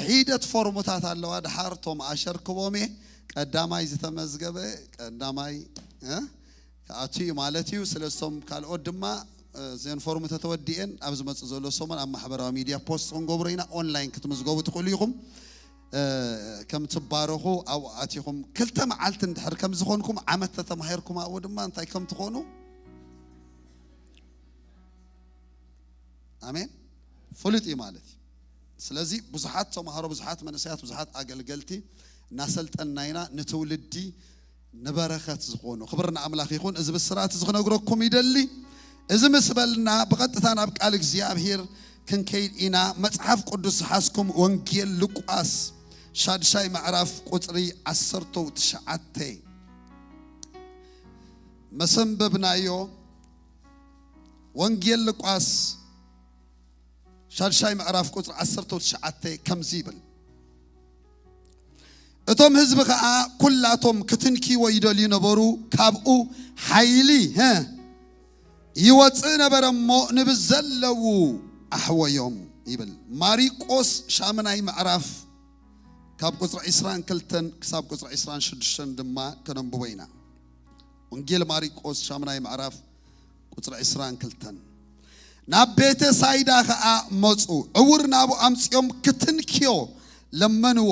ሒደት ፎርሙታት ኣለዋ። ድሓር ቶም ኣሸርክቦም እየ። ቀዳማይ ዝተመዝገበ ቀዳማይ፣ እ፣ ክኣቱ እዩ ማለት እዩ። ስለስቶም ካልኦት ድማ፣ እ፣ እዘን ፎርሙ ተተወዲኤን ኣብ ዝመጽእ ዘሎ ሰሙን ኣብ ማሕበራዊ ሚድያ ፖስት ክንገብሮ ኢና። ኦንላይን ክትምዝገቡ ትኽእሉ ኢኹም። እ፣ ከም ትባረኹ ኣብኡ ኣቲኹም ክልተ መዓልቲ እንድሕር ከም ዝኾንኩም ዓመት ተተማሂርኩም ኣብኡ ድማ እንታይ ከም ትኾኑ ኣሜን። ፍሉጥ እዩ ማለት እዩ። ስለዚ ብዙሓት ተምሃሮ፣ ብዙሓት መንእሰያት፣ ብዙሓት ኣገልገልቲ እናሰልጠንና ኢና፣ ንትውልዲ ንበረኸት ዝኾኑ። ክብሪ ንኣምላኽ ይኹን። እዚ ብስራት እዚ ክነግረኩም ይደሊ። እዚ ምስ በልና ብቐጥታ ናብ ቃል እግዚኣብሔር ክንከይድ ኢና። መጽሓፍ ቅዱስ ዝሓዝኩም ወንጌል ሉቃስ ሻድሻይ ምዕራፍ ቁጽሪ ዓሰርተ ትሽዓተ መሰንበብናዮ። ወንጌል ሉቃስ ሻድሻይ ምዕራፍ ቁጽሪ ዓሰርተ ትሽዓተ ከምዚ ይብል፣ እቶም ህዝቢ ኸኣ ኩላቶም ክትንክይዎ ይደልዩ ነበሩ፣ ካብኡ ሓይሊ፣ ሀ፣ ይወጽእ ነበረ እሞ ንብዘለዉ ኣሕወዮም ይብል። ማሪቆስ ሻምናይ ምዕራፍ ካብ ቁጽሪ ዕስራን ክልተን ክሳብ ቁጽሪ ዕስራን ሽዱሽተን ድማ ከነንብቦ ኢና። ወንጌል ማሪቆስ ሻምናይ ምዕራፍ ቁጽሪ ዕስራን ክልተን። ናብ ቤተ ሳይዳ ኸኣ መጹ። ዕውር ናብኡ ኣምጺኦም ክትንክዮ ለመንዎ።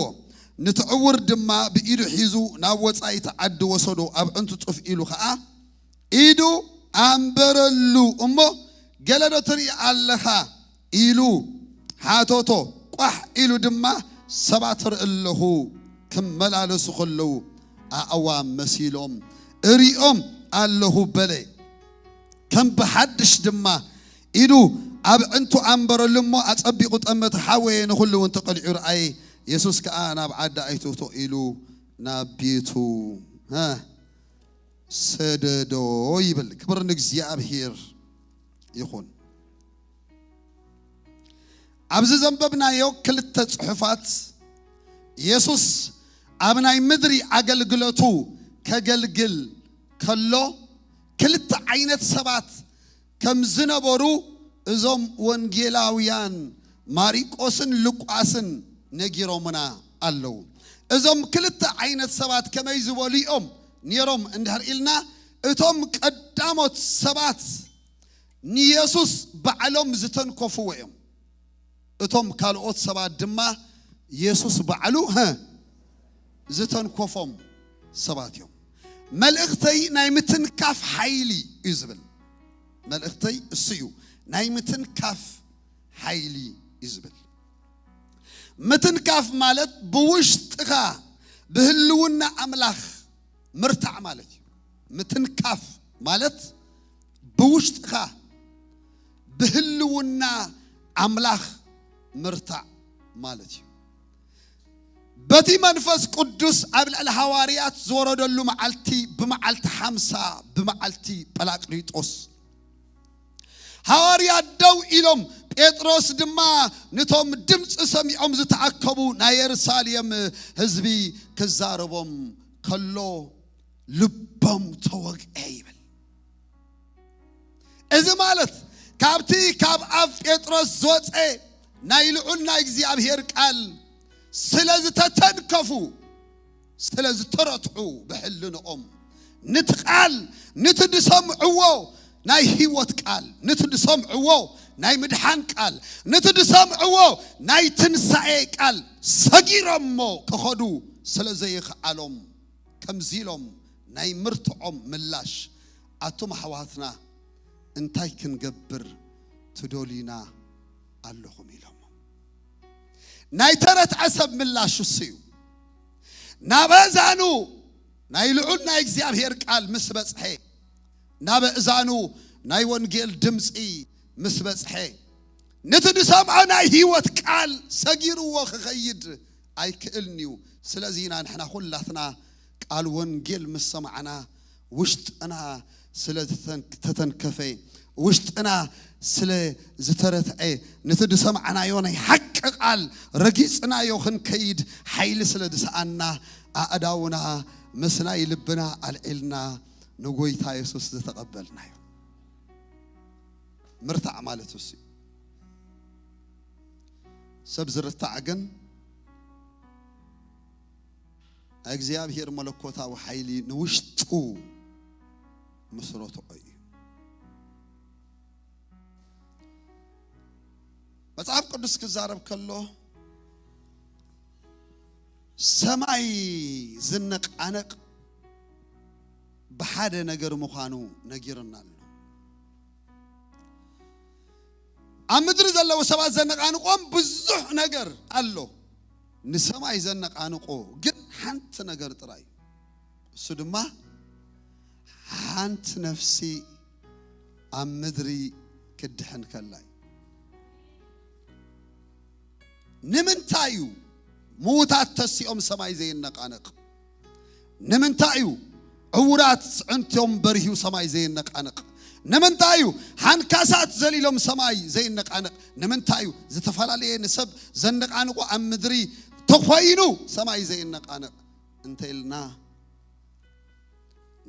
ነቲ ዕውር ድማ ብኢዱ ሒዙ ናብ ወጻኢቲ ዓዲ ወሰዶ። ኣብ ዕንቱ ጽፍ ኢሉ ኸኣ ኢዱ ኣንበረሉ እሞ፣ "ገለ ዶ ትርኢ ኣለኻ?" ኢሉ ሓተቶ። ቋሕ ኢሉ ድማ፣ "ሰባት እርኢ ኣለኹ፣ ክመላለሱ ከለዉ ኣእዋም መሲሎም እሪኦም ኣለኹ" በለ። ከም ብሓድሽ ድማ ኢዱ ኣብ ዕንቱ ኣንበረሉ እሞ ኣጸቢቑ ጠመተ፣ ሓወየ፣ ንኹሉ እውን ተቐሊዑ ረኣየ። የሱስ ከኣ፣ "ናብ ዓዲ ኣይትእቶ" ኢሉ ናብ ቤቱ፣ እ፣ ሰደዶ ይብል። ክብሪ ንእግዚኣብሔር ይኹን። ኣብዚ ዘንበብናዮ ክልተ ጽሑፋት፣ የሱስ ኣብ ናይ ምድሪ ኣገልግሎቱ ከገልግል ከሎ ክልተ ዓይነት ሰባት ከም ዝነበሩ እዞም ወንጌላውያን ማሪቆስን ሉቃስን ነጊሮምና ኣለዉ። እዞም ክልተ ዓይነት ሰባት ከመይ ዝበሉ እዮም ነይሮም እንድሕር ኢልና፣ እቶም ቀዳሞት ሰባት ንየሱስ ባዕሎም ዝተንከፍዎ እዮም። እቶም ካልኦት ሰባት ድማ የሱስ ባዕሉ፣ ሀ፣ ዝተንኮፎም ሰባት እዮም። መልእኽተይ ናይ ምትንካፍ ሓይሊ እዩ ዝብል። መልእኽተይ እሱ እዩ፣ ናይ ምትንካፍ ሓይሊ እዩ ዝብል። ምትንካፍ ማለት ብውሽጥኻ ብህልውና ኣምላኽ ምርታዕ ማለት እዩ። ምትንካፍ ማለት ብውሽጥኻ ብህልውና ኣምላኽ ምርታዕ ማለት እዩ። በቲ መንፈስ ቅዱስ ኣብ ልዕሊ ሃዋርያት ዝወረደሉ መዓልቲ፣ ብመዓልቲ ሓምሳ፣ ብመዓልቲ ጳራቅሊጦስ፣ ሃዋርያት ደው ኢሎም፣ ጴጥሮስ ድማ ነቶም ድምፂ ሰሚዖም ዝተኣከቡ ናይ የሩሳሌም ህዝቢ ክዛረቦም ከሎ ልቦም ተወግዐ ይብል። እዚ ማለት ካብቲ ካብ ኣፍ ጴጥሮስ ዝወፀ ናይ ልዑል ናይ እግዚኣብሔር ቃል ስለ ዝተተንከፉ፣ ስለ ዝተረትዑ ብሕልንኦም፣ ንቲ ቃል፣ ንቲ ዝሰምዕዎ ናይ ህይወት ቃል፣ ንቲ ዝሰምዕዎ ናይ ምድሓን ቃል፣ ንቲ ዝሰምዕዎ ናይ ትንሳኤ ቃል ሰጊሮሞ ክኸዱ ስለ ዘይኸኣሎም፣ ከምዚ ኢሎም ናይ ምርትዖም ምላሽ፣ ኣቱም ኣሕዋትና እንታይ ክንገብር ትደልዩና ኣለኹም ኢሎም። ናይ ተረትዐ ሰብ ምላሽ እሱ እዩ። ናብ እዛኑ ናይ ልዑል ናይ እግዚኣብሔር ቃል ምስ በጽሐ፣ ናብ እዛኑ ናይ ወንጌል ድምፂ ምስ በጽሐ፣ ነቲ ዝሰምዖ ናይ ህይወት ቃል ሰጊርዎ ክኸይድ ኣይክእልን እዩ። ስለዚ ኢና ንሕና ኩላትና ቃል ወንጌል ምስ ሰማዕና ውሽጥና ስለ ዝተን-፣ ተተንከፈ፣ ውሽጥና ስለ ዝተረትዐ፣ ነቲ ዝሰማዕናዮ ናይ ሓቂ ቃል ረጊጽናዮ ክንከይድ ሓይሊ ስለ ዝሰኣና፣ ኣእዳውና ምስ ናይ ልብና ኣልዒልና ንጎይታ የሱስ ዝተቐበልናዮ። ምርታዕ ማለት እሱ እዩ። ሰብ ዝርታዕ ግን እግዚኣብሔር መለኮታዊ ሓይሊ ንውሽጡ ምስ ረትዖ እዩ። መጽሓፍ ቅዱስ ክዛረብ ከሎ ሰማይ ዝነቃነቅ ብሓደ ነገር ምዃኑ ነጊርና ኣሎ። ኣብ ምድሪ ዘለዉ ሰባት ዘነቃንቆም ብዙሕ ነገር ኣሎ። ንሰማይ ዘነቃንቆ ግን ሓንቲ ነገር ጥራይ እዩ። እሱ ድማ ሓንቲ ነፍሲ ኣብ ምድሪ ክድሕን ከላ እዩ። ንምንታይ እዩ ምዉታት ተሲኦም ሰማይ ዘይነቃነቅ? ንምንታይ እዩ ዕዉራት ጽዕንቶም በሪሁ ሰማይ ዘይነቃነቅ? ንምንታይ እዩ ሓንካሳት ዘሊሎም ሰማይ ዘይነቃነቅ? ንምንታይ እዩ ዝተፈላለየ ንሰብ ዘነቃንቁ ኣብ ምድሪ ተኾይኑ ሰማይ ዘይነቃነቅ እንተ ኢልና፣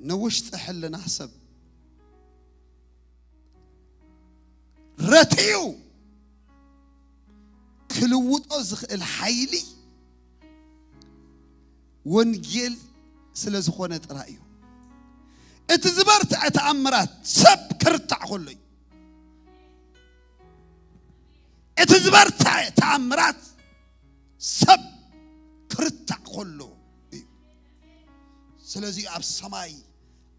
ንውሽጢ ሕልና ሰብ ረቲዑ ክልውጦ ዝኽእል ሓይሊ ወንጌል ስለ ዝኾነ ጥራይ እዩ። እቲ ዝበርትዐ ተኣምራት ሰብ ክርታዕ ከሎ እዩ። እቲ ዝበርትዐ ተኣምራት ሰብ ክርታዕ ከሎ እዩ። ስለዚ ኣብ ሰማይ፣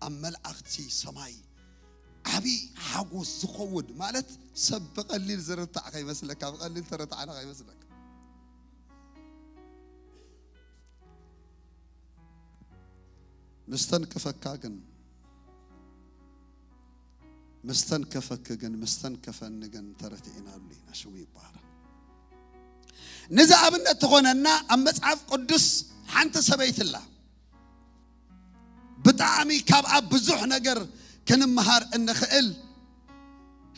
ኣብ መላእኽቲ ሰማይ ዓቢ ሓጎስ ዝኸውን ማለት ሰብ ብቐሊል ዝርታዕ ከይመስለካ፣ ብቐሊል ተረታዕና ከይመስለካ። ምስተንከፈካ ግን፣ ምስተንከፈኪ ግን፣ ምስተንከፈኒ ግን ተረቲዕናሉ ኢና። ሽሙ ይባረክ። ነዚ ኣብነት ትኾነና ኣብ መጽሓፍ ቅዱስ ሓንቲ ሰበይቲ ኣላ። ብጣዕሚ ካብኣ ብዙሕ ነገር ክንምሃር እንኽእል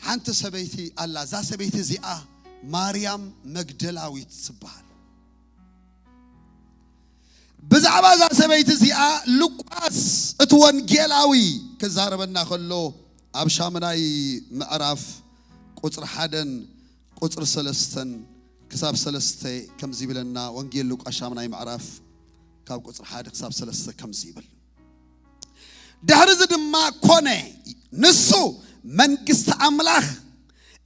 ሓንቲ ሰበይቲ ኣላ። እዛ ሰበይቲ እዚኣ ማርያም መግደላዊት ትበሃል። ብዛዕባ እዛ ሰበይቲ እዚኣ ሉቃስ እቲ ወንጌላዊ ክዛረበና ከሎ ኣብ ሻምናይ ምዕራፍ ቁጽሪ ሓደን ቁጽሪ ሰለስተን ክሳብ ሰለስተ ከምዚ ይብለና። ወንጌል ሉቃስ ሻምናይ ምዕራፍ ካብ ቁጽሪ ሓደ ክሳብ ሰለስተ ከምዚ ይብል። ድሕሪ እዚ ድማ ኮነ፣ ንሱ መንግስቲ ኣምላኽ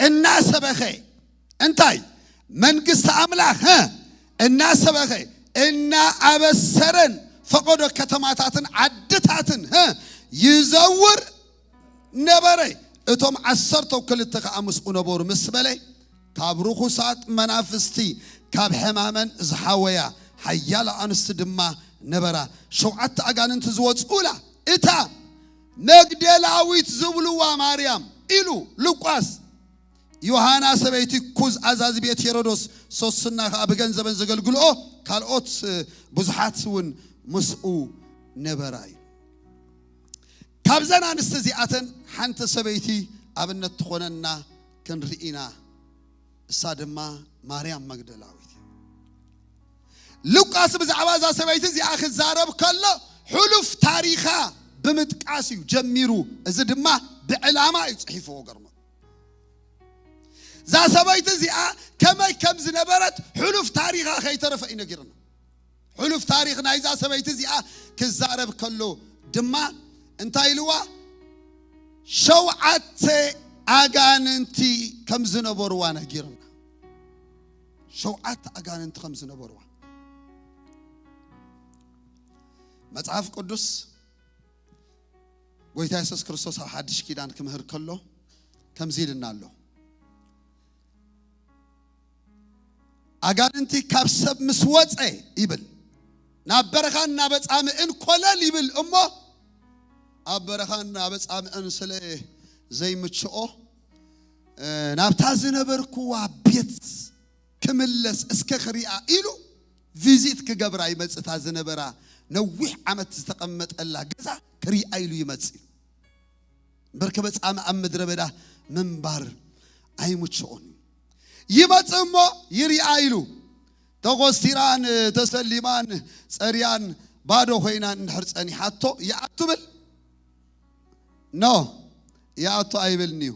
እናሰበኸ፣ እንታይ መንግስቲ ኣምላኽ እ እናሰበኸ እናኣበሰረን ፈቐዶ ከተማታትን ዓድታትን እ ይዘውር ነበረ። እቶም ዓሰርተው ክልተ ከኣ ምስኡ ነበሩ። ምስ በለ ካብ ርኹሳት መናፍስቲ ካብ ሕማመን ዝሓወያ ሓያላ ኣንስቲ ድማ ነበራ። ሸውዓተ ኣጋንንቲ ዝወፅኡላ እታ መግደላዊት ዝብልዋ ማርያም ኢሉ ሉቃስ፣ ዮሃና ሰበይቲ ኩዝ ኣዛዚ ቤት ሄሮዶስ፣ ሶስና ከኣ ብገንዘበን ዘገልግልኦ ካልኦት ብዙሓት እውን ምስኡ ነበራ እዩ። ካብዘን ኣንስቲ እዚኣተን ሓንቲ ሰበይቲ ኣብነት ትኾነና ክንርኢ ኢና። እሳ ድማ ማርያም መግደላዊት እያ። ሉቃስ ብዛዕባ እዛ ሰበይቲ እዚኣ ክዛረብ ከሎ ሕሉፍ ታሪኻ ብምጥቃስ እዩ ጀሚሩ። እዚ ድማ ብዕላማ እዩ ጽሒፍዎ። ገርሞ እዛ ሰበይቲ እዚኣ ከመይ ከም ዝነበረት ሕሉፍ ታሪኻ ከይተረፈ እዩ ነጊርና። ሕሉፍ ታሪኽ ናይዛ ሰበይቲ እዚኣ ክዛረብ ከሎ ድማ እንታይ ኢልዋ? ሸውዓተ ኣጋንንቲ ከም ዝነበርዋ ነጊርና። ሸውዓተ ኣጋንንቲ ከም ዝነበርዋ መጽሓፍ ቅዱስ ጎይታ የሱስ ክርስቶስ ኣብ ሓድሽ ኪዳን ክምህር ከሎ ከምዚ ኢልና ኣሎ። ኣጋንንቲ ካብ ሰብ ምስ ወጸ ይብል፣ ናብ በረኻን ናብ ኣጻምእን ኮለል ይብል እሞ፣ ኣብ በረኻን ኣብ ኣጻምእን ስለ ዘይምችኦ፣ እ፣ ናብታ ዝነበርክዋ ቤት ክምለስ እስከ ክሪኣ ኢሉ ቪዚት ክገብራ ይመጽእ። እታ ዝነበራ ነዊሕ ዓመት ዝተቐመጠላ ገዛ ክሪኣ ኢሉ ይመጽእ። እምበር ከበጻሚ ኣብ ምድረ በዳ ምንባር ኣይምችኦን እዩ። ይመጽእ እሞ ይሪኣ ኢሉ። ተኾስቲራን ተሰሊማን ጸርያን ባዶ ኮይናን እንድሕር ጸኒሓቶ ይኣቱ ብል? ኖ፣ ይኣቱ ኣይብልን እዩ።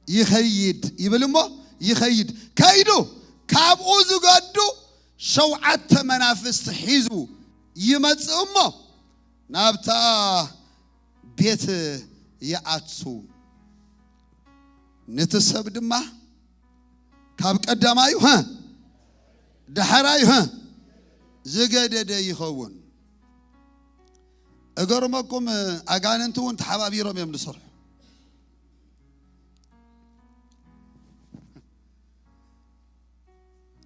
ይኸይድ ይብል እሞ ይኸይድ። ከይዱ ካብኡ ዝገዱ ሸውዓተ መናፍስቲ ሒዙ ይመጽእ እሞ ናብታ ቤት ይኣቱ። ነቲ ሰብ ድማ ካብ ቀዳማዩ፣ ሀ፣ ዳሕራዩ፣ ሀ፣ ዝገደደ ይኸውን። እገርመኩም፣ ኣጋንንቲ እውን ተሓባቢሮም እዮም ዝሰርሑ።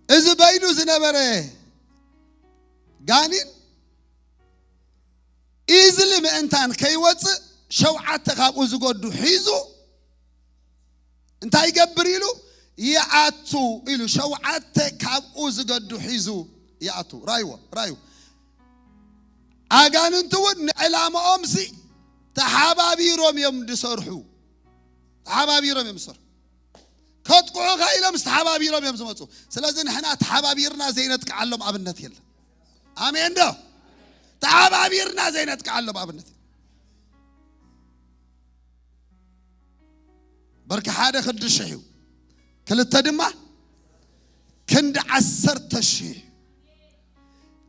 እዚ በይኑ ዝነበረ ጋኒን ኢዝሊ ምእንታን ከይወፅእ ሸውዓተ ካብኡ ዝገዱ ሒዙ እንታይ ይገብር ኢሉ ይኣቱ ኢሉ፣ ሸውዓተ ካብኡ ዝገዱ ሒዙ ይኣቱ። ራይዎ፣ ራዩ። ኣጋንንቲ እውን ንዕላማኦም ሲ ተሓባቢሮም እዮም ዝሰርሑ። ተሓባቢሮም እዮም ዝሰርሑ። ከጥቅዑኻ ኢሎም ዝተሓባቢሮም እዮም ዝመፁ። ስለዚ ንሕና ተሓባቢርና ዘይነጥቅዓሎም ኣብነት የለን። ኣሜን ዶ? ተሓባቢርና ዘይነጥቅዓሎም ኣብነት የለን። በርኪ ሓደ ክንዲ ሽሕ እዩ። ክልተ ድማ ክንዲ ዓሰርተ ሽሕ።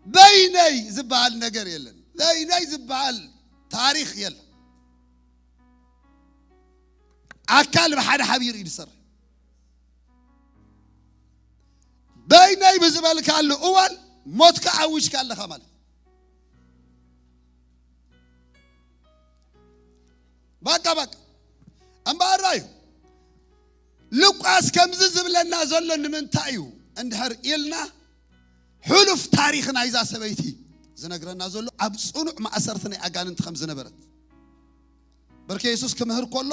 በይነይ ዝበሃል ነገር የለን። በይነይ ዝበሃል ታሪኽ የለን። ኣካል ብሓደ ሓቢሩ እዩ ዝሰርሕ። በይነይ ብዝበልካሉ እዋን ሞትካ ኣዊጅካ ኣለኻ ማለት። በቃ፣ በቃ። እምበኣር እዩ ሉቃስ ከምዚ ዝብለና ዘሎ ንምንታይ እዩ እንድሕር ኢልና፣ ሕሉፍ ታሪኽ ናይዛ ሰበይቲ ዝነግረና ዘሎ ኣብ ጽኑዕ ማእሰርቲ ናይ ኣጋንንቲ ከም ዝነበረት። በርኬ የሱስ ክምህር ከሎ፣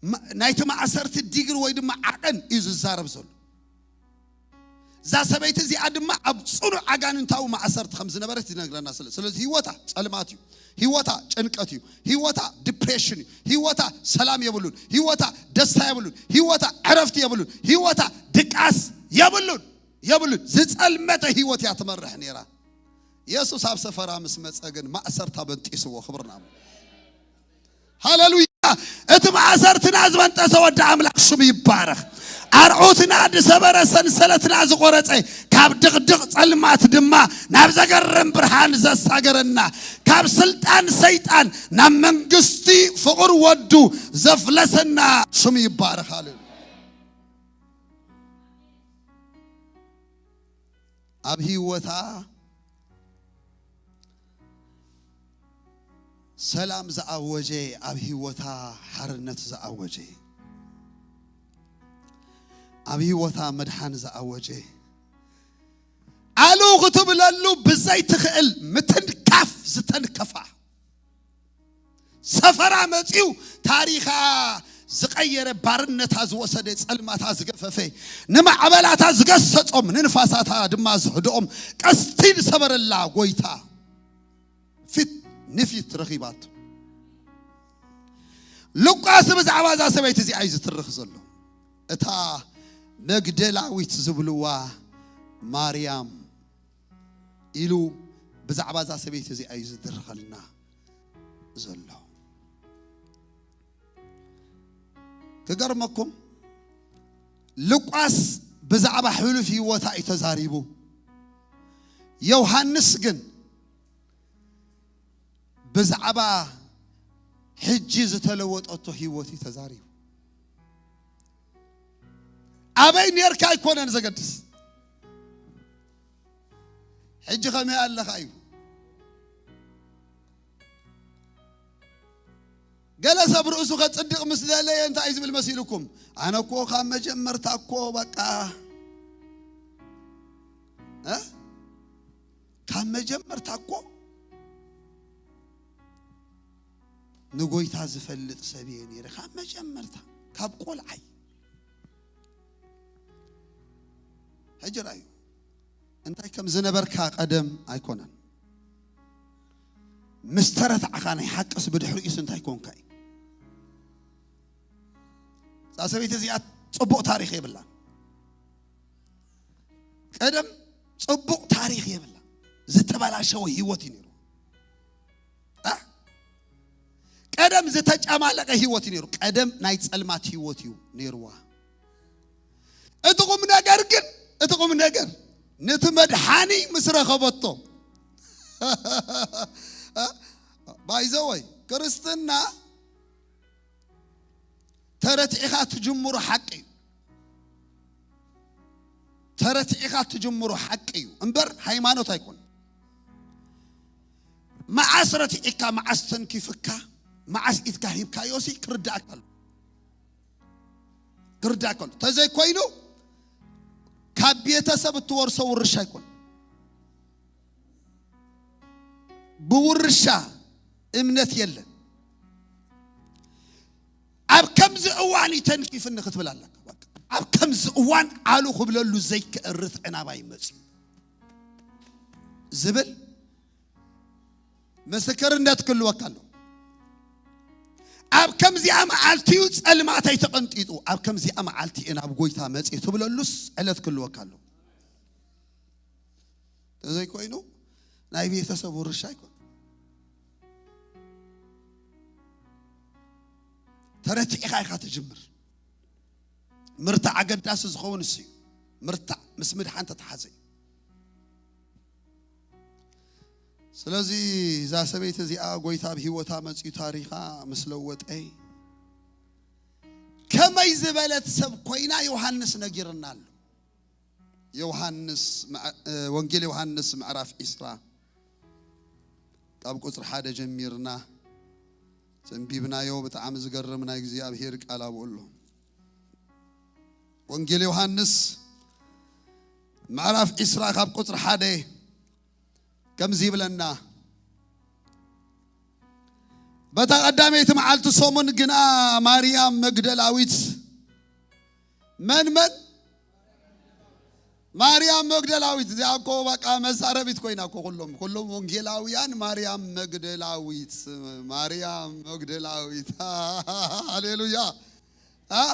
ማ-፣ ናይቲ ማእሰርቲ ዲግሪ ወይ ድማ ዓቐን እዩ ዝዛረብ ዘሎ። እዛ ሰበይቲ እዚኣ ድማ ኣብ ጽኑዕ ኣጋንንታዊ ማእሰርቲ ከም ዝነበረት ይነግረና። ስለ-፣ ስለዚ ህይወታ ጸልማት እዩ፣ ህይወታ ጭንቀት እዩ፣ ህይወታ ዲፕሬሽን እዩ፣ ህይወታ ሰላም የብሉን፣ ህይወታ ደስታ የብሉን፣ ህይወታ ዕረፍቲ የብሉን፣ ህይወታ ድቃስ የብሉን፣ የብሉን። ዝጸልመተ ህይወት እያ ትመርሕ ነይራ። የሱስ ኣብ ሰፈራ ምስ መጸ ግን ማእሰርታ በንጢስዎ። ክብርና ሃለሉያ። እቲ ማእሰርትና ዝበንጠሰ ወዲ ኣምላኽ ሽሙ ይባረኽ። ኣርዑትና ዝሰበረ፣ ሰንሰለትና ዝቆረጸ፣ ካብ ድቕድቕ ጸልማት ድማ ናብ ዘገርም ብርሃን ዘሳገረና፣ ካብ ስልጣን ሰይጣን ናብ መንግስቲ ፍቕር ወዱ ዘፍለሰና ሽሙ ይባረኽ። ሃለሉያ። ኣብ ህይወታ ሰላም ዝኣወጀ፣ ኣብ ህይወታ ሓርነት ዝኣወጀ፣ ኣብ ህይወታ መድሓን ዝኣወጀ፣ ኣሉ ክትብለሉ ብዘይትኽእል ምትንካፍ ዝተንከፋ፣ ሰፈራ መጺኡ ታሪኻ ዝቐየረ፣ ባርነታ ዝወሰደ፣ ጸልማታ ዝገፈፈ፣ ንማዕበላታ ዝገሰጾም፣ ንንፋሳታ ድማ ዝህድኦም ቀስቲ ዝሰበረላ ጎይታ ፊት ንፊት ረኺባቶ። ሉቃስ ብዛዕባ እዛ ሰበይቲ እዚኣ እዩ ዝትርኽ ዘሎ። እታ መግደላዊት ዝብልዋ ማርያም ኢሉ ብዛዕባ እዛ ሰበይቲ እዚኣ እዩ ዝድርኸልና ዘሎ። ክገርመኩም፣ ሉቃስ ብዛዕባ ሕሉፍ ህይወታ እዩ ተዛሪቡ። ዮሃንስ ግን ብዛዕባ ሕጂ ዝተለወጠቶ ህይወት እዩ ተዛሪቡ። ኣበይ ኔርካ ኣይኮነን ዘገድስ፣ ሕጂ ከመይ ኣለኻ እዩ። ገለ ሰብ ርእሱ ከጽድቕ ምስ ደለየ እንታይ እዩ ዝብል መሲልኩም? ኣነ እኮ ካብ መጀመርታ እኮ በቃ፣ እ? ካብ መጀመርታ እኮ ንጎይታ ዝፈልጥ ሰብ እየ ነይረ። ካብ መጀመርታ፣ ካብ ቆልዓይ። ሕጂ ርኣዩ፣ እንታይ ከም ዝነበርካ ቀደም ኣይኮነን። ምስ ተረታዕካ ናይ ሓቅስ ብድሕሪኡስ እንታይ ኮንካ እዩ። እዛ ሰበይቲ እዚኣ ጽቡቕ ታሪኽ የብላን። ቀደም ጽቡቕ ታሪኽ የብላን። ዝተበላሸወ ህይወት እዩ ነይሩ። እ? ቀደም ዝተጨማለቐ ህይወት እዩ ነይሩ። ቀደም ናይ ጸልማት ህይወት እዩ ነይርዋ። እቲ ቁም ነገር ግን፣ እቲ ቁም ነገር ነቲ መድሓኒ ምስ ረኸበቶ። ባይዘወይ ክርስትና ተረቲዕኻ ትጅምሮ ሓቂ እዩ። ተረቲዕኻ ትጅምሮ ሓቂ እዩ እምበር ሃይማኖት ኣይኮን። መዓስ ረቲዕካ፣ መዓስ ተንኪፍካ፣ መዓስ ኢድካ ሂብካዮሲ ክርዳእካ ኣሎ። ክርዳእካ ኣሎ። ተዘይኮይኑ ካብ ቤተሰብ እትወርሶ ውርሻ ኣይኮን። ብውርሻ እምነት የለን። ኣብ ከምዚ እዋን እዩ ተንኪፍኒ ክትብል ኣለካ። በቃ፣ ኣብ ከምዚ እዋን ኣሉ ክብለሉ ዘይክእል ርትዒ ናባይ መጽዩ ዝብል ምስክርነት ክህልወካ ኣሎ። ኣብ ከምዚኣ መዓልቲ እዩ ጸልማተይ ተቐንጢጡ፣ ኣብ ከምዚኣ መዓልቲ እየ ናብ ጎይታ መጽየ ትብለሉስ ዕለት ክህልወካ ኣሎ። ተዘይኮይኑ ናይ ቤተሰብ ውርሻ ኣይኮን። ተረቲዕኻ ኢኻ ትጅምር። ምርታዕ ኣገዳሲ ዝኸውን እሱ እዩ። ምርታዕ ምስ ምድሓን ተተሓዘ እዩ። ስለዚ እዛ ሰበይቲ እዚኣ ጎይታ ኣብ ህይወታ መጺኡ ታሪኻ ምስ ለወጠ፣ ከመይ ዝበለት ሰብ ኮይና ዮሃንስ ነጊርና ኣሎ። ዮሃንስ ምዕ-፣ እ፣ ወንጌል ዮሃንስ ምዕራፍ ዒስራ ካብ ቁጽሪ ሓደ ጀሚርና ተንቢብናዮ። ብጣዕሚ ዝገርም ናይ እግዚኣብሔር ቃል ኣብኡ ኣሎ። ወንጌል ዮሃንስ ምዕራፍ ዒስራ ካብ ቁጽሪ ሓደ ከምዚ ይብለና። በታ ቀዳመይቲ መዓልቲ ሰሙን ግና ማርያም መግደላዊት፣ መን መን? ማርያም መግደላዊት። እዚኣ እኮ በቃ መዛረቢት ኮይና እኮ፣ ኩሎም፣ ኩሎም ወንጌላውያን ማርያም መግደላዊት፣ ማርያም መግደላዊት። ሃሌሉያ። አ?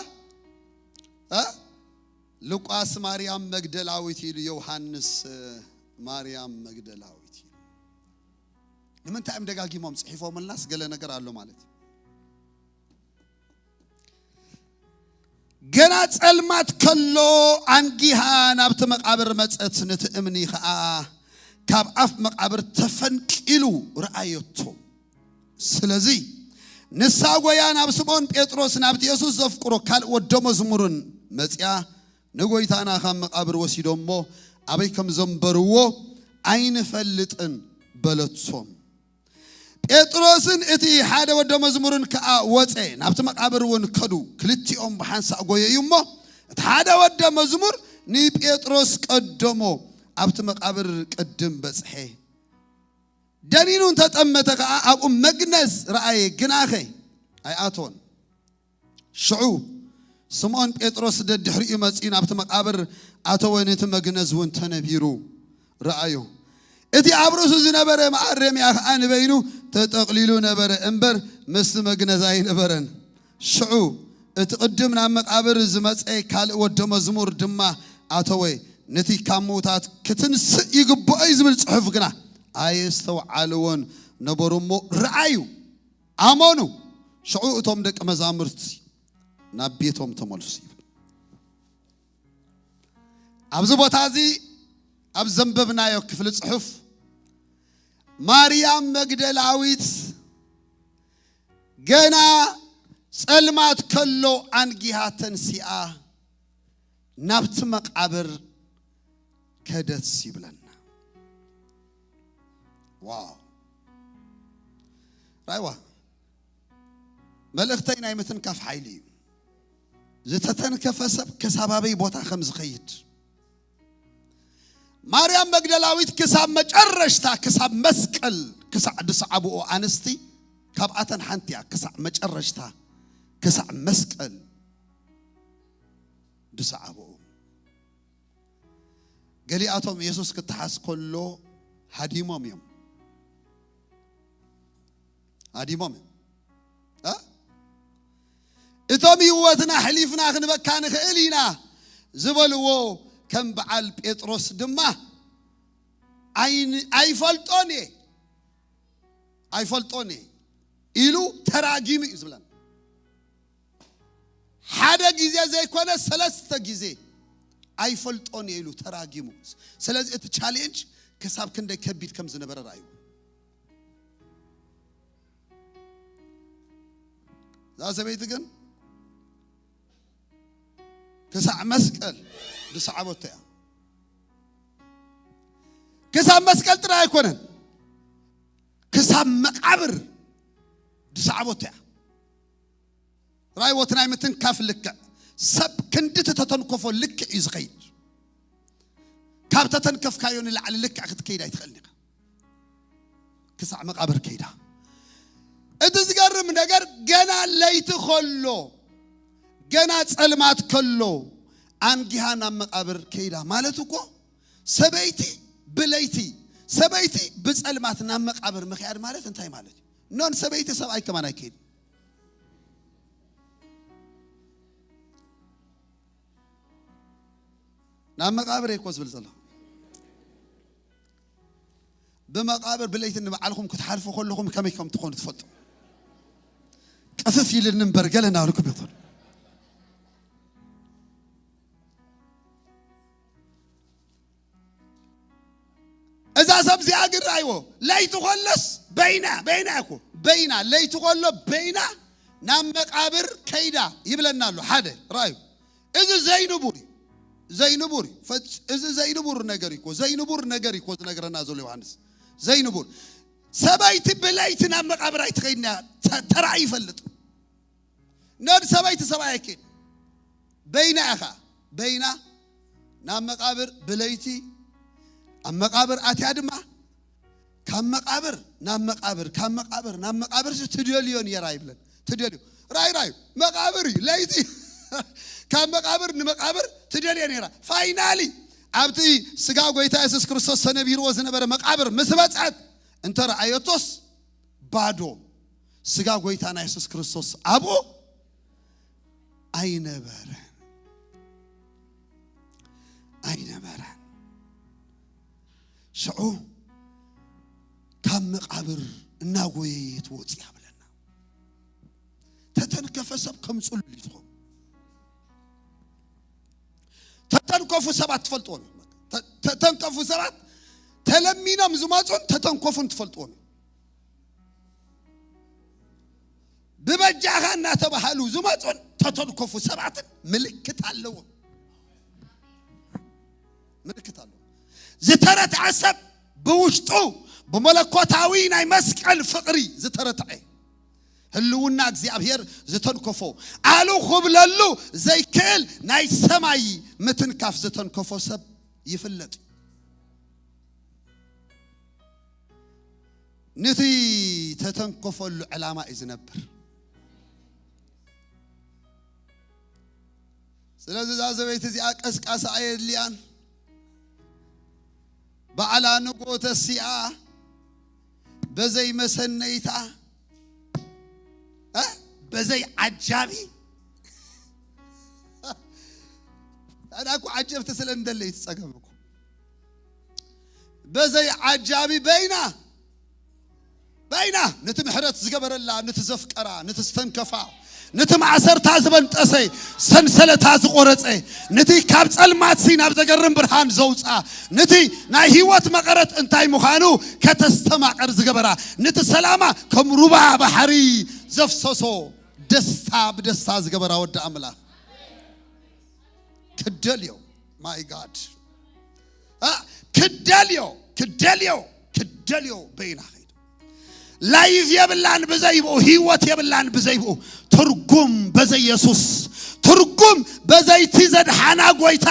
አ? ሉቃስ ማርያም መግደላዊት ኢሉ፣ ዮሃንስ ማርያም መግደላዊት ኢሉ። ንምንታይ እዮም ደጋጊሞም ጽሒፎምልናስ? ገለ ነገር ኣሎ ማለት እዩ። ገና ጸልማት ከሎ ኣንጊሃ ናብቲ መቓብር መጸት፣ ነቲ እምኒ ኸኣ ካብ ኣፍ መቓብር ተፈንቂሉ ረኣየቶ። ስለዚ ንሳ ጐያ ናብ ስምዖን ጴጥሮስ፣ ናብቲ የሱስ ዘፍቅሮ ካልእ ወደ መዝሙርን መጺኣ፣ ንጐይታና ካብ መቓብር ወሲዶሞ ኣበይ ከም ዘንበርዎ ኣይንፈልጥን በለቶም። ጴጥሮስን እቲ ሓደ ወደ መዝሙርን ከኣ ወጸ፣ ናብቲ መቓብር እውን ከዱ። ክልቲኦም ብሓንሳእ ጐየዩ እሞ፣ እቲ ሓደ ወደ መዝሙር ንጴጥሮስ ቀደሞ፣ ኣብቲ መቓብር ቅድም በጽሐ። ደኒኑ እንተጠመተ ከኣ ኣብኡ መግነዝ ረኣየ፣ ግናኸ ኣይኣተወን። ሽዑ ስምዖን ጴጥሮስ ደድሕሪኡ መጺኡ ናብቲ መቓብር ኣተወ፣ ነቲ መግነዝ እውን ተነቢሩ ረኣዮ። እቲ ኣብ ርእሱ ዝነበረ መኣረምያ ኸኣ ንበይኑ ተጠቕሊሉ ነበረ እምበር፣ ምስቲ መግነዝ ኣይነበረን። ሽዑ እቲ ቅድም ናብ መቓብር ዝመጸ ካልእ ወደ መዝሙር ድማ ኣተወ፣ ነቲ ካብ ምዉታት ክትንስእ ይግብኦ እዩ ዝብል ጽሑፍ ግና ኣየስተውዓልዎን ነበሩ እሞ ረኣዩ፣ ኣመኑ። ሽዑ እቶም ደቂ መዛሙርቲ ናብ ቤቶም ተመልሱ ይብል። ኣብዚ ቦታ እዚ ኣብ ዘንበብናዮ ክፍሊ ጽሑፍ ማርያም መግደላዊት ገና ጸልማት ከሎ ኣንጊሃ ተንሲኣ ናብቲ መቓብር ከደት ይብለና። ዋው! ራይዋ፣ መልእኽተይ ናይ ምትንካፍ ሓይሊ እዩ። ዝተተንከፈ ሰብ ክሳብ ኣበይ ቦታ ከም ዝኸይድ። ማርያም መግደላዊት ክሳብ መጨረሽታ፣ ክሳብ መስቀል፣ ክሳዕ ድስዓብኦ ኣንስቲ፣ ካብኣተን ሓንቲ እያ። ክሳዕ መጨረሽታ፣ ክሳዕ መስቀል ድስዓብኦ። ገሊኣቶም የሱስ ክተሓዝ ከሎ ሃዲሞም እዮም። ሃዲሞም እዮም። እ? እቶም ህይወትና ኣሕሊፍና ክንበካ ንኽእል ኢና ዝበልዎ ከም በዓል ጴጥሮስ ድማ፣ "ኣይን-፣ ኣይፈልጦን እየ፣ ኣይፈልጦን እየ" ኢሉ ተራጊሙ እዩ ዝብለና። ሓደ ግዜ ዘይኮነ ሰለስተ ግዜ "ኣይፈልጦን እየ" ኢሉ ተራጊሙ። ስለዚ እቲ ቻሌንጅ ክሳብ ክንደይ ከቢድ ከም ዝነበረ ረኣዩ። እዛ ሰበይቲ ግን ክሳዕ መስቀል ዝሰዓበቶ እያ። ክሳብ መስቀል ጥራይ ኣይኮነን፣ ክሳብ መቓብር ዝሰዓበቶ እያ። ራእይዎ፣ እቲ ናይ ምትንካፍ ልክዕ ሰብ ክንዲ ተተንከፎ ልክዕ እዩ ዝኸይድ። ካብ ተተንከፍካዮ ንላዕሊ ልክዕ ክትከይድ ኣይትኽእልን ኢኻ። ክሳዕ መቓብር ከይዳ። እቲ ዝገርም ነገር፣ ገና ለይቲ ከሎ፣ ገና ጸልማት ከሎ ኣንጊሃ ናብ መቓብር ከይዳ ማለት እኮ፣ ሰበይቲ ብለይቲ፣ ሰበይቲ ብጸልማት ናብ መቓብር ምኽያድ ማለት እንታይ ማለት እዩ? ኖን፣ ሰበይቲ ሰብኣይ ከማን ኣይከይድ። ናብ መቓብር እየ እኮ ዝብል ዘለኹ። ብመቓብር ብለይቲ ንባዕልኹም ክትሓልፉ ከለኹም ከመይ ከም ትኾኑ ትፈልጡ። ቅፍፍ ኢልኒ እምበር ገለ እናበልኩም ይኾኑ። እዛ ሰብ እዚኣ ግን ራእይዎ፣ ለይቲ ከሎስ በይና፣ በይና እኮ፣ በይና፣ ለይቲ ከሎ በይና ናብ መቓብር ከይዳ ይብለና ኣሎ። ሓደ ራእዩ። እዚ ዘይንቡር እዩ። ዘይንቡር እዩ። ፈጽ-፣ እዚ ዘይንቡር ነገር እዩ እኮ፣ ዘይንቡር ነገር እዩ እኮ ዝነግረና ዘሎ ዮሃንስ። ዘይንቡር። ሰበይቲ ብለይቲ ናብ መቓብር ኣይትኸይድን እያ። ተ-፣ ተራእዩ ይፈልጥ። ነድ ሰበይቲ ሰብኣይ ኣይከይድ። በይና ኢኻ። በይና ናብ መቓብር ብለይቲ ኣብ መቓብር ኣትያ ድማ ካብ መቓብር ናብ መቓብር፣ ካብ መቓብር ናብ መቓብር ሲ ትደልዮ ነይራ ይብለን። ትደልዮ። ራይ ራይ መቓብር እዩ። ለይቲ ካብ መቓብር ንመቓብር ትደልዮ ነይራ። ፋይናሊ ኣብቲ ስጋ ጎይታ የሱስ ክርስቶስ ተነቢርዎ ዝነበረ መቓብር ምስ በጽሐት እንተ ረኣየቶስ ባዶ። ስጋ ጎይታና የሱስ ክርስቶስ ኣብኡ ኣይነበረን። ኣይነበረን። ሽዑ ካብ መቓብር እናጎየየት ወፂኣ ብለና። ተተንከፈ ሰብ ከም ጽሉል እዩ ዝኸውን። ተተንከፉ ሰባት ትፈልጥዎም እዩ። ተ- ተተንከፉ ሰባት ተለሚኖም ዝመፁን ተተንከፉን ትፈልጥዎም እዩ። ብበጃኻ እናተባህሉ ዝመፁን ተተንከፉ ሰባትን ምልክት ኣለዎም። ምልክት ኣለዎ። ዝተረትዐ ሰብ ብውሽጡ ብመለኮታዊ ናይ መስቀል ፍቕሪ ዝተረትዐ፣ ህልውና እግዚኣብሔር ዝተንከፎ፣ ኣሉ ክብለሉ ዘይክእል ናይ ሰማይ ምትንካፍ ዝተንከፎ ሰብ ይፍለጥ። ንቲ ተተንከፈሉ ዕላማ እዩ ዝነብር። ስለዚ እዛ ሰበይቲ እዚኣ ቀስቃሳ ኣየድልያን። ባዕላ ንጎ ተሲኣ በዘይ መሰነይታ፣ እ? በዘይ ዓጃቢ። ኣዳ እኮ ዓጀብቲ ስለ እንደለይ ትጸገም እኮ። በዘይ ዓጃቢ በይና በይና ነቲ ምሕረት ዝገበረላ፣ ነቲ ዘፍቀራ፣ ነቲ ዝተንከፋ፣ ነቲ ማእሰርታ ዝበንጠሰ፣ ሰንሰለታ ዝቆረጸ፣ ነቲ ካብ ጸልማትሲ ናብ ዘገርም ብርሃን ዘውጻ፣ ነቲ ናይ ህይወት መቐረት እንታይ ምዃኑ ከተስተማቐር ዝገበራ፣ ነቲ ሰላማ ከም ሩባ ባሕሪ ዘፍሰሶ፣ ደስታ ብደስታ ዝገበራ ወዲ ኣምላኽ ክደልዮ። My God። እ፣ ክደልዮ ክደልዮ ክደልዮ በይና ኸይዱ። ላይፍ የብላን ብዘይብኡ፣ ህይወት የብላን ብዘይብኡ። ትርጉም በዘይ የሱስ፣ ትርጉም በዘይቲ ዘድሓና ጎይታ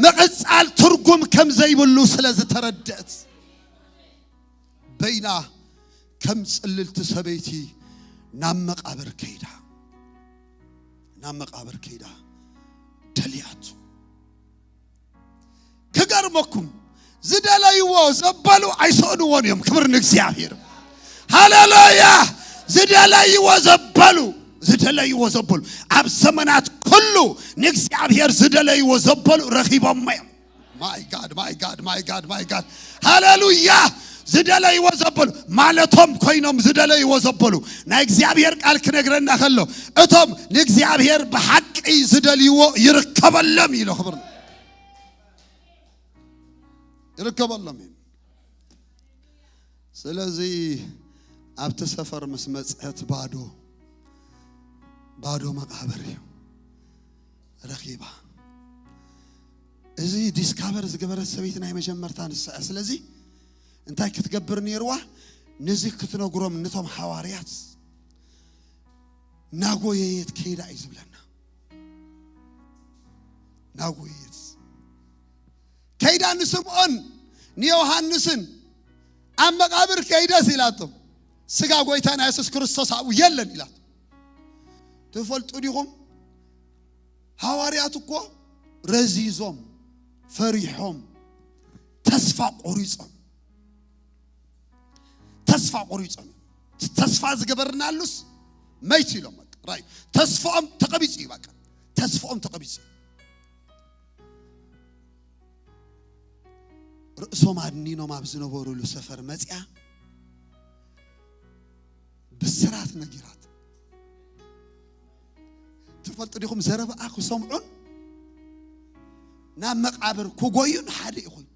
ምቕጻል ትርጉም ከም ዘይብሉ ስለ ዝተረደእት፣ በይና ከም ጽልልቲ ሰበይቲ ናብ መቓብር ከይዳ፣ ናብ መቓብር ከይዳ ደልያቱ። ክገርመኩም፣ ዝደለይዎ ዘበሉ ኣይሰእንዎን እዮም። ክብር ንእግዚኣብሔር። ሃሌሉያ። ዝደለይዎ ዘበሉ፣ ዝደለይዎ ዘበሉ፣ ኣብ ዘመናት ኩሉ ንእግዚኣብሔር ዝደለይዎ ዘበሉ ረኺቦሞ እዮም። My God, my God, my God, my God። ሃሌሉያ። ዝደለይዎ ዘበሉ ማለቶም ኮይኖም ዝደለይዎ ዘበሉ፣ ናይ እግዚኣብሔር ቃል ክነግረና ከሎ፣ እቶም ንእግዚኣብሔር ብሓቂ ዝደልይዎ ይርከበሎም ኢሎ። ክብር ይርከበሎም እዩ። ስለዚ ኣብቲ ሰፈር ምስ መጽሐት ባዶ፣ ባዶ መቓብር እዩ ረኺባ። እዚ ዲስካቨር ዝገበረት ሰበይቲ ናይ መጀመርታ ንሳ እያ። ስለዚ እንታይ ክትገብር ነይርዋ? ነዚ ክትነግሮም ነቶም ሓዋርያት ናጎየየት ከይዳ እዩ ዝብለና። ናጎየየት ከይዳ ንስምዖን ንዮሃንስን ኣብ መቓብር ከይደስ ኢላቶም፣ ስጋ ጎይታና የሱስ ክርስቶስ ኣብኡ የለን ኢላቶም። ትፈልጡ ዲኹም? ሃዋርያት እኮ ረዚዞም፣ ፈሪሖም፣ ተስፋ ቆሪጾም፣ ተስፋ ቆሪጾም። ተስፋ ዝገበርናሉስ መይት ኢሎም። በቃ ራይ ተስፋኦም ተቐቢጹ እዩ። በቃ ተስፋኦም ተቐቢጹ። ርእሶም ኣድኒኖም ኣብ ዝነበሩሉ ሰፈር መጽያ ብስራት ነጊራት። ትፈልጡ ዲኹም? ዘረባኣ ክሰምዑን ናብ መቓብር ክጎዩን ሓደ እዩ ኮይኑ።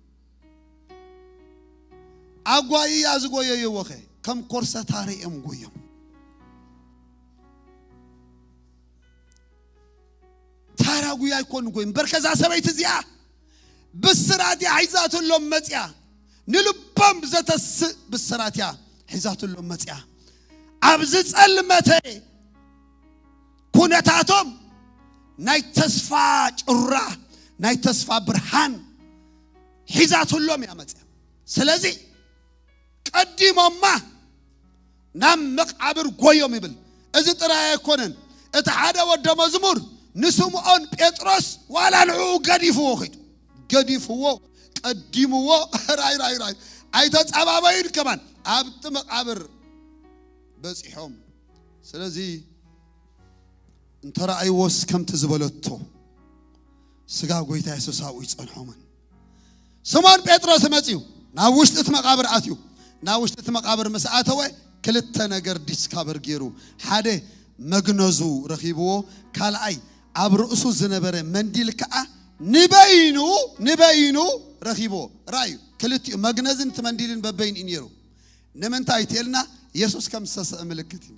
ኣጓይያ ዝጎየይዎ ኸ ከም ኮርሰታሪ እዮም ጎዮም። ታራ ጉያ ኣይኮን ጎይ እምበር ከዛ ሰበይቲ እዚኣ ብስራት እያ ሒዛትሎም መጽያ። ንልቦም ዘተስእ ብስራት እያ ሒዛትሎም መጽያ። ኣብ ዝጸልመተ ኩነታቶም ናይ ተስፋ ጭራ፣ ናይ ተስፋ ብርሃን ሒዛትሎም እያ መጽያ። ስለዚ ቀዲሞማ ናብ መቃብር ጎዮም ይብል። እዚ ጥራይ ኣይኮነን። እቲ ሓደ ወደ መዝሙር ንስምዖን ጴጥሮስ ዋላ ንዕኡ ገዲፍዎ ኸይዱ። ገዲፍዎ፣ ቀዲምዎ፣ ራይ፣ ራይ፣ ራይ። ኣይተጸባበዩን ከማን። ኣብቲ መቃብር በጺሖም። ስለዚ እንተ ረኣይዎስ ከምቲ ዝበለቶ ስጋ ጎይታ የሱስ ኣብኡ ይጸንሖምን። ስምዖን ጴጥሮስ መጺኡ ናብ ውሽጢ እቲ መቃብር ኣትዩ ናብ ውሽጢ እቲ መቓብር ምስ ኣተወ ክልተ ነገር ዲስካቨር ገይሩ። ሓደ መግነዙ ረኺብዎ፣ ካልኣይ ኣብ ርእሱ ዝነበረ መንዲል ከዓ ንበይኑ ንበይኑ ረኺብዎ። ራእዩ ክልቲኡ መግነዝን እቲ መንዲልን በበይኑ እዩ ነይሩ። ንምንታይ ትልና? የሱስ ከም ዝተሰአ ምልክት እዩ።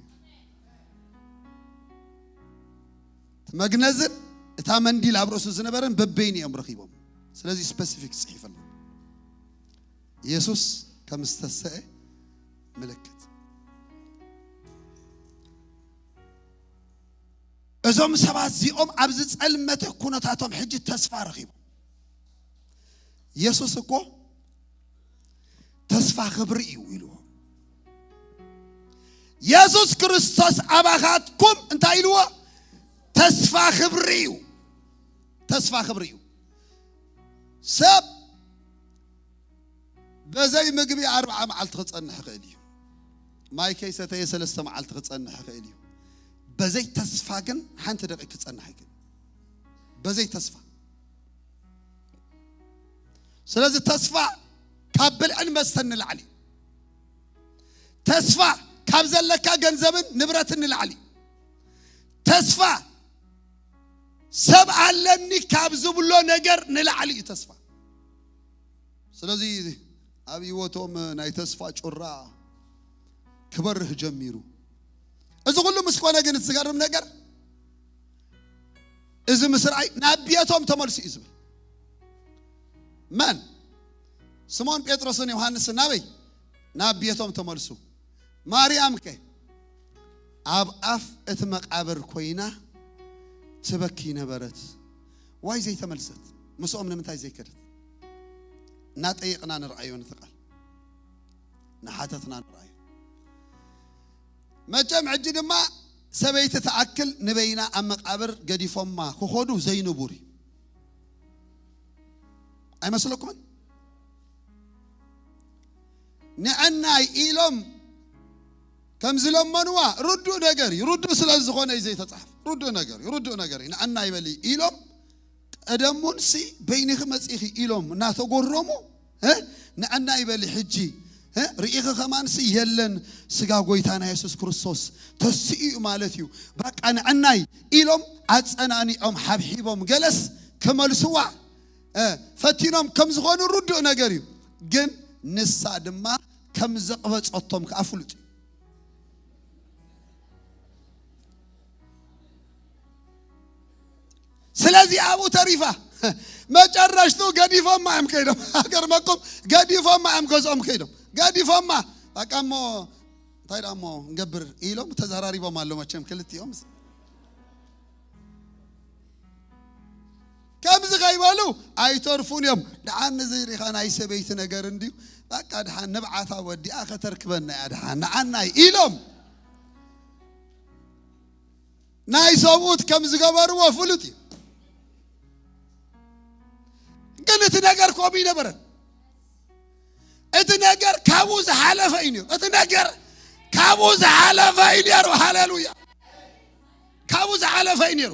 እቲ መግነዝን እታ መንዲል ኣብ ርእሱ ዝነበረን በበይኑ እዮም ረኺቦም። ስለዚ ስፐሲፊክ ጽሒፈሎም። የሱስ ከም ዝተሰአ ምልክት። እዞም ሰባት እዚኦም ኣብ ዝጸልመተ ኩነታቶም ሕጂ ተስፋ ረኺቦም። የሱስ እኮ ተስፋ ክብሪ እዩ ኢልዎ። የሱስ ክርስቶስ ኣባኻትኩም እንታይ ኢልዎ? ተስፋ ክብሪ እዩ። ተስፋ ክብሪ እዩ። ሰብ በዘይ ምግቢ ኣርብዓ መዓልቲ ክጸንሕ ይኽእል እዩ። ማይ ከይሰተየ ሰለስተ መዓልቲ ክጸንሕ ይኽእል እዩ። በዘይ ተስፋ ግን ሓንቲ ደቂቕ ክጸንሕ ይኽእል። በዘይ ተስፋ። ስለዚ ተስፋ ካብ ብልዕን መስተን ንላዕሊ እዩ። ተስፋ ካብ ዘለካ ገንዘብን ንብረትን ንላዕሊ እዩ። ተስፋ ሰብ ኣለኒ ካብ ዝብሎ ነገር ንላዕሊ እዩ ተስፋ። ስለዚ ኣብ ህይወቶም ናይ ተስፋ ጩራ ክበርህ ጀሚሩ። እዚ ኩሉ ምስ ኮነ ግን እቲ ዝገርም ነገር፣ እዚ ምስ ረኣይ ናብ ቤቶም ተመልሱ እዩ ዝብል። መን? ስምዖን ጴጥሮስን ዮሃንስን ናበይ? ናብ ቤቶም ተመልሱ። ማርያም ከ ኣብ ኣፍ እቲ መቓብር ኮይና ትበኪ ነበረት። ዋይ ዘይተመልሰት? ምስኦም ንምንታይ ዘይከደት? እናጠየቕና ንርኣዮ ነቲ ቃል። እናሓተትና ንርኣዮ። መቸም ሕጂ ድማ ሰበይቲ ትኣክል ንበይና ኣብ መቓብር ገዲፎማ ክኸዱ ዘይንቡር እዩ። ኣይመስለኩምን? ንዕናይ ኢሎም ከም ዝለመንዋ ርዱእ ነገር እዩ። ርዱእ ስለ ዝኾነ እዩ ዘይተጻሕፈ። ርዱእ ነገር እዩ። ርዱእ ነገር እዩ። ንዕናይ በሊ ኢሎም ቀደሙንሲ በይንኺ መጺኺ ኢሎም እናተጎረሙ፣ እ፣ ንዕናይ በሊ ሕጂ፣ እ፣ ርኢኺ ከማንሲ የለን፣ ስጋ ጎይታና የሱስ ክርስቶስ ተሲኡ እዩ ማለት እዩ። በቃ ንዕናይ ኢሎም ኣጸናኒዖም ሓብሒቦም ገለስ ክመልስዋ፣ እ፣ ፈቲኖም ከም ዝኾኑ ርዱእ ነገር እዩ። ግን ንሳ ድማ ከም ዘቕበጸቶም ከኣ ፍሉጥ እዩ። ስለዚ ኣብኡ ተሪፋ። መጨረሽቱ ገዲፎማ እዮም ከይዶም። ሃገር መቁም ገዲፎማ እዮም ገዝኦም ከይዶም። ገዲፎማ። በቃ እሞ እንታይ ደኣ እሞ እንገብር ኢሎም ተዘራሪቦም ኣሎ መቸም ክልቲኦም። ከምዚ ከይበሉ ኣይተርፉን እዮም። ደሓን ንዚ ሪኻ ናይ ሰበይቲ ነገር እንድዩ። በቃ ደሓን ንብዓታ ወዲኣ ከተርክበና እያ ደሓን ንዓናይ ኢሎም። ናይ ሰብኡት ከም ዝገበርዎ ፍሉጥ እዩ። ግን እቲ ነገር ከምኡ ይነበረን። እቲ ነገር ካብኡ ዝሓለፈ እዩ ነይሩ። እቲ ነገር ካብኡ ዝሓለፈ እዩ ነይሩ። ሃሌሉያ። ካብኡ ዝሓለፈ እዩ ነይሩ።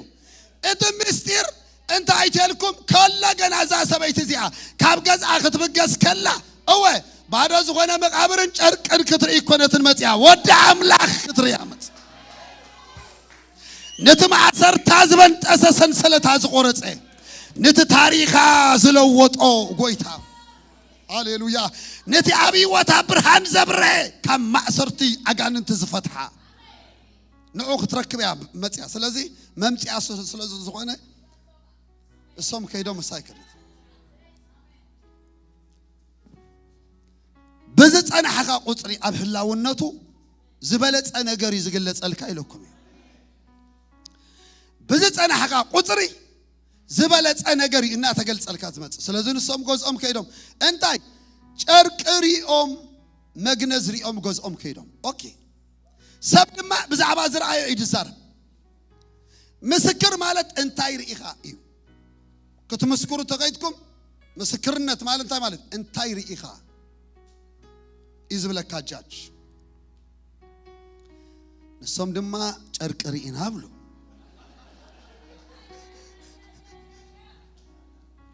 እቲ ምስጢር እንታይ ተልኩም ከሎ ገና እዛ ሰበይቲ እዚኣ ካብ ገዝኣ ክትብገስ ከላ፣ እወ፣ ባዶ ዝኾነ መቓብርን ጨርቅን ክትርኢ እኮ ነትን መጽያ ወዲ ኣምላኽ ክትርእያ መጽ ነቲ ማእሰርታ ዝበንጠሰ ሰንሰለታ ዝቆረጸ ነቲ ታሪኻ ዝለወጦ ጎይታ። ሃሌሉያ። ነቲ ኣብ ህይወታ ብርሃን ዘብረ ካብ ማእሰርቲ ኣጋንንቲ ዝፈትሓ ንዑ ክትረክብ እያ መጽያ። ስለዚ መምጽያ ስ-፣ ስለ ዝኾነ እሶም ከይዶም እሳ ኣይከደት። ብዝጸናሕኻ ቁጽሪ ኣብ ህላውነቱ ዝበለጸ ነገር እዩ ዝግለጸልካ ኢለኩም እዩ። ብዝጸናሕኻ ቁጽሪ ዝበለጸ ነገር እዩ እናተገልጸልካ ዝመጽእ። ስለዚ ንሶም ገዝኦም ከይዶም እንታይ ጨርቂ ሪኦም መግነዝ ሪኦም ገዝኦም ከይዶም። ኦኬ። ሰብ ድማ ብዛዕባ ዝረኣዮ እዩ ዝዛረብ። ምስክር ማለት እንታይ ርኢኻ እዩ። ክትምስክሩ ተኸይድኩም ምስክርነት ማለት እንታይ ማለት? እንታይ ርኢኻ እዩ ዝብለካ ጃጅ። ንሶም ድማ ጨርቂ ርኢና ብሉ።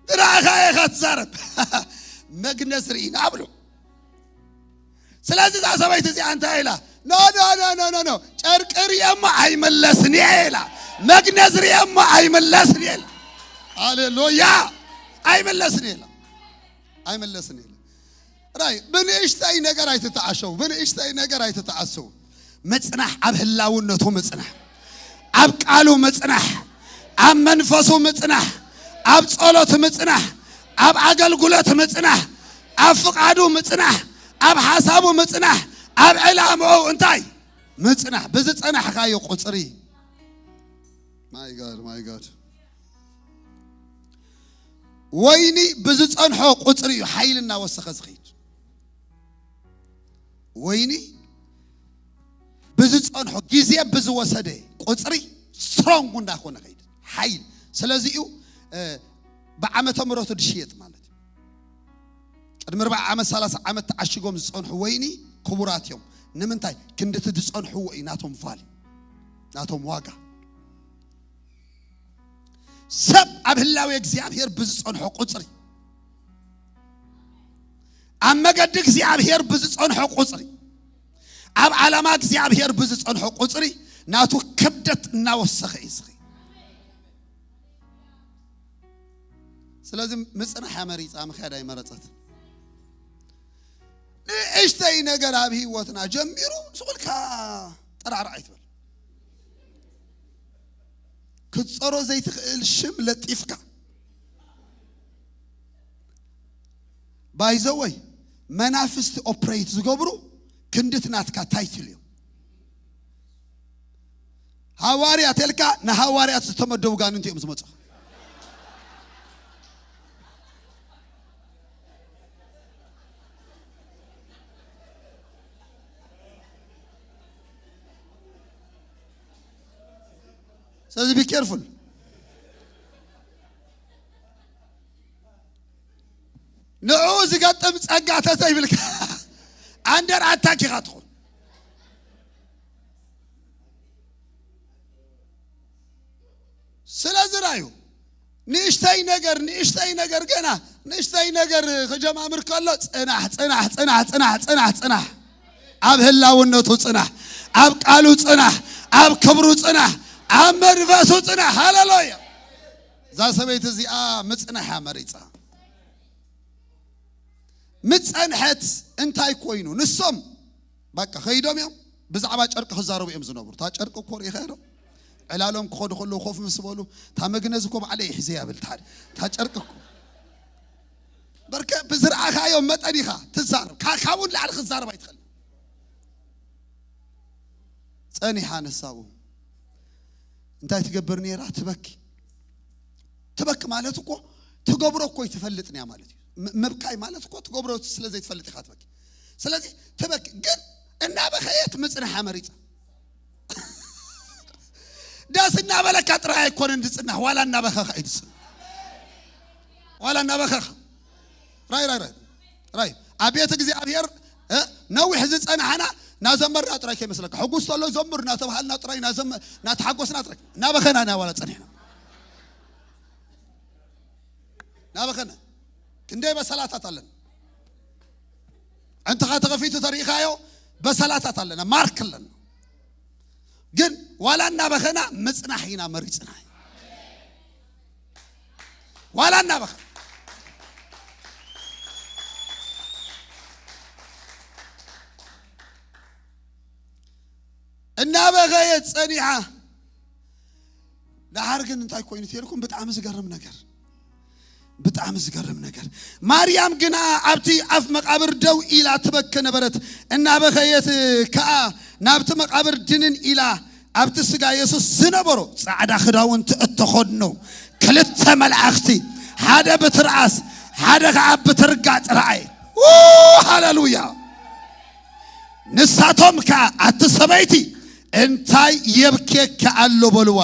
ዝረኣኻ ኢኻ ትዛረብ። መግነዝ ርኢና ብሉ። ስለዚ እዛ ሰበይቲ እዚኣ እንታይ ኢላ? ኖ ኖ ኖ ኖ ኖ ኖ፣ ጨርቂ ርእየ እሞ ኣይምለስን እየ ኢላ። መግነዝ ርእየ እሞ ኣይምለስን እየ ኢላ። ሃሌሉያ። ኣይምለስን እየ ኢላ። ኣይምለስን እየ ኢላ። ራይ ብንእሽተይ ነገር ኣይትተዓሸው፣ ብንእሽተይ ነገር ኣይትተዓሰው። ምጽናሕ፣ ኣብ ህላውነቱ ምጽናሕ፣ ኣብ ቃሉ ምጽናሕ፣ ኣብ መንፈሱ ምጽናሕ፣ ኣብ ጸሎት ምጽናሕ፣ ኣብ ኣገልግሎት ምጽናሕ፣ ኣብ ፍቓዱ ምጽናሕ፣ ኣብ ሓሳቡ ምጽናሕ፣ ኣብ ዕላምኡ እንታይ ምጽናሕ። ብዝጸናሕካዮ ቁጽሪ፣ my God, my God። ወይኒ ብዝጸንሖ ቁጽሪ እዩ ሓይሊ እናወሰኸ ዝኸይድ። ወይኒ ብዝጸንሖ፣ ግዜ ብዝወሰደ ቁጽሪ ስትሮንግ እንዳኾነ ከይድ ሓይል። ስለዚ እዩ፣ እ፣ ብዓመተ ምሕረቱ ድሽየጥ ማለት እዩ። ቅድሚ ኣርብዓ ዓመት፣ ሰላሳ ዓመት ተዓሽጎም ዝጸንሑ ወይኒ ክቡራት እዮም። ንምንታይ? ክንድቲ ዝጸንሕዎ እዩ ናቶም ቫሊ፣ ናቶም ዋጋ። ሰብ ኣብ ህላዌ እግዚኣብሔር ብዝጸንሖ ቁጽሪ፣ ኣብ መገዲ እግዚኣብሔር ብዝጸንሖ ቁጽሪ፣ ኣብ ዓላማ እግዚኣብሔር ብዝጸንሖ ቁጽሪ፣ ናቱ ክብደት እናወሰኸ እዩ ዝኸይድ። ስለዚ ምጽናሕ እያ መሪጻ፣ ምኽያድ ኣይመረጸት። ንእሽተይ ነገር ኣብ ህይወትና ጀሚሩ ስቑልካ ጠራዕራዕ ኣይትበል። ክትጸሮ ዘይትኽእል ሽም ለጢፍካ። ባይዘወይ፣ መናፍስቲ ኦፕሬት ዝገብሩ ክንድት ናትካ ታይትል እዮም። ሃዋርያ ተልካ ንሃዋርያት ዝተመደቡ ጋንንቲ እዮም ዝመጹ። ስለዚ be careful። ንዑ ዝገጥም ጸጋ ተዘይብልካ ኣንደር ኣታክ ኢኻ ትኾን። ስለዚ ራዩ ንእሽተይ ነገር፣ ንእሽተይ ነገር፣ ገና ንእሽተይ ነገር ክጀማምር ከሎ ጽናሕ፣ ጽናሕ፣ ጽናሕ፣ ጽናሕ፣ ጽናሕ፣ ጽናሕ። ኣብ ህላውነቱ ጽናሕ፣ ኣብ ቃሉ ጽናሕ፣ ኣብ ክብሩ ጽናሕ፣ ኣብ መንፈሱ ጽናሕ። ሃሌሉያ። እዛ ሰበይቲ እዚኣ ምጽናሕ እያ መሪጻ። ምጸንሐት። እንታይ ኮይኑ ንሶም በቃ ከይዶም እዮም። ብዛዕባ ጨርቂ ክዛረቡ እዮም ዝነብሩ። እታ ጨርቂ እኮ ርኢኻ ዶ? ዕላሎም ክኸዱ ከለዉ ኮፍ ምስ በሉ፣ "እታ መግነዝ እኮ ባዕለይ ይሕዘ" ይብል። ታዲያ እታ ጨርቂ እኮ በርከ ብዝረኣኻዮ መጠን ኢኻ ትዛረብ። ካ-፣ ካብኡ ንላዕሊ ክትዛረብ ኣይትኽእል። ጸኒሓ ንሳኡ እንታይ ትገብር ነይራ? ትበኪ። ትበኪ ማለት እኮ ትገብሮ እኮ ይትፈልጥ ንያ ማለት እዩ። ም-፣ ምብካይ ማለት እኮ ትገብሮ ስለ ዘይትፈልጥ ኢኻ ትበኪ። ስለዚ ትበኪ፣ ግን እናበኸየት ምጽናሕ መሪጻ። ደስ እናበለካ ጥራይ ኣይኮነን ዝጽናሕ፣ ዋላ እናበኸኻ እዩ ዝጽናሕ። ዋላ እናበኸኻ። ራይ፣ ራይ፣ ራይ። ራይ። ኣብ ቤት እግዚኣብሔር፣ እ፣ ነዊሕ ዝጸናሕና እናዘመርና ጥራይ ከይመስለካ። ሕጉስ ተሎ ዘምር እናተባሃልና ጥራይ እናዘመ-፣ እናተሓጎስና ጥራይ። እናበኸና ኢና ዋላ ጸኒሕና። እናበኸና። ክንደይ በሰላታት ኣለና። ዕንትኻ ተኸፊቱ ተሪኢኻዮ በሰላታት ኣለና፣ ማርክ ኣለና። ግን ዋላ እናበኸና ምጽናሕ ኢና መሪጽና። ዋላ እናበኸ-፣ እናበኸየት ጸኒሓ። ደሓር ግን እንታይ ኮይኑ ተልኩም? ብጣዕሚ ዝገርም ነገር፣ ብጣዕሚ ዝገርም ነገር። ማርያም ግና ኣብቲ ኣፍ መቓብር ደው ኢላ ትበኪ ነበረት። እናበኸየት ከኣ ናብቲ መቓብር ድንን ኢላ ኣብቲ ስጋ የሱስ ዝነበሮ ጻዕዳ ክዳውንቲ እተኸድኑ ክልተ መላእኽቲ፣ ሓደ ብትርኣስ ሓደ ኸኣ ብትርጋጽ ረኣየ። ው፣ ሃሌሉያ። ንሳቶም ከኣ፣ "ኣቲ ሰበይቲ፣ እንታይ የብኬኪ ኣሎ?" በልዋ።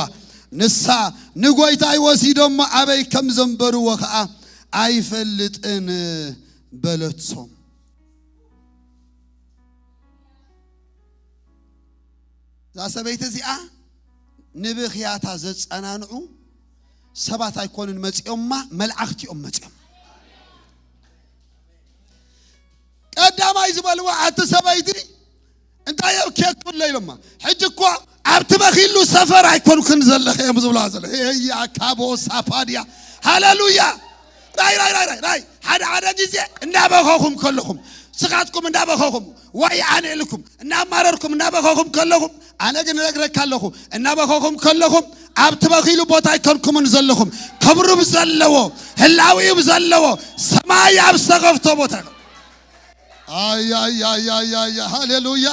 ንሳ፣ "ንጎይታይ ወሲዶሞ ኣበይ ከም ዘንበርዎ ከኣ ኣይፈልጥን" በለቶም። እዛ ሰበይቲ እዚኣ ንብኽያታ ዘጸናንዑ ሰባት ኣይኮኑን መጺኦማ፣ መላእኽቲ እዮም መጺኦም። ቀዳ ቀዳማይ ዝበልዋ ኣቲ ሰበይቲ እንታይ ኣብ ኬክ ክብሎ ኢሎማ። ሕጂ እኮ ኣብቲ በኺሉ ሰፈር ኣይኮንክን ዘለኸ እዮም ዝብላ ዘሎ። ሄያ ካቦ ሳፓድያ። ሃሌሉያ። ራይ፣ ራይ፣ ራይ፣ ራይ፣ ራይ። ሓደ ሓደ ግዜ እንዳበኸኹም ከለኹም፣ ስኻትኩም እንዳበኸኹም፣ ወይ ኣነ ኢልኩም እናማረርኩም እንዳበኸኹም ከለኹም፣ ኣነ ግን እነግረካ ኣለኹ፣ እናበኸኹም ከለኹም ኣብቲ በኺሉ ቦታ ኣይኮንኩምን ዘለኹም። ክብሩ ብዘለዎ፣ ህላዊኡ ብዘለዎ ሰማይ ኣብ ዝተኸፍቶ ቦታ። ኣይ፣ ኣይ፣ ኣይ፣ ኣይ፣ ኣይ፣ ሃሌሉያ፣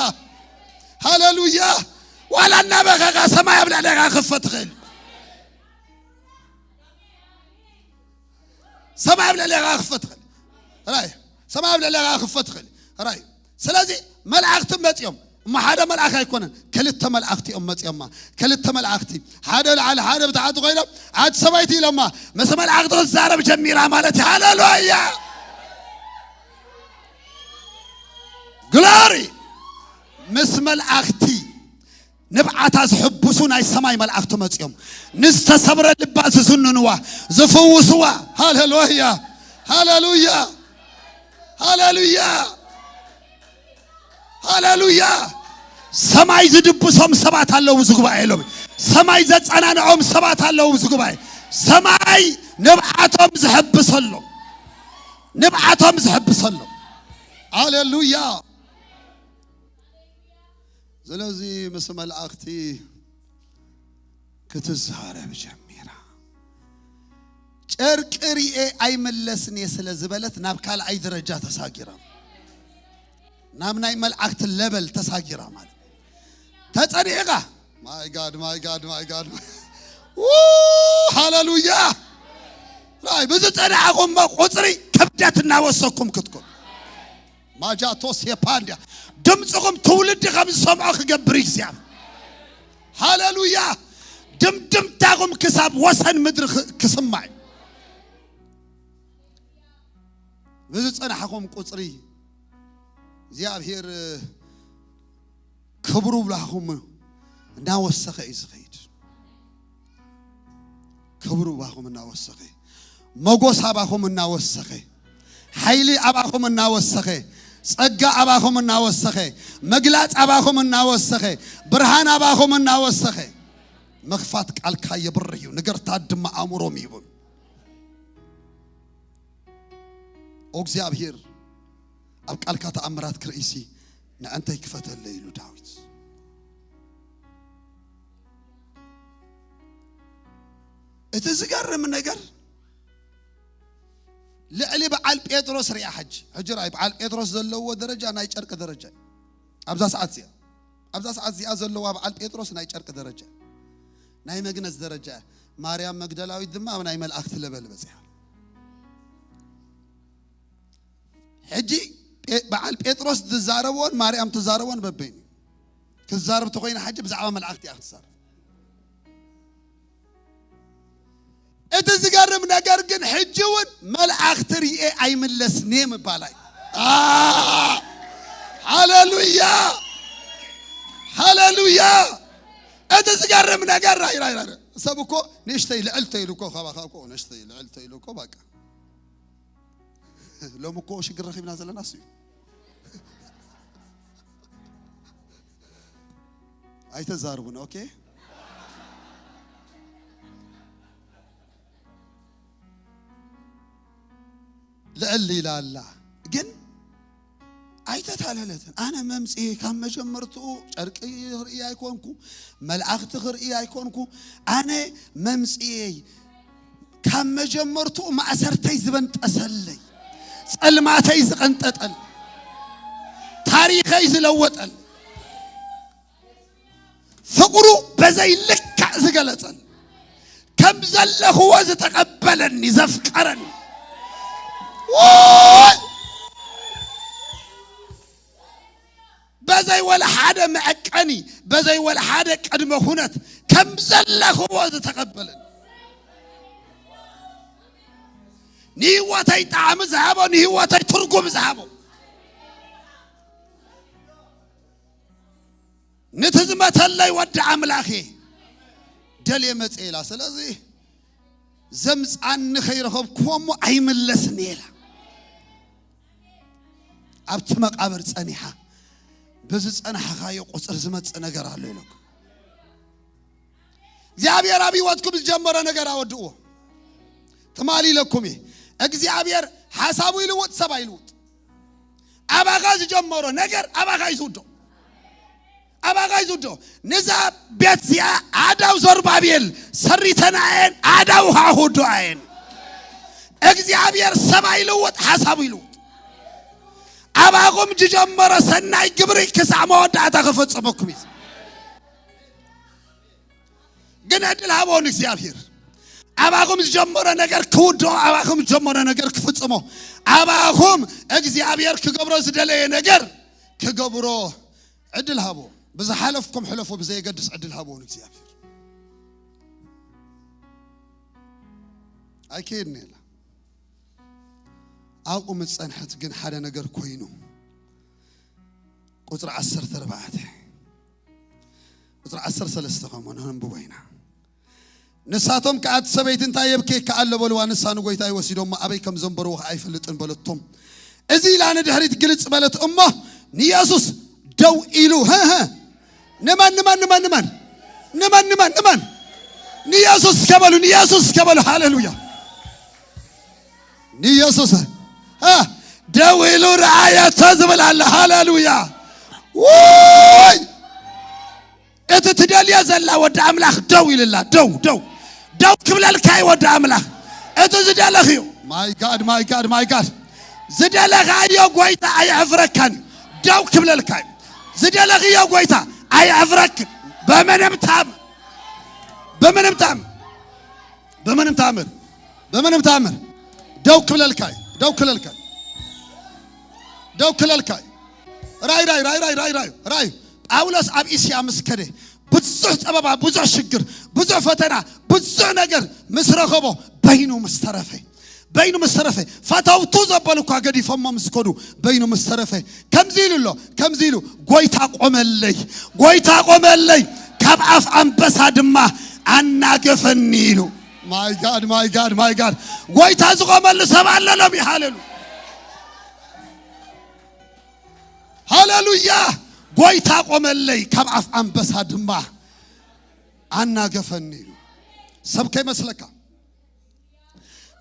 ሃሌሉያ። ዋላ እናበኸኻ ሰማይ ኣብ ልዕሌኻ ክፈት ትኽእል። ሰማይ ኣብ ልዕሌኻ ክፈት ትኽእል። ራይ፣ ሰማይ ኣብ ልዕሌኻ ክፈት ትኽእል። ራይ፣ ስለዚ መላእኽቲ መጺኦም፣ እሞ ሓደ መልኣኽ ኣይኮነን፣ ክልተ መላእኽቲ እዮም መጺኦማ። ክልተ መላእኽቲ፣ ሓደ ላዕሊ፣ ሓደ ብታሕቲ ኮይኖም፣ ኣቲ ሰበይቲ ኢሎማ፣ ምስ መላእኽቲ ክትዛረብ ጀሚራ ማለት እዩ። ሃሌሉያ! ግሎሪ! ምስ መላእኽቲ ንብዓታ ዝሕብሱ ናይ ሰማይ መላእኽቲ መጺኦም፣ ንዝተሰብረ ልባ ዝዝንንዋ፣ ዝፍውስዋ። ሃሌሉያ! ሃሌሉያ! ሃሌሉያ! ሃሌሉያ! ሰማይ ዝድብሶም ሰባት ኣለዉ፣ እዚ ጉባኤ ሎሚ። ሰማይ ዘጸናንዖም ሰባት ኣለዉ፣ እዚ ጉባኤ። ሰማይ ንብዓቶም ዝሕብሰሎም፣ ንብዓቶም ዝሕብሰሎም። ሃሌሉያ! ስለዚ ምስ መላእኽቲ ክትዛረብ ጀሚራ። ጨርቂ ርኤ ኣይምለስን እየ ስለ ዝበለት ናብ ካልኣይ ደረጃ ተሳጊራ፣ ናብ ናይ መላእኽቲ ለበል ተሳጊራ ማለት ተጸኒዕኻ። My God, my God, my God. ው፣ ሃሌሉያ። ራይ ብዝጸናዕኹም ቁጽሪ ክብደት እናወሰኩም ክትኮኑ። ማጃቶ ሴፓንድያ። ድምፅኹም ትውልዲ ከም ዝሰምዖ ክገብር እግዚኣብሔር። ሃሌሉያ። ድምድምታኹም ክሳብ ወሰን ምድሪ ክ-፣ ክስማዕ እዩ። ብዝጸናሕኹም ቁጽሪ እግዚኣብሔር ክብሩ ብላኹም እናወሰኸ እዩ ዝኸይድ። ክብሩ ባኹም እናወሰኸ፣ መጎስ ኣባኹም እናወሰኸ፣ ሓይሊ ኣባኹም እናወሰኸ፣ ጸጋ ኣባኹም እናወሰኸ፣ ምግላጽ ኣባኹም እናወሰኸ፣ ብርሃን ኣባኹም እናወሰኸ፣ ምኽፋት ቃልካ የብርህ እዩ፣ ንገርታት ድማ ኣእምሮም ይህቡ። ኦ እግዚኣብሔር፣ ኣብ ቃልካ ተኣምራት ክርእይሲ ንዕንተይ ክፈተለይ ኢሉ ዳዊት። እቲ ዝገርም ነገር ልዕሊ በዓል ጴጥሮስ ሪኣ። ሕጂ፣ ሕጂ ራይ በዓል ጴጥሮስ ዘለዎ ደረጃ ናይ ጨርቂ ደረጃ እዩ። ኣብዛ ሰዓት እዚኣ፣ ኣብዛ ሰዓት እዚኣ ዘለዋ በዓል ጴጥሮስ ናይ ጨርቂ ደረጃ፣ ናይ መግነዝ ደረጃ። ማርያም መግደላዊት ድማ ኣብ ናይ መላእኽቲ ለበል በጺሓ። ሕጂ ጴ-፣ በዓል ጴጥሮስ ዝዛረብዎን ማርያም ትዛረቦን በበይኑ። ክትዛረብ ተኾይና ሕጂ ብዛዕባ መላእኽቲ እያ ክትዛረብ። እቲ ዝገርም ነገር ግን ሕጂ እውን መላእኽቲ ርኤ ኣይምለስን እየ ምባላ እዩ። ኣ፣ ሃሌሉያ! ሃሌሉያ! እቲ ዝገርም ነገር ራይ፣ ራይ፣ ራይ፣ ሰብ እኮ ንእሽተይ ልዕል ተይሉ እኮ፣ ካባኻ እኮ ንእሽተይ ልዕል ተይሉ እኮ በቃ። ሎም እኮ ሽግር ረኺብና ዘለና እሱ እዩ። ኣይተዛርቡን። ኦኬ፣ ልዕል ኢላ ኣላ። ግን ኣይተታለለትን። ኣነ መምጽኤ ካብ መጀመርትኡ ጨርቂ ክርኢ ኣይኮንኩ፣ መላእኽቲ ክርኢ ኣይኮንኩ። ኣነ መምጽኤ ካብ መጀመርትኡ ማእሰርተይ ዝበንጠሰለይ፣ ጸልማተይ ዝቐንጠጠል፣ ታሪኸይ ዝለወጠል፣ ፍቕሩ በዘይ ልክዕ ዝገለጸል፣ ከም ዘለኽዎ ዝተቐበለኒ፣ ዘፍቀረኒ፣ ውይ! በዘይ ወላ ሓደ መዐቀኒ፣ በዘይ ወላ ሓደ ቅድመ ኩነት ከም ዘለኽዎ ዝተቐበለኒ፣ ንህይወተይ ጣዕሚ ዝሃቦ፣ ንህይወተይ ትርጉም ዝሃቦ፣ ነቲ ዝመተለይ ወዲ ኣምላኽ እየ ደልየ መጽእ ኢላ። ስለዚ ዘምጽኣኒ ከይረኸብክዎ እሞ ኣይምለስን እየ ኢላ። ኣብቲ መቃብር ጸኒሓ፣ በዚ ጸናሕኻዮ ቁጽር ዝመጽእ ነገር ኣሎ ኢለኩም። እግዚኣብሔር ኣብ ህይወትኩም ዝጀመሮ ነገር ኣወድእዎ። ትማሊ ኢለኩም እየ፣ እግዚኣብሔር ሓሳቡ ይልውጥ፣ ሰብ ኣይልውጥ። ኣባኻ ዝጀመሮ ነገር ኣባኻ እዩ ዝውድኦ። ኣባኻ እዩ ዝውድኦ። ንዛ ቤት እዚኣ ኣዳው ዘሩባቤል ሰሪተና እየን፣ ኣዳው ከዓ ክውድኣ እየን። እግዚኣብሔር ሰብ ኣይልውጥ፣ ሓሳቡ ይልውጥ። ኣባኹም ዝጀመሮ ሰናይ ግብሪ ክሳዕ መወዳእታ ክፈጽመኩም እዩ። ግን ዕድል ሃቦ ንእግዚኣብሔር። ኣባኹም ዝጀመሮ ነገር ክውድኦ፣ ኣባኹም ዝጀመሮ ነገር ክፍጽሞ፣ ኣባኹም እግዚኣብሔር ክገብሮ ዝደለየ ነገር ክገብሮ ዕድል ሃቦ። ብዝሓለፍኩም ሕለፉ፣ ብዘየገድስ ዕድል ሃቦ ንእግዚኣብሔር። ኣይከየድን የላ። ኣብኡ ምስ ጸንሐት ግን ሓደ ነገር ኮይኑ። ቁጽሪ ዓሰርተ ኣርባዕተ፣ ቁጽሪ ዓሰርተ ሰለስተ ከምኡ ነንብቦ ኢና። ንሳቶም ከኣ፣ እቲ ሰበይቲ እንታይ የብክየካ ኣሎ በልዋ። ንሳ ንጎይታይ ወሲዶሞ ኣበይ ከም ዘንበርዎ ከኣ ኣይፈልጥን በለቶም። እዚ ኢላ ንድሕሪት ግልጽ በለት እሞ ንየሱስ ደው ኢሉ፣ ህህ፣ ንመን፣ ንመን፣ ንመን፣ ንመን? ንመን፣ ንመን፣ ንመን? ንየሱስ እስከ በሉ፣ ንየሱስ እስከ በሉ። ሃሌሉያ። ንየሱስ፣ እ፣ ደው ኢሉ ረኣየቶ ዝብል ኣለ። ሃሌሉያ። ውይ! እቲ ትደልዮ ዘላ ወዲ ኣምላኽ ደው ኢልላ። ደው፣ ደው። ደው ክብለልካ እዩ ወዲ ኣምላኽ። እቲ ዝደለኽዮ። My God, my God, my God። ዝደለኻዮ ጎይታ ኣየዕፍረካን እዩ። ደው ክብለልካ እዩ። ዝደለኽዮ ጎይታ ኣየዕፍረክን። በምንም ተኣምር። በምንም ተኣምር። በምንም ተኣምር። በምንም ተኣምር። ደው ክብለልካ እዩ። ደው ክብለልካ እዩ። ደው ክብለልካ እዩ። ራይ፣ ራይ፣ ራይ፣ ራይ፣ ራይ፣ ራይ፣ ራይ። ጳውሎስ ኣብ እስያ ምስ ከደ ብዙሕ ጸበባ፣ ብዙሕ ሽግር፣ ብዙሕ ፈተና፣ ብዙሕ ነገር ምስ ረኸቦ በይኑ ምስ ተረፈ፣ በይኑ ምስ ተረፈ፣ ፈተውቱ ዘበሉ እኳ ገዲፎሞ ምስ ከዱ በይኑ ምስ ተረፈ፣ ከምዚ ኢሉ ኣሎ፣ ከምዚ ኢሉ፣ "ጎይታ ቆመለይ፣ ጎይታ ቆመለይ፣ ካብ ኣፍ ኣንበሳ ድማ ኣናገፈኒ" ኢሉ። My God, my God, my God። ጎይታ ዝቆመሉ ሰብ ኣሎ ሎሚ። ሃሌሉያ። ሃሌሉያ። "ጎይታ ቆመለይ፣ ካብ ኣፍ ኣንበሳ ድማ ኣናገፈኒ" ኢሉ። ሰብ ከይመስለካ፣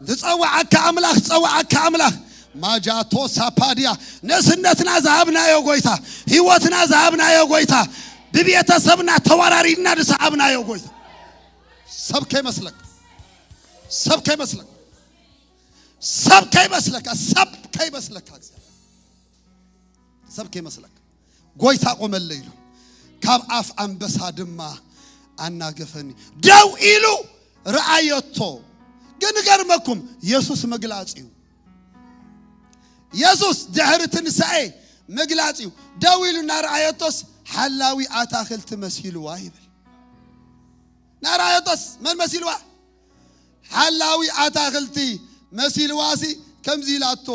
ዝጸውዓካ ኣምላኽ፣ ዝጸውዓካ ኣምላኽ። ማጃቶ ሳፓድያ፣ ንእስነትና ዝሃብናዮ ጎይታ፣ ህይወትና ዝሃብናዮ ጎይታ፣ ብቤተሰብና ተወራሪድና ዝሰዓብናዮ ጎይታ። ሰብ ከይመስለካ፣ ሰብ ከይመስለካ፣ ሰብ ከይመስለካ፣ ሰብ ከይመስለካ፣ እግዚኣብሔር ሰብ ከይመስለካ። ጎይታ ቆመለይ ኢሉ፣ ካብ ኣፍ ኣንበሳ ድማ ኣናገፈኒ። ደው ኢሉ ረኣየቶ። ግን ገርመኩም፣ የሱስ ምግላጽ እዩ። የሱስ ድሕሪ ትንሳኤ ምግላጽ እዩ። ደው ኢሉ እናረኣየቶስ ሓላዊ ኣታኽልቲ መሲልዋ ይብል። እናረኣየቶስ መን መሲልዋ? ሓላዊ ኣታኽልቲ መሲልዋሲ ከምዚ ኢላቶ፣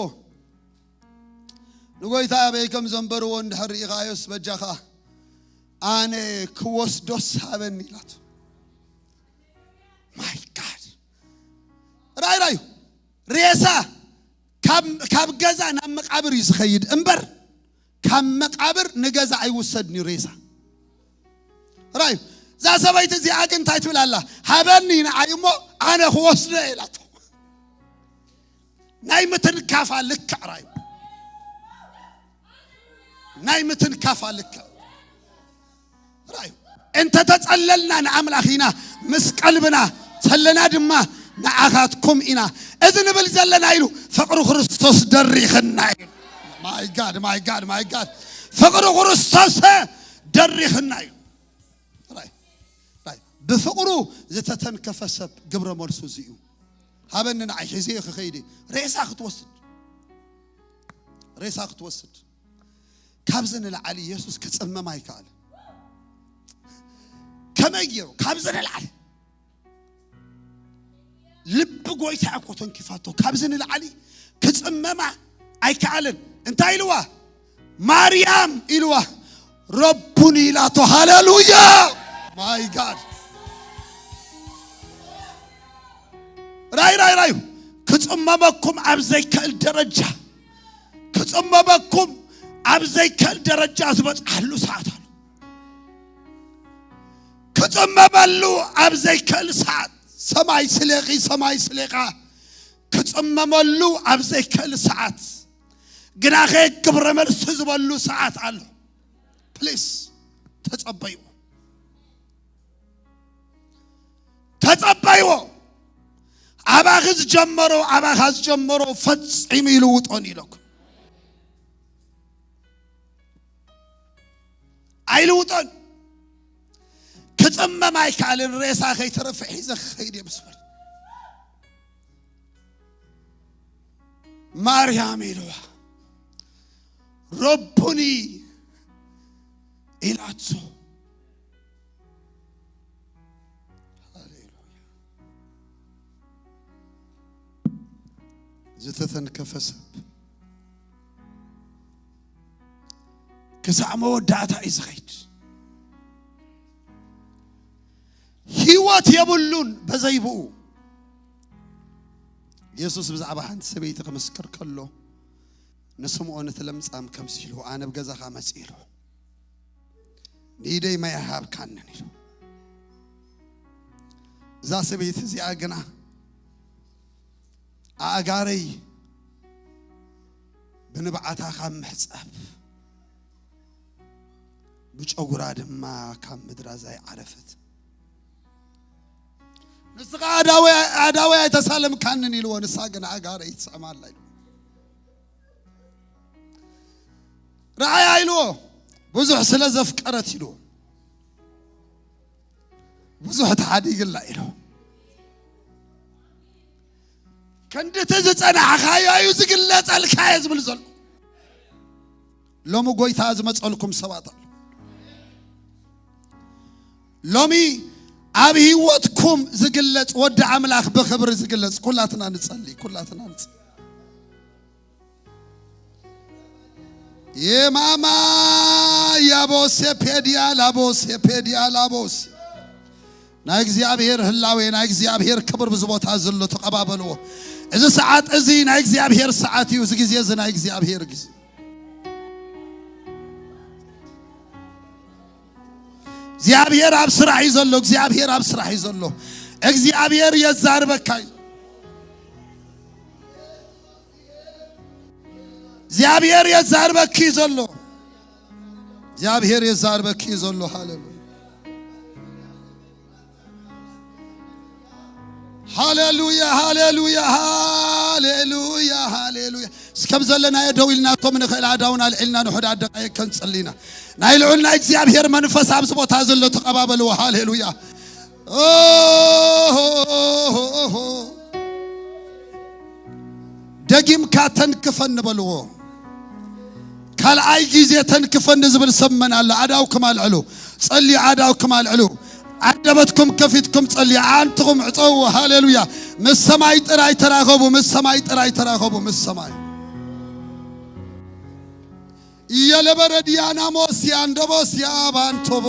"ንጎይታ ኣበይ ከም ዘንበርዎ እንድሕር ርኢኻዮስ በጃኻ ኣነ ክወስዶስ ሃበኒ" ኢላቶ። My God። ራይ ራዩ፣ ሬሳ ካብ፣ ካብ ገዛ ናብ መቃብር እዩ ዝኸይድ እምበር፣ ካብ መቃብር ንገዛ ኣይውሰድን እዩ ሬሳ። ራዩ፣ እዛ ሰበይቲ እዚኣ ግን እንታይ ትብል ኣላ? "ሃበኒ ንዓይ እሞ ኣነ ክወስዶ" ኢላቶ። ናይ ምትንካፋ ልክዕ ራዩ። ናይ ምትንካፋ ልክዕ ራዩ። እንተ ተጸለልና ንኣምላኽ ኢና፣ ምስ ቀልብና ተለና ድማ ንኣኻትኩም ኢና። እዚ ንብል ዘለና ኢሉ ፍቕሪ ክርስቶስ ደሪኽና እዩ። My God, my God, my God። ፍቕሪ ክርስቶስ ደሪኽና እዩ። ራይ፣ ራይ። ብፍቕሩ ዝተተንከፈ ሰብ ግብረ መልሱ እዚ እዩ። ሃበኒ ንዓይ ሒዘ ክኸይድ እየ። ሬሳ ክትወስድ፣ ሬሳ ክትወስድ። ካብዚ ንላዕሊ የሱስ ክጽመም ኣይከኣል። ከመይ ገይሩ? ካብዚ ንላዕሊ ልቢ ጎይታ እኮ ተንኪፋቶ። ካብዚ ንላዕሊ ክጽመማ ኣይከኣልን። እንታይ ኢልዋ? "ማርያም" ኢልዋ። "ረቡኒ" ኢላቶ። ሃሌሉያ። My God። ራይ፣ ራይ፣ ራዩ። ክጽመመኩም ኣብ ዘይክእል ደረጃ፣ ክጽመመኩም ኣብ ዘይክእል ደረጃ ዝበጽሓሉ ሰዓት ኣሎ። ክጽመመሉ ኣብ ዘይክእል ሰዓት፣ ሰማይ ስሌኺ፣ ሰማይ ስሌኻ፣ ክጽመመሉ ኣብ ዘይክእል ሰዓት፣ ግናኸ ግብረ መልሲ ዝበሉ ሰዓት ኣሎ። ፕሊስ፣ ተጸበይዎ። ተጸበይዎ። ኣባኺ ዝጀመሮ፣ ኣባኻ ዝጀመሮ ፈጺሙ ይልውጦን ኢለኩም። ኣይልውጦን። ክጽመም ኣይከኣልን። ሬሳ ከይተረፈ ሒዘ ክኸይድ እየ ምስ በለ፣ ማርያም ኢልዋ፣ ረቡኒ ኢላቶ። ሃሌሉያ። ዝተተንከፈ ሰብ ክሳዕ መወዳእታ እዩ ዝኸይድ። ህይወት የብሉን በዘይ ብኡ። የሱስ ብዛዕባ ሓንቲ ሰበይቲ ክምስክር ከሎ፣ ንስምዖን እቲ ለምጻም ከምዚ ኢሉ፣ ኣነ ኣብ ገዛኻ መጺእ ኢሉ፣ ንኢደይ ማይ ኣይሃብካንን ኢሉ። እዛ ሰበይቲ እዚኣ ግና፣ ኣእጋረይ ብንብዓታ ካብ ምሕጻብ፣ ብጨጉራ ድማ ካብ ምድራ ዘይዓረፈት። ንስኻ ኣዳወይ፣ ኣዳወይ ኣይተሳለምካንን ኢልዎ፣ ንሳ ግን ኣእጋረይ ትስዕማ ኣላ ኢሉ። ረኣያ ኢልዎ፣ ብዙሕ ስለ ዘፍቀረት ኢልዎ፣ ብዙሕ ተሓዲግላ ኢልዎ። ክንድቲ ዝጸናሕካዮ እዩ ዝግለጸልካ እየ ዝብል ዘሎ። ሎሚ ጎይታ ዝመጸልኩም ሰባት ኣሎ። ሎሚ ኣብ ህይወትኩም ዝግለጽ ወዲ ኣምላኽ ብኽብሪ ዝግለጽ፣ ኩላትና ንጸሊ፣ ኩላትና ንጸሊ። የማማ ያቦሴ ፔዲያ ላቦሴ ፔዲያ ላቦስ። ናይ እግዚኣብሔር ህላዌ፣ ናይ እግዚኣብሔር ክብር ብዚ ቦታ ዘሎ ተቐባበልዎ። እዚ ሰዓት እዚ ናይ እግዚኣብሔር ሰዓት እዩ። እዚ ግዜ እዚ ናይ እግዚኣብሔር ግዜ። እግዚኣብሔር ኣብ ስራሕ እዩ ዘሎ። እግዚኣብሔር ኣብ ስራሕ እዩ ዘሎ። እግዚኣብሔር የዛርበካ እዩ። እግዚኣብሔር የዛርበኪ ዘሎ። እግዚኣብሔር የዛርበኪ ዘሎ። ሃሌሉያ። ሃሌሉያ፣ ሃሌሉያ፣ ሃሌሉያ፣ ሃሌሉያ። እስከም ዘለናዮ ደው ኢልና፣ እቶም ንኽእል ኣእዳውና ኣልዒልና ንውሑዳት ደቃይቅ ከንጽሊ ኢና። ናይ ልዑል ናይ እግዚኣብሔር መንፈስ ኣብዚ ቦታ ዘሎ ተቐባበልዎ። ሃሌሉያ። ኦሆ፣ ኦሆ። ደጊምካ ተንክፈኒ በልዎ። ካልኣይ ግዜ ተንክፈኒ ዝብል ሰብ መን ኣሎ? ኣእዳውኩም ኣልዕሉ። ጸልዩ፣ ኣእዳውኩም ኣልዕሉ። ኣንደበትኩም ከፊትኩም ጸልዩ። ኣንትኹም ዕጸው። ሃሌሉያ። ምስ ሰማይ ጥራይ ተራኸቡ፣ ምስ ሰማይ ጥራይ ተራኸቡ፣ ምስ ሰማይ። የለበረድያ ናሞስያ እንደቦስያ ባንቶቦ።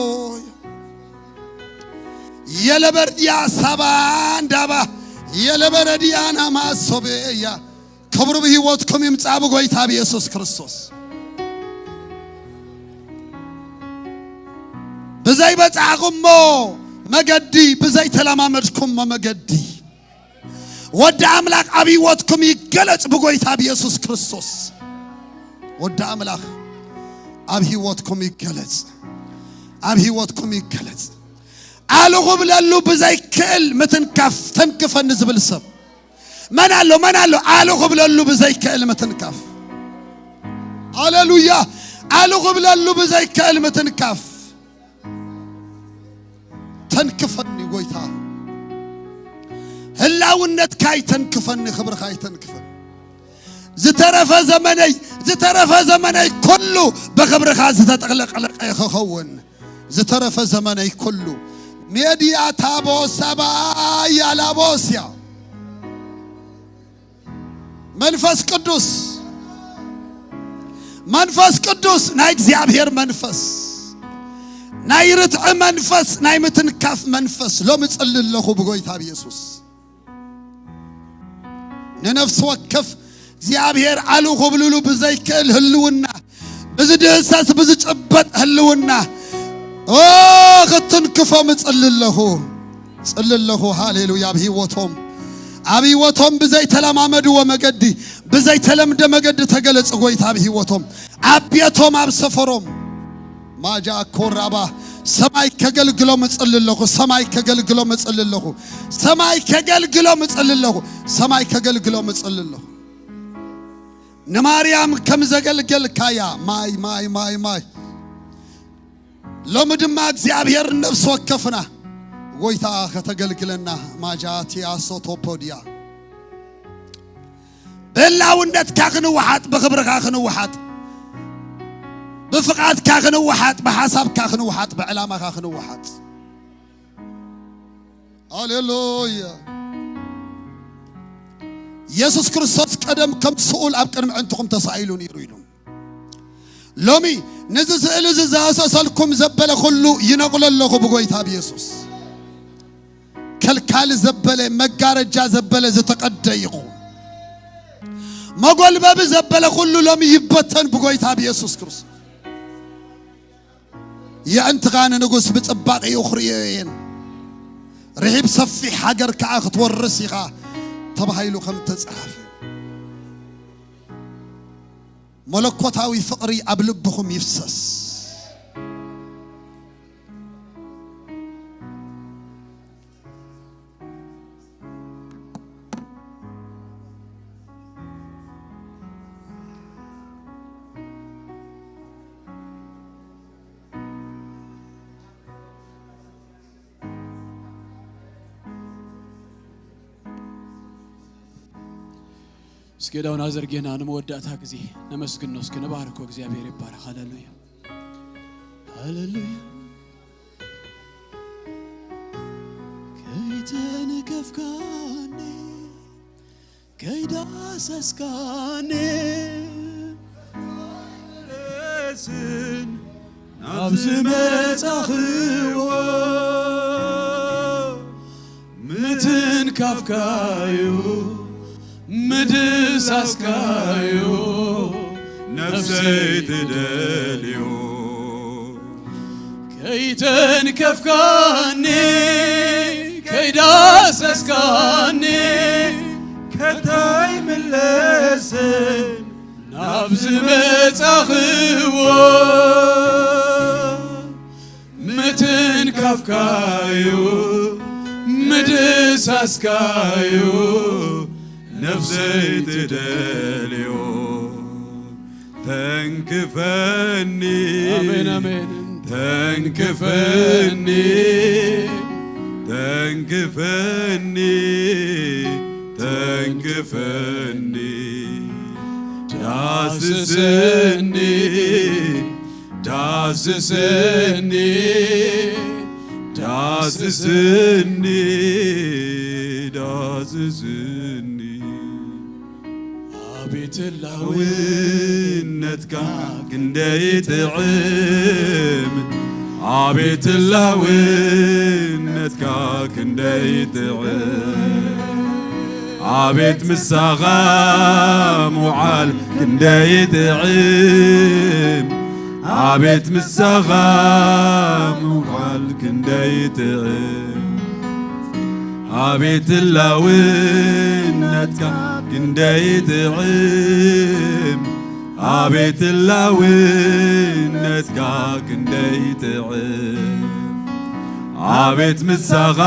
የለበርድያ ሳባ እንዳባ። የለበረድያ ናማሶቤያ። ክብሩ ብህይወትኩም ይምጻእ ብጎይታ ብኢየሱስ ክርስቶስ። ብዘይ በጻዕኹሞ መገዲ፣ ብዘይ ተለማመድኩሞ መገዲ፣ ወዲ ኣምላኽ ኣብ ህይወትኩም ይገለጽ ብጎይታ ብኢየሱስ ክርስቶስ። ወዲ ኣምላኽ ኣብ ህይወትኩም ይገለጽ፣ ኣብ ህይወትኩም ይገለጽ። ኣሉ ክብለሉ ብዘይክእል ምትንካፍ ተንክፈኒ ዝብል ሰብ መን ኣሎ? መን ኣሎ? ኣሉ ክብለሉ ብዘይክእል ምትንካፍ። ሃሌሉያ። ኣሉ ክብለሉ ብዘይክእል ምትንካፍ። ተንክፈኒ ጎይታ። ህላውነትካ ይተንክፈኒ፣ ክብርኻ ይተንክፈኒ። ዝተረፈ ዘመነይ፣ ዝተረፈ ዘመነይ ኩሉ ብኽብርኻ ዝተጠቕለቐለቀ ክኸውን። ዝተረፈ ዘመነይ ኩሉ። ሜድያ ታቦ ሰባያ ላቦስያ። መንፈስ ቅዱስ፣ መንፈስ ቅዱስ፣ ናይ እግዚኣብሔር መንፈስ፣ ናይ ርትዒ መንፈስ፣ ናይ ምትንካፍ መንፈስ፣ ሎሚ ጽሊ ኣለኹ ብጎይታ ብየሱስ። ንነፍሲ ወከፍ እግዚኣብሔር ኣሉ ክብልሉ ብዘይክእል ህልውና፣ ብዝድህሰስ ብዝጭበጥ ህልውና፣ ኦ፣ ክትንክፎም እጽሊ ኣለኹ፣ ጽሊ ኣለኹ። ሃሌሉያ። ኣብ ህይወቶም፣ ኣብ ህይወቶም ብዘይተለማመድዎ መገዲ፣ ብዘይተለምደ መገዲ ተገለጽ ጎይታ ኣብ ህይወቶም፣ ኣብ ቤቶም፣ ኣብ ሰፈሮም። ማጃ ኮራባ፣ ሰማይ ከገልግሎም እጽሊ ኣለኹ፣ ሰማይ ከገልግሎም እጽሊ ኣለኹ፣ ሰማይ ከገልግሎም እጽሊ ኣለኹ፣ ሰማይ ከገልግሎም እጽሊ ኣለኹ። ንማርያም ከም ዘገልገልካያ፣ ማይ፣ ማይ፣ ማይ፣ ማይ። ሎሚ ድማ እግዚኣብሔር ነፍሲ ወከፍና ጎይታ ከተገልግለና። ማጃቲያ ሶቶፖድያ፣ ብህላውነትካ ክንወሓጥ፣ ብኽብርኻ ክንወሓጥ፣ ብፍቓድካ ክንወሓጥ፣ ብሓሳብካ ክንወሓጥ፣ ብዕላማኻ ክንወሓጥ። ሃሌሉያ። የሱስ ክርስቶስ ቀደም ከም ስኡል ኣብ ቅድሚ ዕንትኹም ተሳኢሉ ነይሩ ኢሉ። ሎሚ ነዚ ስእሊ እዚ ዝሃሰሰልኩም ዘበለ ኩሉ ይነቕሎ ኣለኹ ብጎይታ ብየሱስ። ከልካሊ ዘበለ፣ መጋረጃ ዘበለ ዝተቐደ ይኹን። መጎልበቢ ዘበለ ኩሉ ሎሚ ይበተን ብጎይታ ብየሱስ ክርስቶስ። የዕንትኻ ንንጉስ ብጽባቐኡ ክርእዮ እየን፣ ርሒብ ሰፊሕ ሃገር ከኣ ክትወርስ ኢኻ ተባሂሉ ከም ተጻሓፈ። መለኮታዊ ፍቕሪ ኣብ ልብኹም ይፍሰስ። እስኪ ዳውን ኣዘርጌና ንመወዳእታ ግዜ ነመስግኖ፣ እስኪ ንባርኮ። እግዚኣብሔር ይባረክ። ሃሌሉያ፣ ሃሌሉያ። ከይተንከፍካኒ፣ ከይዳሰስካኒ፣ ስን ናብ ዝመጻኽዎ፣ ምትንካፍካዩ፣ ምድሳስካዩ፣ ነፍሰይ ትደልዮ። ከይተንከፍካኒ፣ ከይዳሰስካኒ፣ ከታይ ምለስን ናብ ዝመጻኽዎ፣ ምትንካፍካዩ፣ ምድሳስካዩ፣ ነፍሰይ ትደልዮ። ተንክፈኒ፣ ኣሜን፣ ኣሜን። ተንክፈኒ፣ ተንክፈኒ፣ ተንክፈኒ፣ ዳስሰኒ፣ ዳስሰኒ፣ ዳስሰኒ፣ ዳስሰኒ። ኣቤት ህላውነትካ ክንደይ ጥዕም፣ ኣቤት ህላውነትካ ክንደይ ጥዕም፣ ኣቤት ምሳኻ ምውዓል ክንደይ ጥዕም፣ ኣቤት ምሳኻ ምውዓል ክንደይ ጥዕም፣ ኣቤት ህላውነትካ ክንደይ ጥዕም፣ ኣቤት ህላውነትካ ክንደይ ጥዕም፣ ኣቤት ምሳኻ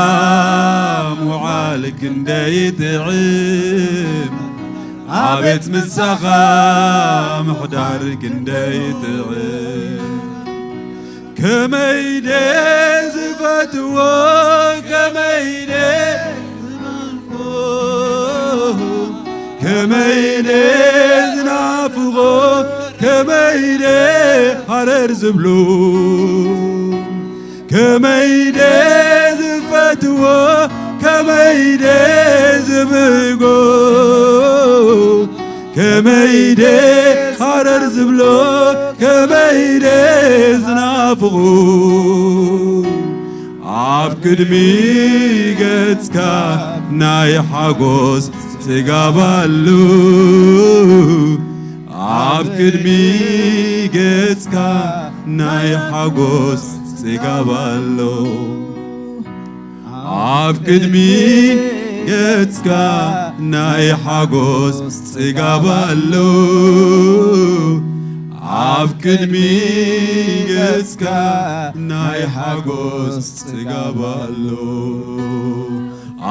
ምውዓል ክንደይ ጥዕም፣ ኣቤት ምሳኻ ምሕዳር ክንደይ ጥዕም። ከመይ ደ ዝፈትዎ፣ ከመይ ደ ዝመልኮ፣ ከመይ ደ ዝናፍቆ፣ ከመይ ደ ሃረር ዝብሎ፣ ከመይ ደ ዝፈትዎ፣ ከመይ ደ ዝብህጎ፣ ከመይ ደ ሃረር ዝብሎ፣ ከመይ ደ ዝናፍቑ። ኣብ ቅድሚ ገጽካ ናይ ሓጎስ ጽጋብ ኣሎ። ቅድሚ ገጽካ ናይ ሓጎስ ጽጋብ ኣሎ። ኣብ ቅድሚ ገጽካ ናይ ሓጎስ ጽጋብ ኣሎ። ኣብ ቅድሚ ገጽካ ናይ ሓጎስ ጽጋብ ኣሎ።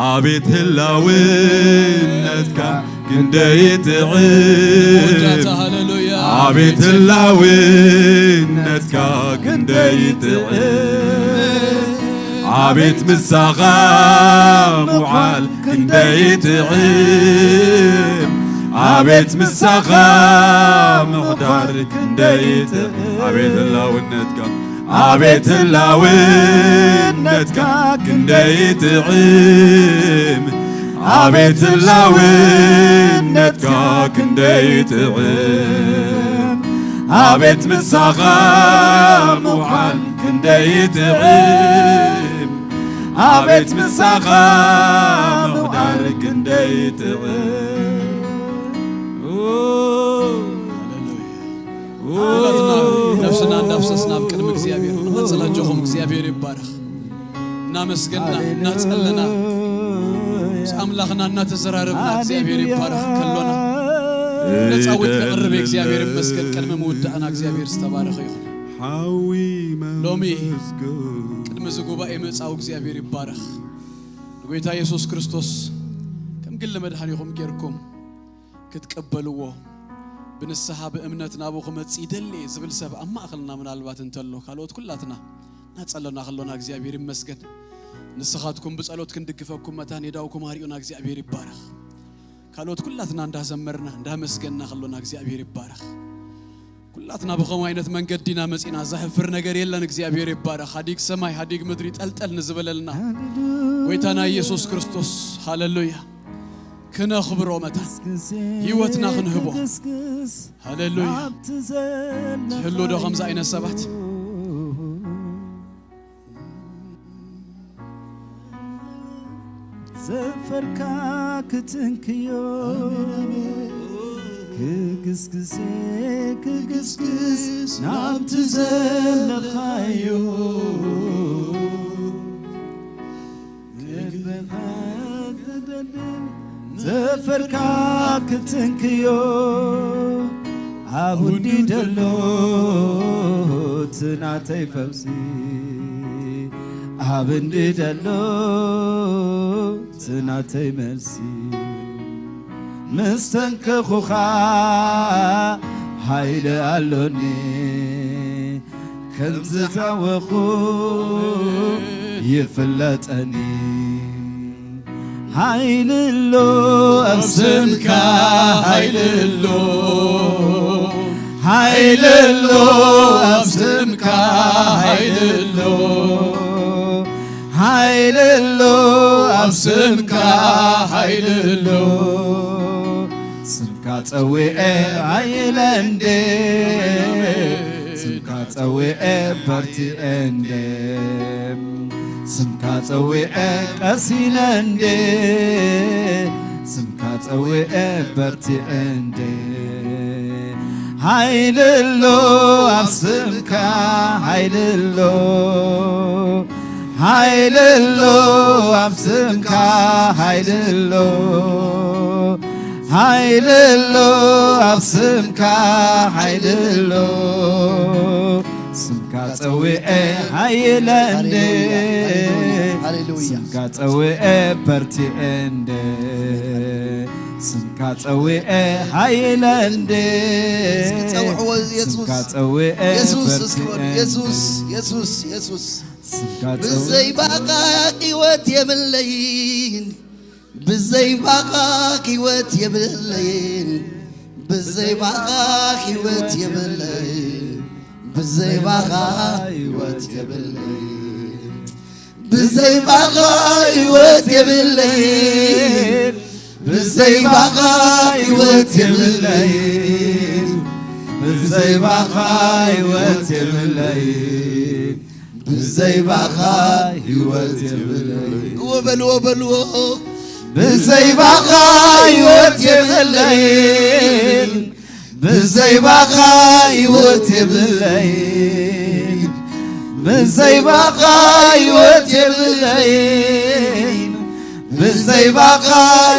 ኣቤት ህላውነትካ ክንደይ ጥዕም። ኣቤት ህላውነትካ ክንደይ ጥዕም። ኣቤት ምሳኻ ምውዓል ክንደይ ጥዕም። ኣቤት ምሳኻ ምሕዳር ክንደይ ጥዕም። ኣቤት ህላውነትካ ኣቤት ህላውነትካ ክንደይ ጥዕም። ኣቤት ህላውነትካ ክንደይ ጥዕም። ኣቤት ምሳኻ ምውዓል ክንደይ ጥዕም። ኣቤት ምሳኻ ምውዓል ክንደይ ጥዕም። ኩላትና ነፍስና እንዳፍሰስና ኣብ ቅድሚ እግዚኣብሔር ንቐጽል። ኣጆኹም፣ እግዚኣብሔር ይባረኽ። እናመስገና እናጸለና ምስ ኣምላኽና እናተዘራረብና እግዚኣብሔር ይባረኽ። ከሎና ነጻዊት ክቕርብ እግዚኣብሔር ይመስገን። ቅድሚ ምውዳእና እግዚኣብሔር ዝተባረኸ ይኹን። ሎሚ ቅድሚ እዚ ጉባኤ ምእጻው እግዚኣብሔር ይባረኽ። ንጎይታ የሱስ ክርስቶስ ከም ግሊ መድሓኒኹም ጌርኩም ክትቀበልዎ፣ ብንስሓ ብእምነት ናብኡ ክመጽእ ይደሊ ዝብል ሰብ ኣብ ማእኸልና ምናልባት እንተሎ፣ ካልኦት ኩላትና እናጸለና ከሎና እግዚኣብሔር ይመስገን። ንስኻትኩም ብጸሎት ክንድግፈኩም መታን የዳውኩም ኣርእዩና እግዚኣብሔር ይባረኽ። ካልኦት ኩላትና እንዳዘመርና እንዳመስገንና ከሎና እግዚኣብሔር ይባረኽ። ኩላትና ብኸምኡ ዓይነት መንገዲ ኢና መጺና፣ ዘሕፍር ነገር የለን። እግዚኣብሔር ይባረኽ። ሃዲግ ሰማይ ሃዲግ ምድሪ ጠልጠል ንዝበለልና ጎይታና ኢየሱስ ክርስቶስ፣ ሃሌሉያ፣ ክነኽብሮ መታን ህይወትና ክንህቦ። ሃሌሉያ። ትህሉ ዶ ከምዚ ዓይነት ሰባት? ዘፈርካ ክትንክዮ ክግስግስ ክግስግስ ናብቲ ዘለኻዮ ክግበካ ትደልን ዘፈርካ ክትንክዮ ኣብ እንዲ ደሎ ትናተይ ፈውሲ ኣብ እንዲ ደሎ ትናተይ መልሲ ምስ ተንከኹኻ ሃይለ ኣሎኒ ከም ዝታወኹ ይፍለጠኒ። ሃይሊ ኣሎ ኣብ ስምካ ሃይሊ ኣሎ ሃይሊ ኣሎ ኣብ ስምካ ሃይሊ ኣሎ ሃይሊ ኣሎ ኣብ ስምካ ሃይሊ ኣሎ ስምካ ጸዊዐ ሃይለ እንዴ ስምካ ጸዊዐ በርቲዐ እንዴ ስምካ ጸዊዐ ቀሲነ እንዴ ስምካ ጸዊዐ በርቲዐ እንዴ ሃይሊ ኣሎ ኣብ ስምካ ሃይሊ ኣሎ ሃይሊ ኣሎ ኣብ ስምካ ሃይሊ ኣሎ ሃይሊ ኣሎ ኣብ ስምካ ሃይሊ ኣሎ ስምካ ጸዊዐ ሃይለ እንዴ ሃሌሉያ። ስምካ ጸዊዐ በርቲዐ እንዴ ስምካ ጸዊዐ ሃይለ እንዴ ጸውዕዎ የሱስ። ስምካ ጸዊዐ የሱስ እስኪ በሉ። በርቲዐ የሱስ፣ እንዴ የሱስ፣ የሱስ። ስምካ ጸዊዐ ብዘይ ባኻ ህይወት የብለይን። ብዘይ ባኻ ህይወት የብለይን። ብዘይ ባኻ ህይወት የብለይን። ብዘይ ባኻ ህይወት የብለይን። ብዘይ ባኻ ህይወት የብለይን። ብዘይ ባኻ ህይወት የብለይን። ብዘይ ባኻ ህይወት የብለይን። ብዘይ ባኻ ህይወት የብለይን። እዎ በልዎ፣ በልዎ። ብዘይ ባኻ ህይወት የብለይን። ብዘይ ባኻ ህይወት የብለይን። ብዘይ ባኻ ህይወት የብለይን። ብዘይ ባኻ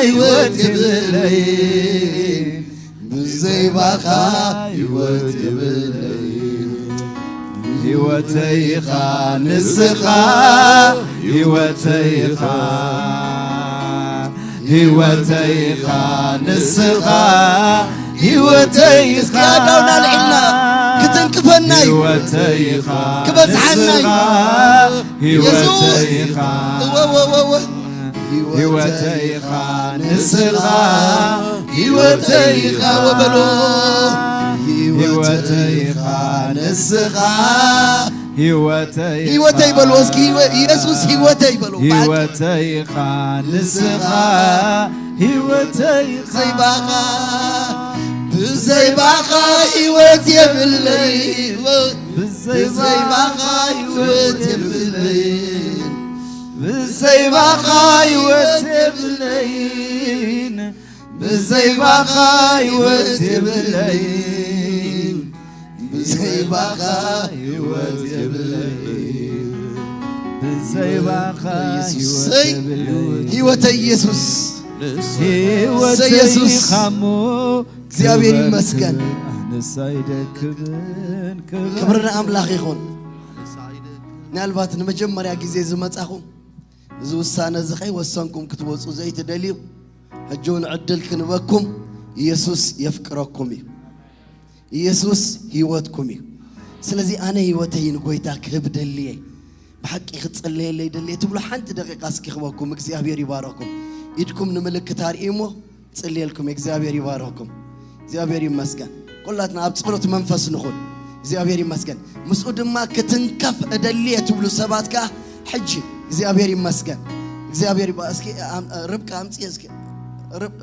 ህይወት የብለይን። ብዘይ ባኻ ህይወት የብለይን። ህይወተይ ኢኻ ንስኻ፣ ህይወተይ ኢኻ፣ ህይወተይ ኢኻ ንስኻ፣ ህይወተይ እስኪ ኢኻ ኣእዳውና ኣልዒልና ክትንክፈና እዩ። ህይወተይ ኢኻ ክበዝሓና እዩ። ንስኻ፣ ህይወተይ ኢኻ። እወ፣ እወ፣ እወ፣ እወ። ህይወተይ ኢኻ ንስኻ፣ ህይወተይ ኢኻ። እወ በሎ። ህይወተይ ኢኻ ንስኻ፣ ህይወተይ ህይወተይ ኢኻ። በሎ እስኪ። ህይወ-፣ ኢየሱስ ህይወተይ በሎ። ህይወተይ ኢኻ ንስኻ፣ ህይወተይ ኢኻ። ብዘይ ባኻ፣ ብዘይ ባኻ ህይወት የብለይ። ብዘይ ብዘይ ባኻ ባኻ ህይወት የብለይ። ብዘይ ባኻ ህይወት የብለይን። ብዘይ ባኻ ህይወት የብለይን። ብዘይ ባኻ ህይወት የብለይን። ብዘይ ባኻ ኢየሱስ፣ ህይወት ሰይ፣ የብለይን። ህይወተይ ኢየሱስ። ህይወተይ ኢየሱስ። ኢኻሞ፣ እግዚኣብሔር ክበር፣ ይመስገን። ክበር፣ ኣነስ ኣይደክምን፣ ክበር። ክብሪ ንኣምላኽ ይኹን። ምናልባት ንመጀመርያ ግዜ ዝመጻኹም፣ እዚ ውሳነ እዚ ከይወሰንኩም ክትወጹ ዘይትደልዩ፣ ሕጂ እውን ዕድል ክንበኩም፣ ኢየሱስ የፍቅረኩም እዩ። ኢየሱስ ህይወትኩም እዩ። ስለዚ ኣነ ህይወተይ ንጎይታ ክህብ ደልየ፣ ብሓቂ ክጽለየለይ ደልየ ትብሉ ሓንቲ ደቂቃ እስኪ ክበኩም፣ እግዚኣብሔር ይባረኩም። ኢድኩም ንምልክት ኣርእዩ እሞ ጽልየልኩም፣ እግዚኣብሔር ይባረኩም። እግዚኣብሔር ይመስገን። ኩላትና ኣብ ጸሎት መንፈስ ንኹን። እግዚኣብሔር ይመስገን። ምስኡ ድማ ክትንከፍ እደልየ ትብሉ ሰባት ከኣ ሕጂ እግዚኣብሔር ይመስገን። እግዚኣብሔር ይባ-፣ እስኪ ኣም-፣ ርብቃ ኣምጽእ እስኪ። ርብ-፣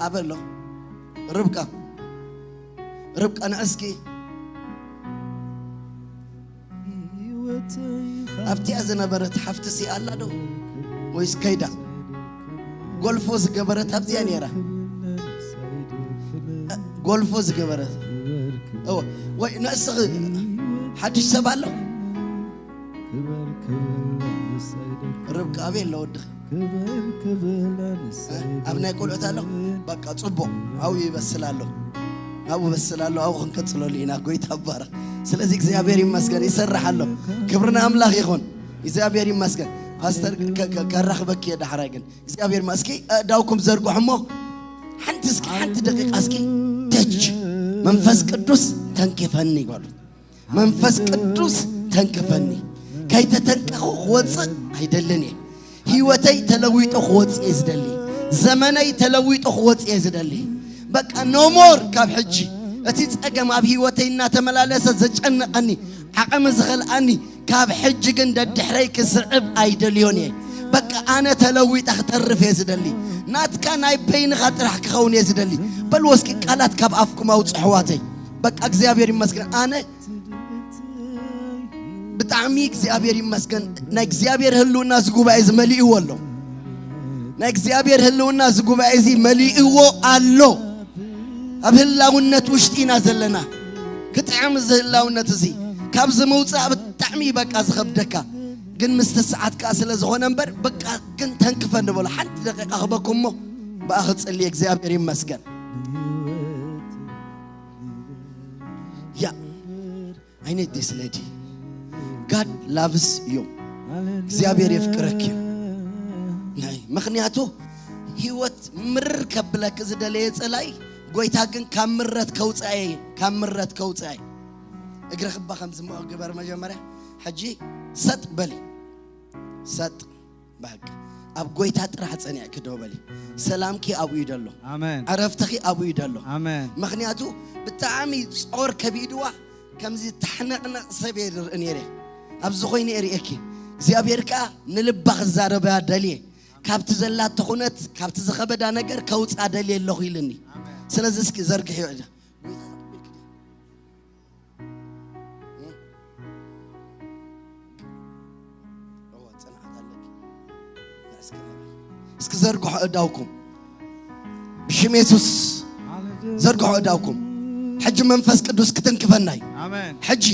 ኣበሎ ርብቃ፣ ርብቃ ንዕስኪ። ኣብቲኣ ዝነበረት ሓፍትሲ ኣላ ዶ? ወይስ ከይዳ? ጎልፎ ዝገበረት ኣብዚኣ ነይራ። ጎልፎ ዝገበረት። እወ። ወይ ንዕስኺ ሓድሽ ሰብ ኣሎ? ርብቃ ኣበይ ኣሎ ወድኺ? ኣብ ናይ ቆልዑት ኣሎ? በቃ ጽቡቕ። ኣብኡ ይበስል ኣሎ። ኣብኡ ይበስል ኣሎ። ኣብኡ ክንቀጽለሉ ኢና። ጎይታ ይባረኽ። ስለዚ እግዚኣብሔር ይመስገን። ይሰርሕ ኣሎ። ክብሪ ንኣምላኽ ይኹን። እግዚኣብሔር ይመስገን። ፓስተር ከ-፣ ከ-፣ ከራኽበኪ እየ ዳሕራይ ግን። እግዚኣብሔር ይመስገን። እስኪ ኣእዳውኩም ዘርግሑ እሞ ሓንቲ እስኪ ሓንቲ ደቂቃ እስኪ ተች መንፈስ ቅዱስ ተንኪፈኒ ይበሉ። መንፈስ ቅዱስ ተንክፈኒ። ከይተተንከኹ ክወፅእ ኣይደልን እየ። ህይወተይ ተለዊጡ ክወፅእ እየ ዝደሊ። ዘመነይ ተለዊጡ ክወፅእ እየ ዝደሊ። በቃ no more። ካብ ሕጂ እቲ ፀገም ኣብ ህይወተይ እናተመላለሰ ዘጨነቐኒ፣ ዓቐሚ ዝኸልኣኒ፣ ካብ ሕጂ ግን ደድሕረይ ክስዕብ ኣይደልዮን እየ። በቃ ኣነ ተለዊጠ ክተርፍ እየ ዝደሊ። ናትካ ናይ በይንኻ ጥራሕ ክኸውን እየ ዝደሊ። በልዎ እስኪ ቃላት ካብ ኣፍኩም ኣውፅሑ ኣሕዋተይ። በቃ እግዚኣብሔር ይመስገን። ኣነ ብጣዕሚ እግዚኣብሔር ይመስገን። ናይ እግዚኣብሔር ህልውና እዚ ጉባኤ እዚ መሊእዎ ኣሎ። ናይ እግዚኣብሔር ህልውና እዚ ጉባኤ እዚ መሊእዎ ኣሎ። ኣብ ህላውነት ውሽጢ ኢና ዘለና። ክጥዕም እዚ ህላውነት እዚ። ካብዚ ምውፃእ ብጣዕሚ በቃ ዝኸብደካ። ግን ምስቲ ሰዓት ከኣ ስለ ዝኾነ እምበር በቃ ግን ተንክፈ ንበሎ። ሓንቲ ደቂቃ ክበኩም እሞ ብኣ ክጽሊ እግዚኣብሔር ይመስገን። ያ I need this lady. God loves you. እግዚኣብሔር የፍቅረኪ እዩ። ናይ ምኽንያቱ ህይወት ምርር ከብለኪ ዝደለየ ጸላይ ጎይታ ግን ካብ ምረት ከውጻኤ፣ ካብ ምረት ከውጻኤ። እግሪ ክባ ከም ዝምኦ ግበር መጀመርያ። ሕጂ ሰጥ በሊ። ሰጥ በቃ። ኣብ ጎይታ ጥራሕ ጸኒዕኪ ደው በሊ። ሰላምኪ ኣብኡ እዩ ደሎ። ኣሜን። ዕረፍትኺ ኣብኡ እዩ ደሎ። ኣሜን። ምኽንያቱ ብጣዕሚ ጾር ከቢድዋ ከምዚ ተሕነቕነቕ ሰብ እየ ዝርኢ ነይረ። ኣብዚ ኮይነ እየ ርእየኪ። እግዚኣብሔር ከኣ ንልባ ክዛረባ ደልየ። ካብቲ ዘላቶ ኩነት፣ ካብቲ ዝኸበዳ ነገር ከውጻ ደልየ ኣለኹ ኢልኒ። ኣሜን። ስለዚ እስኪ ዘርግሕዮ ኢዳ። ጎይታ ተቐቢልኪ ድዩ? እዋ፣ ጽንዓት ኣለኪ። እስኪ ዘርግሖ እዳውኩም። ብሽም የሱስ፣ ዘርግሑ እዳውኩም። ሕጂ መንፈስ ቅዱስ ክትንክፈና እዩ። ኣሜን። ሕጂ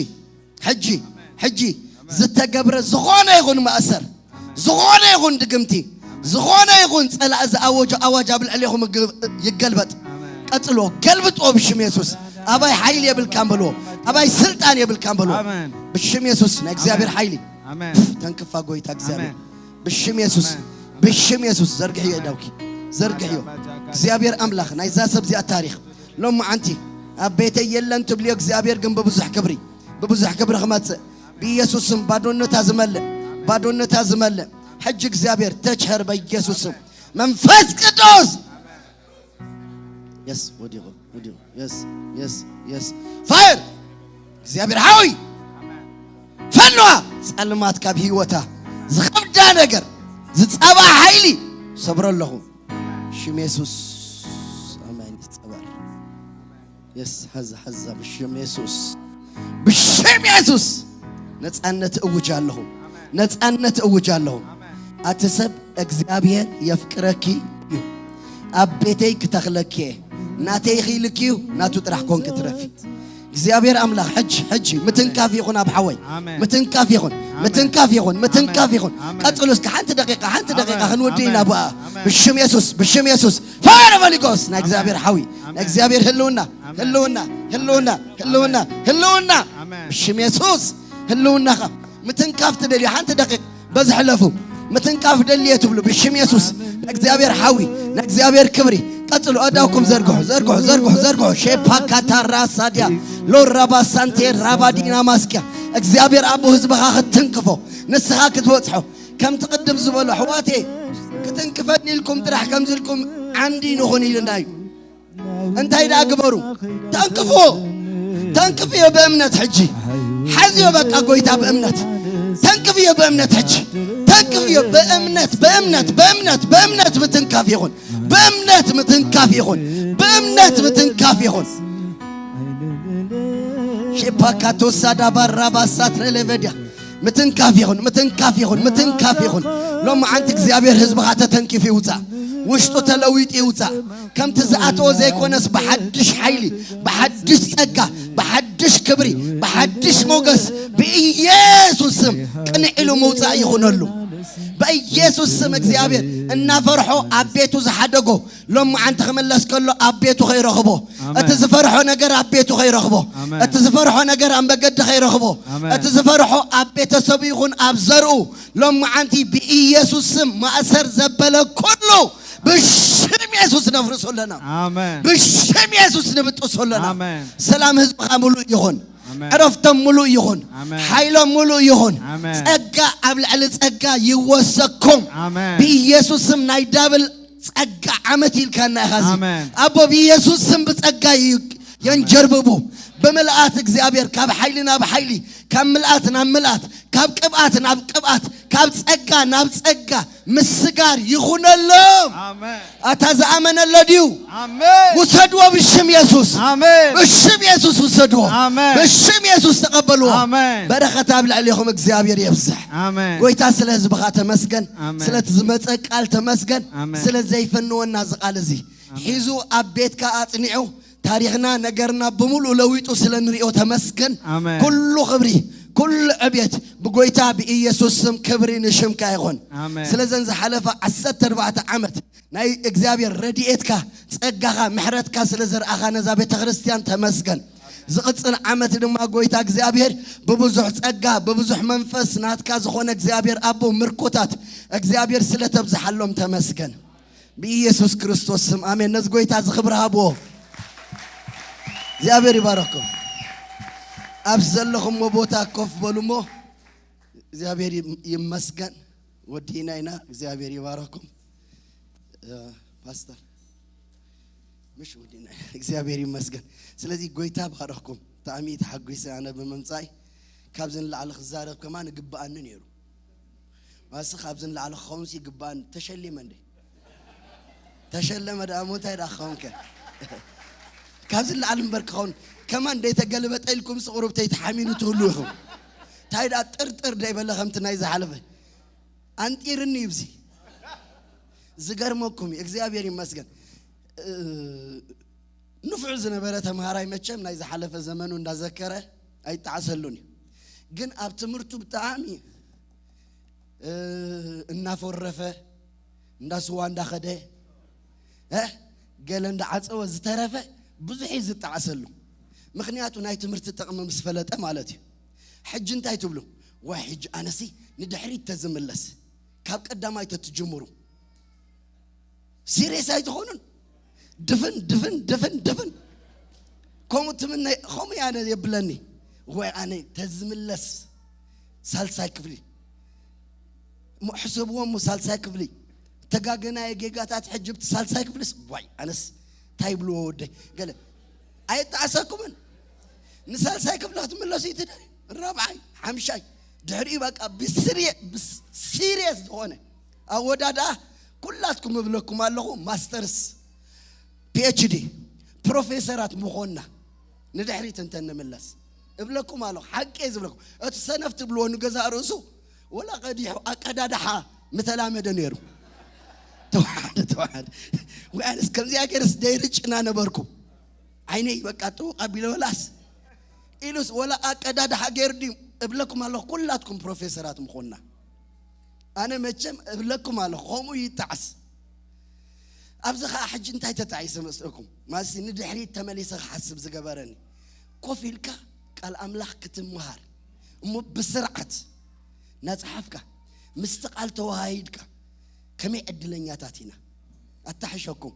ሕጂ ሕጂ ዝተገብረ ዝኾነ ይኹን ማእሰር፣ ዝኾነ ይኹን ድግምቲ፣ ዝኾነ ይኹን ጸላእ ዝኣወጆ ኣዋጅ ኣብ ልዕሌኹም ይግ- ይገልበጥ። ቀጽሎ ገልብጥዎ ብሽም የሱስ። ኣባይ ሓይሊ የብልካን በልዎ። ኣባይ ስልጣን የብልካን በልዎ። ኣሜን። ብሽም የሱስ ናይ እግዚኣብሔር ሓይሊ ኣሜን። ተንክፋ ጎይታ እግዚኣብሔር ኣሜን። ብሽም የሱስ። ብሽም የሱስ ዘርግሕዮ እዳውኪ፣ ዘርግሕዮ። እግዚኣብሔር ኣምላኽ ናይዛ ሰብ እዚኣ ታሪኽ ሎማዓንቲ ኣብ ቤተይ የለን ትብልዮ እግዚኣብሔር ግን ብብዙሕ ክብሪ፣ ብብዙሕ ክብሪ ክመጽእ ብኢየሱስ ስም ባዶነታ ዝመልእ፣ ባዶነታ ዝመልእ ሕጂ እግዚኣብሔር ተችኸር በኢየሱስ ስም መንፈስ ቅዱስ የስ ወዲቑ ወዲቑ የስ የስ የስ ፋየር እግዚኣብሔር ሓዊ ፈንዋ ጸልማት ካብ ህይወታ ዝኸብዳ ነገር ዝጸባ ሓይሊ ሰብሮ ኣለኹ ሽም የሱስ ኣሜን ይጸበር የስ ሓዛ ሓዛ ብሽም የሱስ ብሽም የሱስ ነጻነት እውጅ ኣለኹ ነጻነት እውጅ ኣለኹ ኣቲ ሰብ እግዚኣብሔር የፍቅረኪ እዩ ኣብ ቤተይ ክተኽለኪ እየ ናተይ ኺልኪ እዩ ናቱ ጥራሕ ኮንክ ትረፊ እግዚኣብሔር ኣምላኽ ሕጂ ሕጂ ምትንካፍ ይኹን ኣብ ሓወይ ኣሜን። ምትንካፍ ይኹን ምትንካፍ ይኹን ምትንካፍ ይኹን ኣሜን። ቀጽሉ እስኪ ሓንቲ ደቂቃ ሓንቲ ደቂቃ ኣሜን። ክንውድእ ኢና ኣሜን። ብኣ ብሽም የሱስ ብሽም የሱስ ፋየር ሆሊ ጎስት ናይ እግዚኣብሔር ሓዊ ናይ እግዚኣብሔር ህልውና ህልውና ህልውና ህልውና ህልውና ኣሜን። ብሽም የሱስ ህልውናኻ ምትንካፍ ትደልዩ ሓንቲ ደቂቅ በዚ ሕለፉ ምትንካፍ ደልየ ትብሉ ብሽም የሱስ ንእግዚኣብሔር ሓዊ ንእግዚኣብሔር ክብሪ ቀጽሉ ኣዳውኩም ዘርግሑ ዘርግሑ ዘርግሑ ዘርግሑ ሼፓካታ ራሳድያ ሎራባሳንቴ ራባዲና ማስኪያ እግዚኣብሔር ኣቦ ህዝብኻ ክትትንክፎ ንስኻ ክትበጽሖ ከምቲ ቅድም ዝበሎ ኣሕዋቴ ክትንክፈኒ ኢልኩም ጥራሕ ከምዚ ኢልኩም ዓንዲ ንኹን ኢልና እዩ እንታይ ደኣ ግበሩ ተንክፍዎ ተንክፍዮ ብእምነት ሕጂ ሓዝዮ በቃ ጎይታ ብእምነት ተንክፍዮ ብእምነት ሕጂ ተንክፍዮ ብእምነት ብእምነት ብእምነት ብእምነት ምትንካፍ ይኹን ብእምነት ምትንካፍ ይኹን ብእምነት ምትንካፍ ይኹን ሽፓካቶሳዳ ባራባሳትረለበድያ ምትንካፍ ይኹን ምትንካፍ ይኹን ምትንካፍ ይኹን ሎሚ ዓንቲ እግዚኣብሔር ህዝብኻ ተተንኪፉ ይውፃእ ውሽጡ ተለዊጡ ይውፃእ ከምቲ ዝኣተዎ ዘይኮነስ ብሓድሽ ሓይሊ ብሓድሽ ጸጋ ብሓድሽ ክብሪ ብሓድሽ ሞገስ ብኢየሱስ ስም ቅንዕ ኢሉ ምውፃእ ይኹነሉ በኢየሱስ ስም እግዚኣብሔር እናፈርሖ ኣብ ቤቱ ዝሓደጎ ሎም መዓንቲ ክምለስ ከሎ ኣብ ቤቱ ከይረኽቦ እቲ ዝፈርሖ ነገር ኣብ ቤቱ ከይረኽቦ እቲ ዝፈርሖ ነገር ኣብ መገዲ ከይረኽቦ እቲ ዝፈርሖ ኣብ ቤተሰቡ ይኹን ኣብ ዘርኡ ሎም መዓንቲ ብኢየሱስ ስም ማእሰር ዘበለ ኩሉ ብሽም የሱስ ነፍርሶ ኣለና ብሽም የሱስ ንብጥሶ ኣለና ሰላም ህዝብኻ ምሉእ ይኹን ዕረፍቶም ምሉእ ይኹን ሓይሎም ምሉእ ይኹን ጸጋ ኣብ ልዕሊ ጸጋ ይወሰኩም ብኢየሱስ ስም ናይ ዳብል ጸጋ ዓመት ኢልካና ኢኻ እዚ ኣቦ ብኢየሱስ ስም ብጸጋ የንጀርብቡ ብምልኣት እግዚኣብሔር ካብ ሓይሊ ናብ ሓይሊ ካብ ምልኣት ናብ ምልኣት ካብ ቅብኣት ናብ ቅብኣት ካብ ጸጋ ናብ ጸጋ ምስጋር ይኹነሎም ኣታ ዝኣመነሎ ድዩ ውሰድዎ ብሽም የሱስ ብሽም የሱስ ውሰድዎ ብሽም የሱስ ተቐበልዎ በረኸት ኣብ ልዕሌኹም እግዚኣብሔር የብዝሕ ጎይታ ስለ ህዝብኻ ተመስገን ስለቲ ዝመፀ ቃል ተመስገን ስለ ዘይፈንወና ዝቃል እዚ ሒዙ ኣብ ቤትካ ኣፅኒዑ ታሪኽና ነገርና ብምሉእ ለዊጡ ስለ ንሪኦ ተመስገን ኩሉ ክብሪ ኩሉ ዕብየት ብጎይታ ብኢየሱስ ስም ክብሪ ንሽምካ ይኹን ስለዘን ዝሓለፈ ዓሰርተ ኣርባዕተ ዓመት ናይ እግዚኣብሔር ረድኤትካ ጸጋኻ ምሕረትካ ስለ ዘርኣኻ ነዛ ቤተ ክርስቲያን ተመስገን ዝቕጽል ዓመት ድማ ጎይታ እግዚኣብሔር ብብዙሕ ጸጋ ብብዙሕ መንፈስ ናትካ ዝኾነ እግዚኣብሔር ኣቦ ምርኮታት እግዚኣብሔር ስለ ተብዝሓሎም ተመስገን ብኢየሱስ ክርስቶስ ስም ኣሜን ነዚ ጎይታ እዚ ክብሪ ሃብዎ እግዚኣብሔር ይባረኩም ኣብ ዘለኹምዎ ቦታ ኮፍ በሉ እሞ እግዚኣብሔር ይመስገን ወዲና ኢና እግዚኣብሔር ይባረኩም ፓስተር ምሽ ወዲና ኢና እግዚኣብሔር ይመስገን ስለዚ ጎይታ ባረኩም ብጣዕሚ ተሓጒሰ ኣነ ብምምፃይ ካብዚ ንላዕሊ ክዛረብ ከማን ይግብኣኒ ነይሩ ማስ ካብዚ ንላዕሊ ክኸውንስ ይግብኣኒ ተሸሊመ እንደ ተሸለመ ደኣ ሞ እንታይ ደኣ ክኸውን ከ ካብዚ ንላዕሊ እምበር ክኸውን ከማን ደይተገለበጠ ኢልኩም ስቑሩብ ተይተሓሚኑ ትህሉ ኢኹም እንታይ ደኣ ጥርጥር ደይበለ ከምቲ ናይ ዝሓለፈ ኣንጢርኒ ይብዚ ዝገርመኩም እዩ እግዚኣብሔር ይመስገን ንፉዕ ዝነበረ ተምሃራይ መቸም ናይ ዝሓለፈ ዘመኑ እንዳዘከረ ኣይጣዓሰሉን እዩ። ግን ኣብ ትምህርቱ ብጣዕሚ፣ እ፣ እናፎረፈ፣ እንዳ ስዋ እንዳኸደ፣ እ፣ ገለ እንዳዓጸወ ዝተረፈ ብዙሕ እዩ ዝጣዓሰሉ። ምኽንያቱ ናይ ትምህርቲ ጥቕሚ ምስ ፈለጠ ማለት እዩ። ሕጂ እንታይ ትብሉ? ዋይ፣ ሕጂ ኣነሲ ንድሕሪት ተዝምለስ፣ ካብ ቀዳማይ ተትጅምሩ። ሲሪየስ ኣይትኾኑን። ድፍን፣ ድፍን፣ ድፍን፣ ድፍን። ከምኡ ትምነ-፣ ከምኡ እየ ኣነ የብለኒ። ወይ ኣነ ተዝምለስ ሳልሳይ ክፍሊ። እሞ ሕሰብዎ እሞ ሳልሳይ ክፍሊ። ተጋገናየ ጌጋታት ሕጂ ብቲ ሳልሳይ ክፍልስ፣ ዋይ፣ ኣነስ እንታይ ይብልዎ ወደይ? ገለ ኣይጣዕሰኩምን። ንሳልሳይ ክፍሊ ክትምለሱ እዩ ትደልዩ። ራብዓይ፣ ሓምሻይ፣ ድሕሪኡ በቃ ብስርየ-፣ ብስ-፣ ሲሪየስ ዝኾነ ኣወዳድኣ ኩላትኩም እብለኩም ኣለኹ። ማስተርስ፣ ፒ ኤች ዲ፣ ፕሮፌሰራት ምኾንና ንድሕሪት እንተ ንምለስ እብለኩም ኣለኹ። ሓቂ እየ ዝብለኩም። እቲ ሰነፍ ትብልዎ ንገዛእ ርእሱ ወላ ቀዲሑ ኣቀዳድሓ ምተላመደ ነይሩ። ተዋሓደ፣ ተዋሓደ። ወይ ኣነስ ከምዚኣ ገይርስ ደይርጭና ነበርኩ። ዓይነይ በቃ ጥውቕ ኣቢለ ወላስ ኢሉስ ወላ ኣቀዳድሓ ገይሩ ድዩ እብለኩም ኣለኹ። ኩላትኩም ፕሮፌሰራት ምኾንና። ኣነ መቸም እብለኩም ኣለኹ፣ ከምኡ ይጣዕስ። ኣብዚ ኸዓ ሕጂ እንታይ ተጣዒሰ መስለኩም? ማለት ንድሕሪት ተመሊሰ ክሓስብ ዝገበረኒ፣ ኮፍ ኢልካ ቃል ኣምላኽ ክትምሃር እሞ ብስርዓት እናጸሓፍካ ምስቲ ቃል ተወሃሂድካ ከመይ ዕድለኛታት ኢና። ኣታሕሸኩም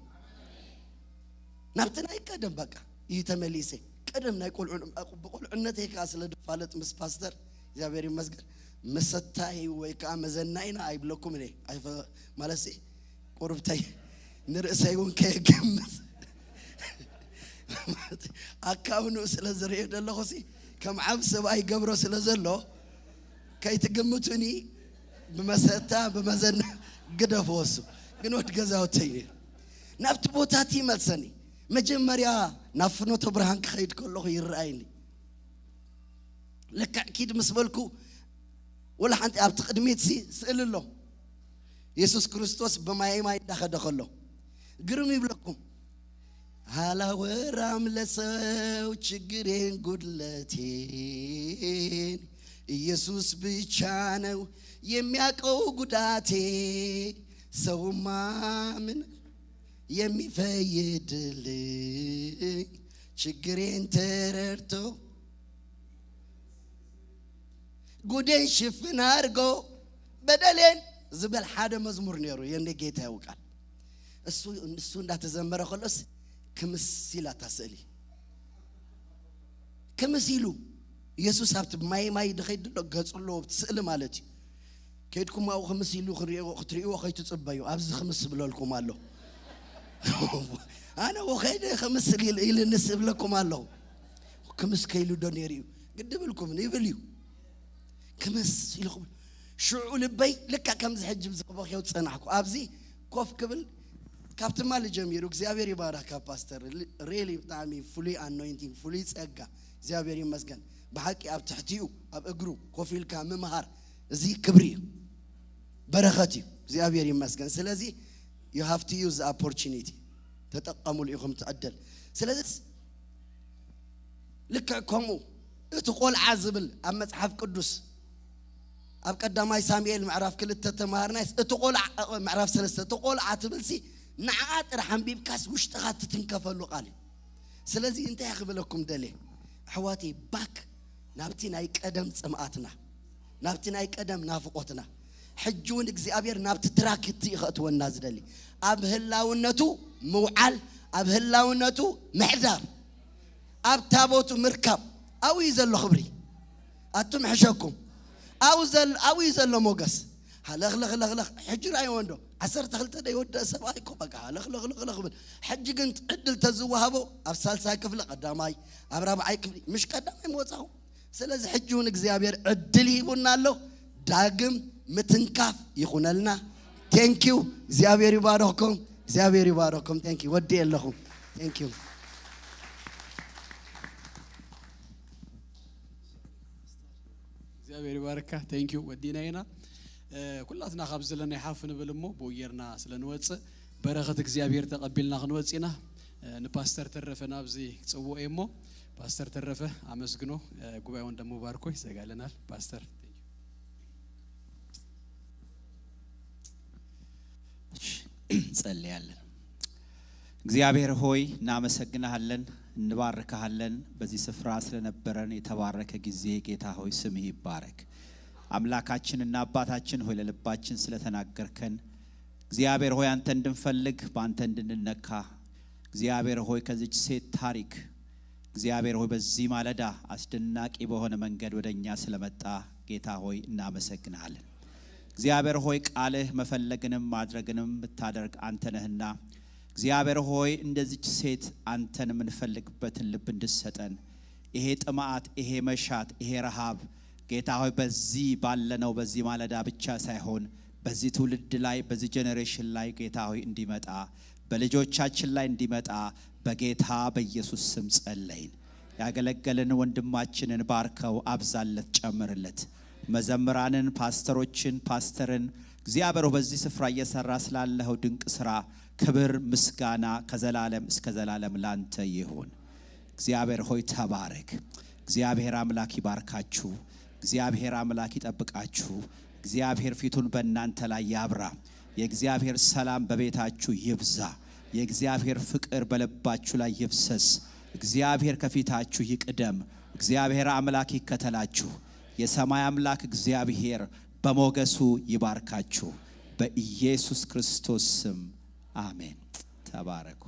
ናብቲ ናይ ቀደም በቃ እዩ ተመሊሰ። ቀደም ናይ ቆልዑ-፣ ብቆልዑነተይ ከኣ ስለ ድፋለጥ ምስ ፓስተር እግዚኣብሔር ይመስገን መሰታይ ወይ ከኣ መዘናይና ኣይብለኩም እየ። ኣይፈ-፣ ማለትሲ ቁርብተይ ንርእሰይ እውን ከየገምት ኣካውንኡ ስለ ዝርእዮ ዘለኹሲ ከም ዓብ ሰብኣይ ገብሮ ስለ ዘሎ ከይትግምቱኒ ብመሰታ ብመዘና ግደፍዎ። እሱ ግን ወዲ ገዛውተይ እዩ። ናብቲ ቦታ እቲ ይመልሰኒ። መጀመርያ ናብ ፍኖተ ብርሃን ክኸይድ ከለኹ ይረኣየኒ። ልክዕ ኪድ ምስ በልኩ ወላ ሓንቲ ኣብቲ ቅድሚት ሲ ስእሊ ኣሎ። የሱስ ክርስቶስ ብማይ ማይ እንዳኸደ ከሎ ግርም ይብለኩም። አላወራም ለሰው ችግሬን ጉድለቴን፣ ኢየሱስ ብቻ ነው የሚያውቀው ጉዳቴ። ሰውማ ምን የሚፈይድልኝ ችግሬን ተረድቶ ጉዴን ሽፍን አድርጎ በደሌን ዝበል ሓደ መዝሙር ነይሩ። የኔ ጌታ ያውቃል። እሱ፣ እሱ እንዳተዘመረ ከሎስ ክምስ ኢላ እታ ስእሊ። ክምስ ኢሉ ኢየሱስ ኣብቲ ማይ ማይ ድኸይድ ድሎ ገጹ ኣለዎ ኣብቲ ስእሊ ማለት እዩ። ከይድኩም ኣብኡ ክምስ ኢሉ ክንሪኦ-፣ ክትሪእዎ ከይትጽበዩ። ኣብዚ ክምስ ዝብለልኩም ኣሎ። ኣነ እኮ ከይደ ክምስ ኢል-፣ ኢልንስ እብለኩም ኣለኹ። ክምስ ከይሉ ዶ ነይሩ እዩ? ግዲ ብልኩም ይብል እዩ። ክምስ ኢልኩም ሽዑ ልበይ ልካ ከምዚ ሕጂ ብዝበኽዮ ዝጸናሕኩ። ኣብዚ ኮፍ ክብል ካብ ትማሊ ጀሚሩ እግዚኣብሔር ይባረኽካ ፓስተር። ሪሊ ብጣዕሚ ፍሉይ ኣኖይንቲንግ፣ ፍሉይ ጸጋ። እግዚኣብሔር ይመስገን። ብሓቂ ኣብ ትሕቲኡ ኣብ እግሩ ኮፍ ኢልካ ምምሃር እዚ ክብሪ እዩ፣ በረኸት እዩ። እግዚኣብሔር ይመስገን። ስለዚ you have to use the opportunity፣ ተጠቀሙሉ ኢኹም ትዕድል። ስለዚ ልክዕ ከምኡ እቲ ቆልዓ ዝብል ኣብ መጽሓፍ ቅዱስ ኣብ ቀዳማይ ሳሙኤል ምዕራፍ ክልተ ተማሃርናይስ እቲ ቆልዓ፣ ምዕራፍ ሰለስተ፣ እቲ ቆልዓ ትብልሲ ንዓኣ ጥራሕ ኣንቢብካስ ውሽጥኻ ትትንከፈሉ ቃል እዩ። ስለዚ እንታይ ክብለኩም ደልየ ኣሕዋተይ፣ ባክ ናብቲ ናይ ቀደም ጽምኣትና፣ ናብቲ ናይ ቀደም ናፍቖትና። ሕጂ እውን እግዚኣብሔር ናብቲ ትራክ እቲ እዩ ከእትወና ዝደሊ። ኣብ ህላውነቱ ምውዓል፣ ኣብ ህላውነቱ ምሕዳር፣ ኣብ ታቦቱ ምርካብ። ኣብኡ እዩ ዘሎ ክብሪ። ኣቱም ሕሸኩም። ኣብኡ ዘል-፣ ኣብኡ እዩ ዘሎ ሞገስ። ሃለኽለኽለኽለኽ። ሕጂ ራእይዎ እንዶ ዓሰርተ ክልተ ዶ ይወደእ ሰብኣይ እኮ በቃ ሃለኽለኽለኽለኽ ብል። ሕጂ ግን ዕድል ተዝወሃቦ ኣብ ሳልሳይ ክፍሊ ቀዳማይ፣ ኣብ ራብዓይ ክፍሊ ምሽ ቀዳማይ ምወጻኹ። ስለዚ ሕጂ እውን እግዚኣብሔር ዕድል ሂቡና ኣሎ። ዳግም ምትንካፍ ይኹነልና። ቴንኪዩ። እግዚኣብሔር ይባረኽኩም። እግዚኣብሔር ይባረኽኩም። ቴንኪዩ። ወዲ ኣለኹ። ቴንኪዩ። እግዚኣብሔር ይባርካ። ቴንኪዩ። ወዲና ኢና። እ፣ ኩላትና ካብ ዘለናይ ሓፍ ንብል እሞ ብኡ ጌርና ስለ ንወፅእ በረኸት እግዚኣብሔር ተቐቢልና ክንወፅእ ኢና። ንፓስተር ተረፈ ናብዚ ክጽውኦ እየ እሞ፣ ፓስተር ተረፈ ኣመስግኖ፣ ጉባኤውን ደሞ ባርኮ ይዘጋለናል። ፓስተር፣ thank you። ጸልያለን። እግዚአብሔር ሆይ እናመሰግንሃለን፣ እንባርክሃለን። በዚህ ስፍራ ስለነበረን የተባረከ ጊዜ ጌታ ሆይ ስምህ ይባረክ። አምላካችንና አባታችን ሆይ ለልባችን ስለተናገርከን እግዚአብሔር ሆይ አንተ እንድንፈልግ በአንተ እንድንነካ እግዚአብሔር ሆይ ከዚች ሴት ታሪክ እግዚአብሔር ሆይ በዚህ ማለዳ አስደናቂ በሆነ መንገድ ወደ እኛ ስለመጣ ጌታ ሆይ እናመሰግንሃለን። እግዚአብሔር ሆይ ቃልህ መፈለግንም ማድረግንም የምታደርግ አንተ ነህና እግዚአብሔር ሆይ እንደዚች ሴት አንተን የምንፈልግበትን ልብ እንድትሰጠን ይሄ ጥማት፣ ይሄ መሻት፣ ይሄ ረሃብ ጌታ ሆይ በዚህ ባለነው በዚህ ማለዳ ብቻ ሳይሆን በዚህ ትውልድ ላይ በዚህ ጀኔሬሽን ላይ ጌታ ሆይ እንዲመጣ በልጆቻችን ላይ እንዲመጣ በጌታ በኢየሱስ ስም ጸለይን። ያገለገለን ወንድማችንን ባርከው፣ አብዛለት፣ ጨምርለት። መዘምራንን፣ ፓስተሮችን፣ ፓስተርን እግዚአብሔር ሆይ በዚህ ስፍራ እየሰራ ስላለኸው ድንቅ ስራ ክብር ምስጋና ከዘላለም እስከ ዘላለም ላንተ ይሁን። እግዚአብሔር ሆይ ተባረክ። እግዚአብሔር አምላክ ይባርካችሁ። እግዚአብሔር አምላክ ይጠብቃችሁ። እግዚአብሔር ፊቱን በእናንተ ላይ ያብራ። የእግዚአብሔር ሰላም በቤታችሁ ይብዛ። የእግዚአብሔር ፍቅር በልባችሁ ላይ ይፍሰስ። እግዚአብሔር ከፊታችሁ ይቅደም። እግዚአብሔር አምላክ ይከተላችሁ። የሰማይ አምላክ እግዚአብሔር በሞገሱ ይባርካችሁ። በኢየሱስ ክርስቶስ ስም አሜን። ተባረኩ።